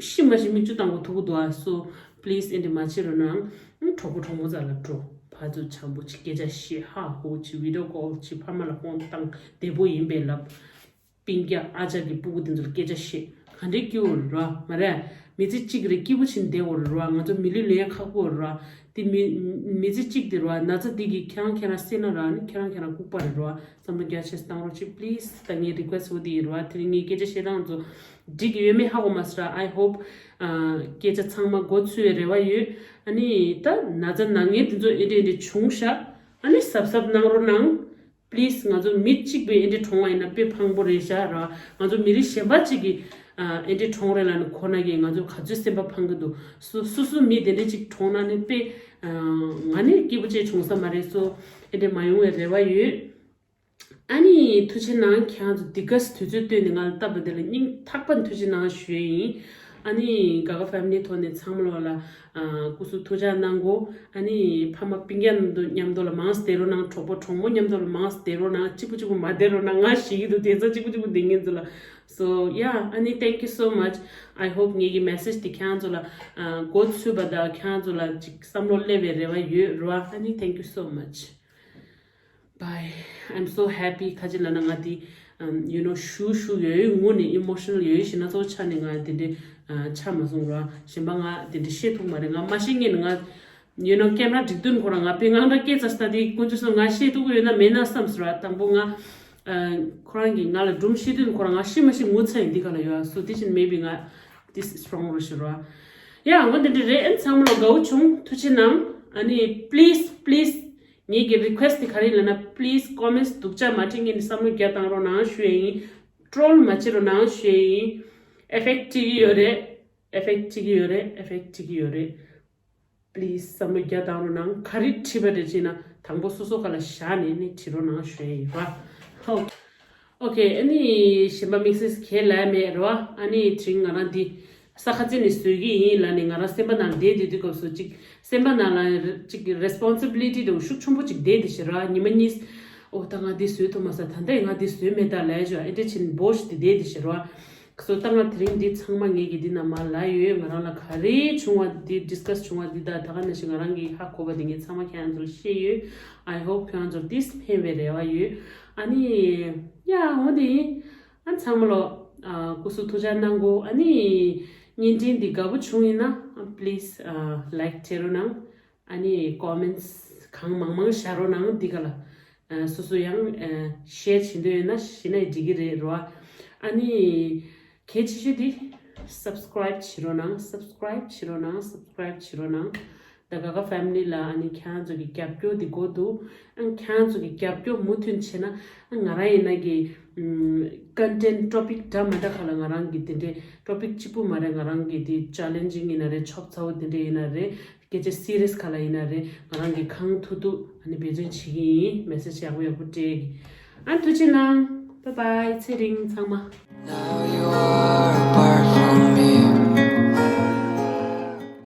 ཤི་མ་ཤི་མིག་ཆུ་བཏང་དགོས་ཐུག་གི་འདུག་ཨ། སོ་པི་ལི་སི་ཨེ་འདྲ་མ་བྱེད་རོགས་གནང་། གྲོགས་པོ་གྲོགས་མོ་རྩ་ལ་འགྲོ། ཕར་ཚུར་འཆམ་པོ་ཅིག་སྐད་ཆ་བཤད། ཧ་ཧོ་ཅིག་བི་ཌི་ཡོ་ཀོལ་ཅིག་ཕ་མ་ལ་ཕོན་བཏང་། བདེ་པོ་ཡིན་པས་ལབ། སྤུན་ཀྱག་ཨ་ཅག་གི་སྤུ་གུ་དེ་ཚོ་ལ་སྐད་ཆ་བཤད། ག་འདྲའི་སྐྱིད་པོ་རེད་མ་རེད། མི་ཚེ་གཅིག་རེ་སྐྱིད་པོ་བྱིན་བསྡད་དགོས་རེད་ར། ང་ཚོ་མི་ལུས་ལེན་ཡ་ཁག་པོ་རེད་ར། དེ་མི་མི་ཚེ་གཅིག་དེ་ར་ན་ཚ་འདི་གིས་ཁྱེད་རང་ཁྱེད་རང་བསད་ན་ར་ནི་ཁྱེད་རང་ཁྱེད་རང་ལྐུགས་པ་རེད་ར། བསམ་བློ་རྒྱ་ཆེ་བཏང་རོགས་གྱིས་please། ད་ངའི་request་འོ་དེ་ཡིན་ར། དེ་རིང་ངའི་སྐད་ཆ་བཤད་སྟངས་ཚོ་འགྲིག་གི་ཡོད་མེད་ཧ་གོ་མ་སོང་ར། I hope་སྐད་ཆ་ཚང་མ་མགོ་ཚོས་རེ་བ་ཡོད། ཨ་ནི་ད་ན་ཚ་ན་མཁན་དེ་ཚོ་ཨེ་འདྲ་ཨེ་འདྲ་བྱུང་ཤག་ཨ་ནི་གཟབ་གཟབ་གནང་རོགས་གནང་། Please། ང་ཚོ་མི་གཅིག་པུས་ཨེ་འདྲ་གྲོངས་པ་ཡིན་ན་དཔེ་ཕངས་པོ་རེད་ཤག་ར། ང་ཚོ་མི་རིགས་གཞན་པ་གཅིག་གིས་ཨ་ཨེ་འདྲ་གྲོངས་རེད་ལབ་ན་ཁོ་ན་གིས་ང་ཚོ་ག་ཚོད་སེམས་པ་ཕངས་ཀྱི་འདུག་སོ་སོ་སོ་མི་དེ་འདྲ་གཅིག་གྲོངས་ན་ནི་དཔེ་ཨ་ང་ནི་སྐྱིད་པོ་ཅིག་བྱུང་ས་མ་རེད། སོ་ཨེ་འདྲ་མ་ཡོང་བའི་རེ་བ་ཡོད། ཨ་ནི་ཐུགས་རྗེ་གནང་། ཁྱེད་རང་ཚོ་འདི་ག་དུས་ཚོད་བཏོན་ནས་ང་ལ་བཏབ་པ་དེ་ལ་སྙིང་ཐག་པ་ནས་ཐུགས་རྗེ་གནང་ཞུ་ཡས་ཡིན། ཨ་ནི་ག་ག་family་ཐོག་ནས་ཚང་མ་ལོག་ལ་ཨ་སྐུ་གཟུགས་ཐུགས་ཅག་གནང་གོ་ཨ་ནི་ཕ་མ་སྤུན་ཀྱག་མཉམ་དུ་མཉམ་དུ་ལ་མང་ཙམ་བསྡད་རོགས་གནང་། གྲོགས་པོ་གྲོགས་མོ་མཉམ་དུ་ལ་མང་ཙམ་བསྡད་རོགས་གནང་། གཅིག་པུ་གཅིག་པུ་མ་བསྡད་རོགས་གནང་། ང་ཞེད་ཀྱི་འདུག་དེང་སང་གཅིག་པུ་གཅིག་པུ་བསྡད་མཁན་ཚོ་ལ། So yeah, ཨ་ནི་thank you so much. I hope་ངེད་ཀྱི་message་དེ་ཁྱེད་རང་ཚོ་ལ་ཨ་མགོ་ཚོས་པ་དང་ཁྱེད་རང་ཚོ་ལ་ཅིག་བསམ་བློ་སླེབས་པའི་རེ་བ་ཡོད་ར། ཨ་ནི་thank you so much. Bye. I'm so happy. ཁ་ཅིག་ལབ་ན་ང་དེ་um, you know ཞུ་ཞུ་ཡོད་ཡོད་ངུ་ནས་emotional་ཡོད་ཡོད་ཞེ་ན་ཚོགས་ཆ་ནས་ང་དེ་འདྲའི་ཨ་ཆ་མ་སོང་ར། གཞན་པ་ང་དེ་འདྲའི་བཤད་ཐུབ་མ་རེད། ང་མ་བཤད་ངེས་ནས་ང་you know camera་སྒྲིག་དུས་ཁོ་རང་ང་དཔེ་ངང་ར་སྐད་ཆ་ལྟ་དེ་དཀོན་མཆོག་གསུམ་ང་བཤད་ཐུབ་ཀྱི་ཡོད་ན་མེད་ན་བསམ་སོང་ར། དང་པོ་ང་ཨ་ཁོ་རང་གིས་ང་ལ་སྒྲུང་བཤད་དུས་ཁོ་རང་ང་ཤི་མ་ཤི་ངུ་ཚ་ཡིན་འདི་ག་ལ་ཡོད་ཨ། So this is maybe ང་this is wrong་ར་ཞུ་ར། ཡ་ང་དེ་འདྲ་རེད། ཨ་ཚང་མ་ལ་དགའ་བོ་བྱུང་། ཐུགས་རྗེ་གནང་། ཨ་ནི་please please། ངེད་ཀྱི་request་དེ་ག་རེ་ལབ་ན། Please comments་སྡུག་ཅག་མ་བྲིས། ངེད་ནི་བསམ་བློ་རྒྱག་བཏང་རོགས་གནང་ཞུ་ཡས་ཡིན། troll་མ་བྱེད་རོགས་གནང་ཞུ་ཡས་ཡིན། effect་བྱེད་ཀྱི་ཡོད་རེད། effect་བྱེད་ཀྱི་ཡོད་རེད། effect་བྱེད་ཀྱི་ཡོད་རེད། Please་བསམ་བློ་རྒྱག་བཏང་རོགས་གནང་། ག་རེ་བྲིས་པ་རེད་ཅེ་ན་དང་པོ་སོ་སོ་ག་ལ་བཞག་ནས་ནི་བྲིས་རོགས་གནང་ཞུ་ཡས་ཡིན་པ། ཧོ། Okay། ཨ་ནི་གཞན་པ་དམིགས་བསལ་གང་ལབ་ཡ་མེད་རེད་བ། ཨ་ནི་དེ་རིང་ང་རང་འདི་ས་ཁ་རྩེ་ནས་བཟོས་ཀྱི་ཡིན་ལབ་ནས་ང་རང་སེམས་པ་ནང་བསྡད་བསྡད་དུས་སྐབས་སུ་ཅིག་སེམས་པ་ནང་ལ་ཅིག་responsibility་དང་ཤུགས་ཆེན་པོ་ཅིག་བསྡད་དེ་ཞེ་ར། ཉི་མ་གཉིས་ཨོ་ད་ང་འདི་བཟོས་ཐུབ་མ་སོང་། ད་ལྟ་ཡིན་ང་འདི་བཟོས་མེད་ད་ལབ་ཡ་ཅིག་ཨེ་འདྲ་བྱས་ནས་འབོ་ཞིག་དེ་བསྡད་དེ་ཞེ་ར། སོ་ད་ང་དེ་རིང་འདི་ཚང་མ་ངེད་ཀྱི་འདི་ནང་མར་ལབ་ཡོད། ང་རང་ལ་ག་རེ་བྱུང་བ་འདི་discuss་བྱུང་བ་འདི་དང་ད་ག་ནང་བཞིན་ང་རང་གིས་ཧ་གོ་བ་འདི་ངས་ཚང་མ་ཁྱེད་རང་ཚོ་ལ་བཤད་ཡོད། I hope་ཁྱེད་རང་ཚོར་འདི་ཕན་པའི་རེ་བ་ཡོད། ཨ་ནི་ཡ་འོ་འདི་ཡིན། ཨ་ཚང་མ་ལོ། ཨ་སྐུ་གཟུགས་ཐུགས་ཅག་གནང་གོ་ཨ་ནི་བརྙན་འཕྲིན་འདི་དགའ་པོ་བྱུང་ཡིན་ན་please་like་བྱེད་རོགས་གནང་། ཨ་ནི་comments་གང་མང་མང་བཞག་རོགས་གནང་། འདི་ག་ལ་ཨ་སོ་སོ་ཡང་ཨ་share་བྱེད་འདོད་ཡོད་ན་བྱེད་ན་འགྲིག་གི་རེད་རོ། ཨ་ནི་གལ་ཆེ་ཤོས་འདི་subscribe་བྱེད་རོགས་གནང་། subscribe་བྱེད་རོགས་གནང་། subscribe་བྱེད་རོགས་གནང་། ད་ག་ག་family་ལ་ཨ་ནི་ཁྱེད་རང་ཚོ་གི་རྒྱབ་སྐྱོར་འདི་དགོས་འདུག་ཨ་ཁྱེད་རང་ཚོ་གི་རྒྱབ་སྐྱོར་མུ་མཐུད་བྱས་ན་ཨ་ང་རང་ཡིན་ན་གི་ཨམ་content་topic་འདྲ་མ་འདྲ་ཁ་ལ་ང་རང་གི་དེ་འདྲའི་topic་གཅིག་པུ་མ་རེད། ང་རང་གི་དེ་challenging་ཡིན་ན་རེད། ཆོབ་ཚ་བོ་དེ་འདྲ་ཡིན་ན་རེད། སྐད་ཆ་serious་ཁ་ལ་ཡིན་ན་རེད། ང་རང་གི་གང་ཐུབ་ཐུབ་ཨ་ནི་འབད་བརྩོན་བྱེད་ཀྱི་ཡིན། message་ཡག་པོ་ཡག་པོ་སྤྲད་ཀྱི། ཨ་ཐུགས་རྗེ་གནང་། bye bye། ཚེ་རིང་ཚང་མ། Now you are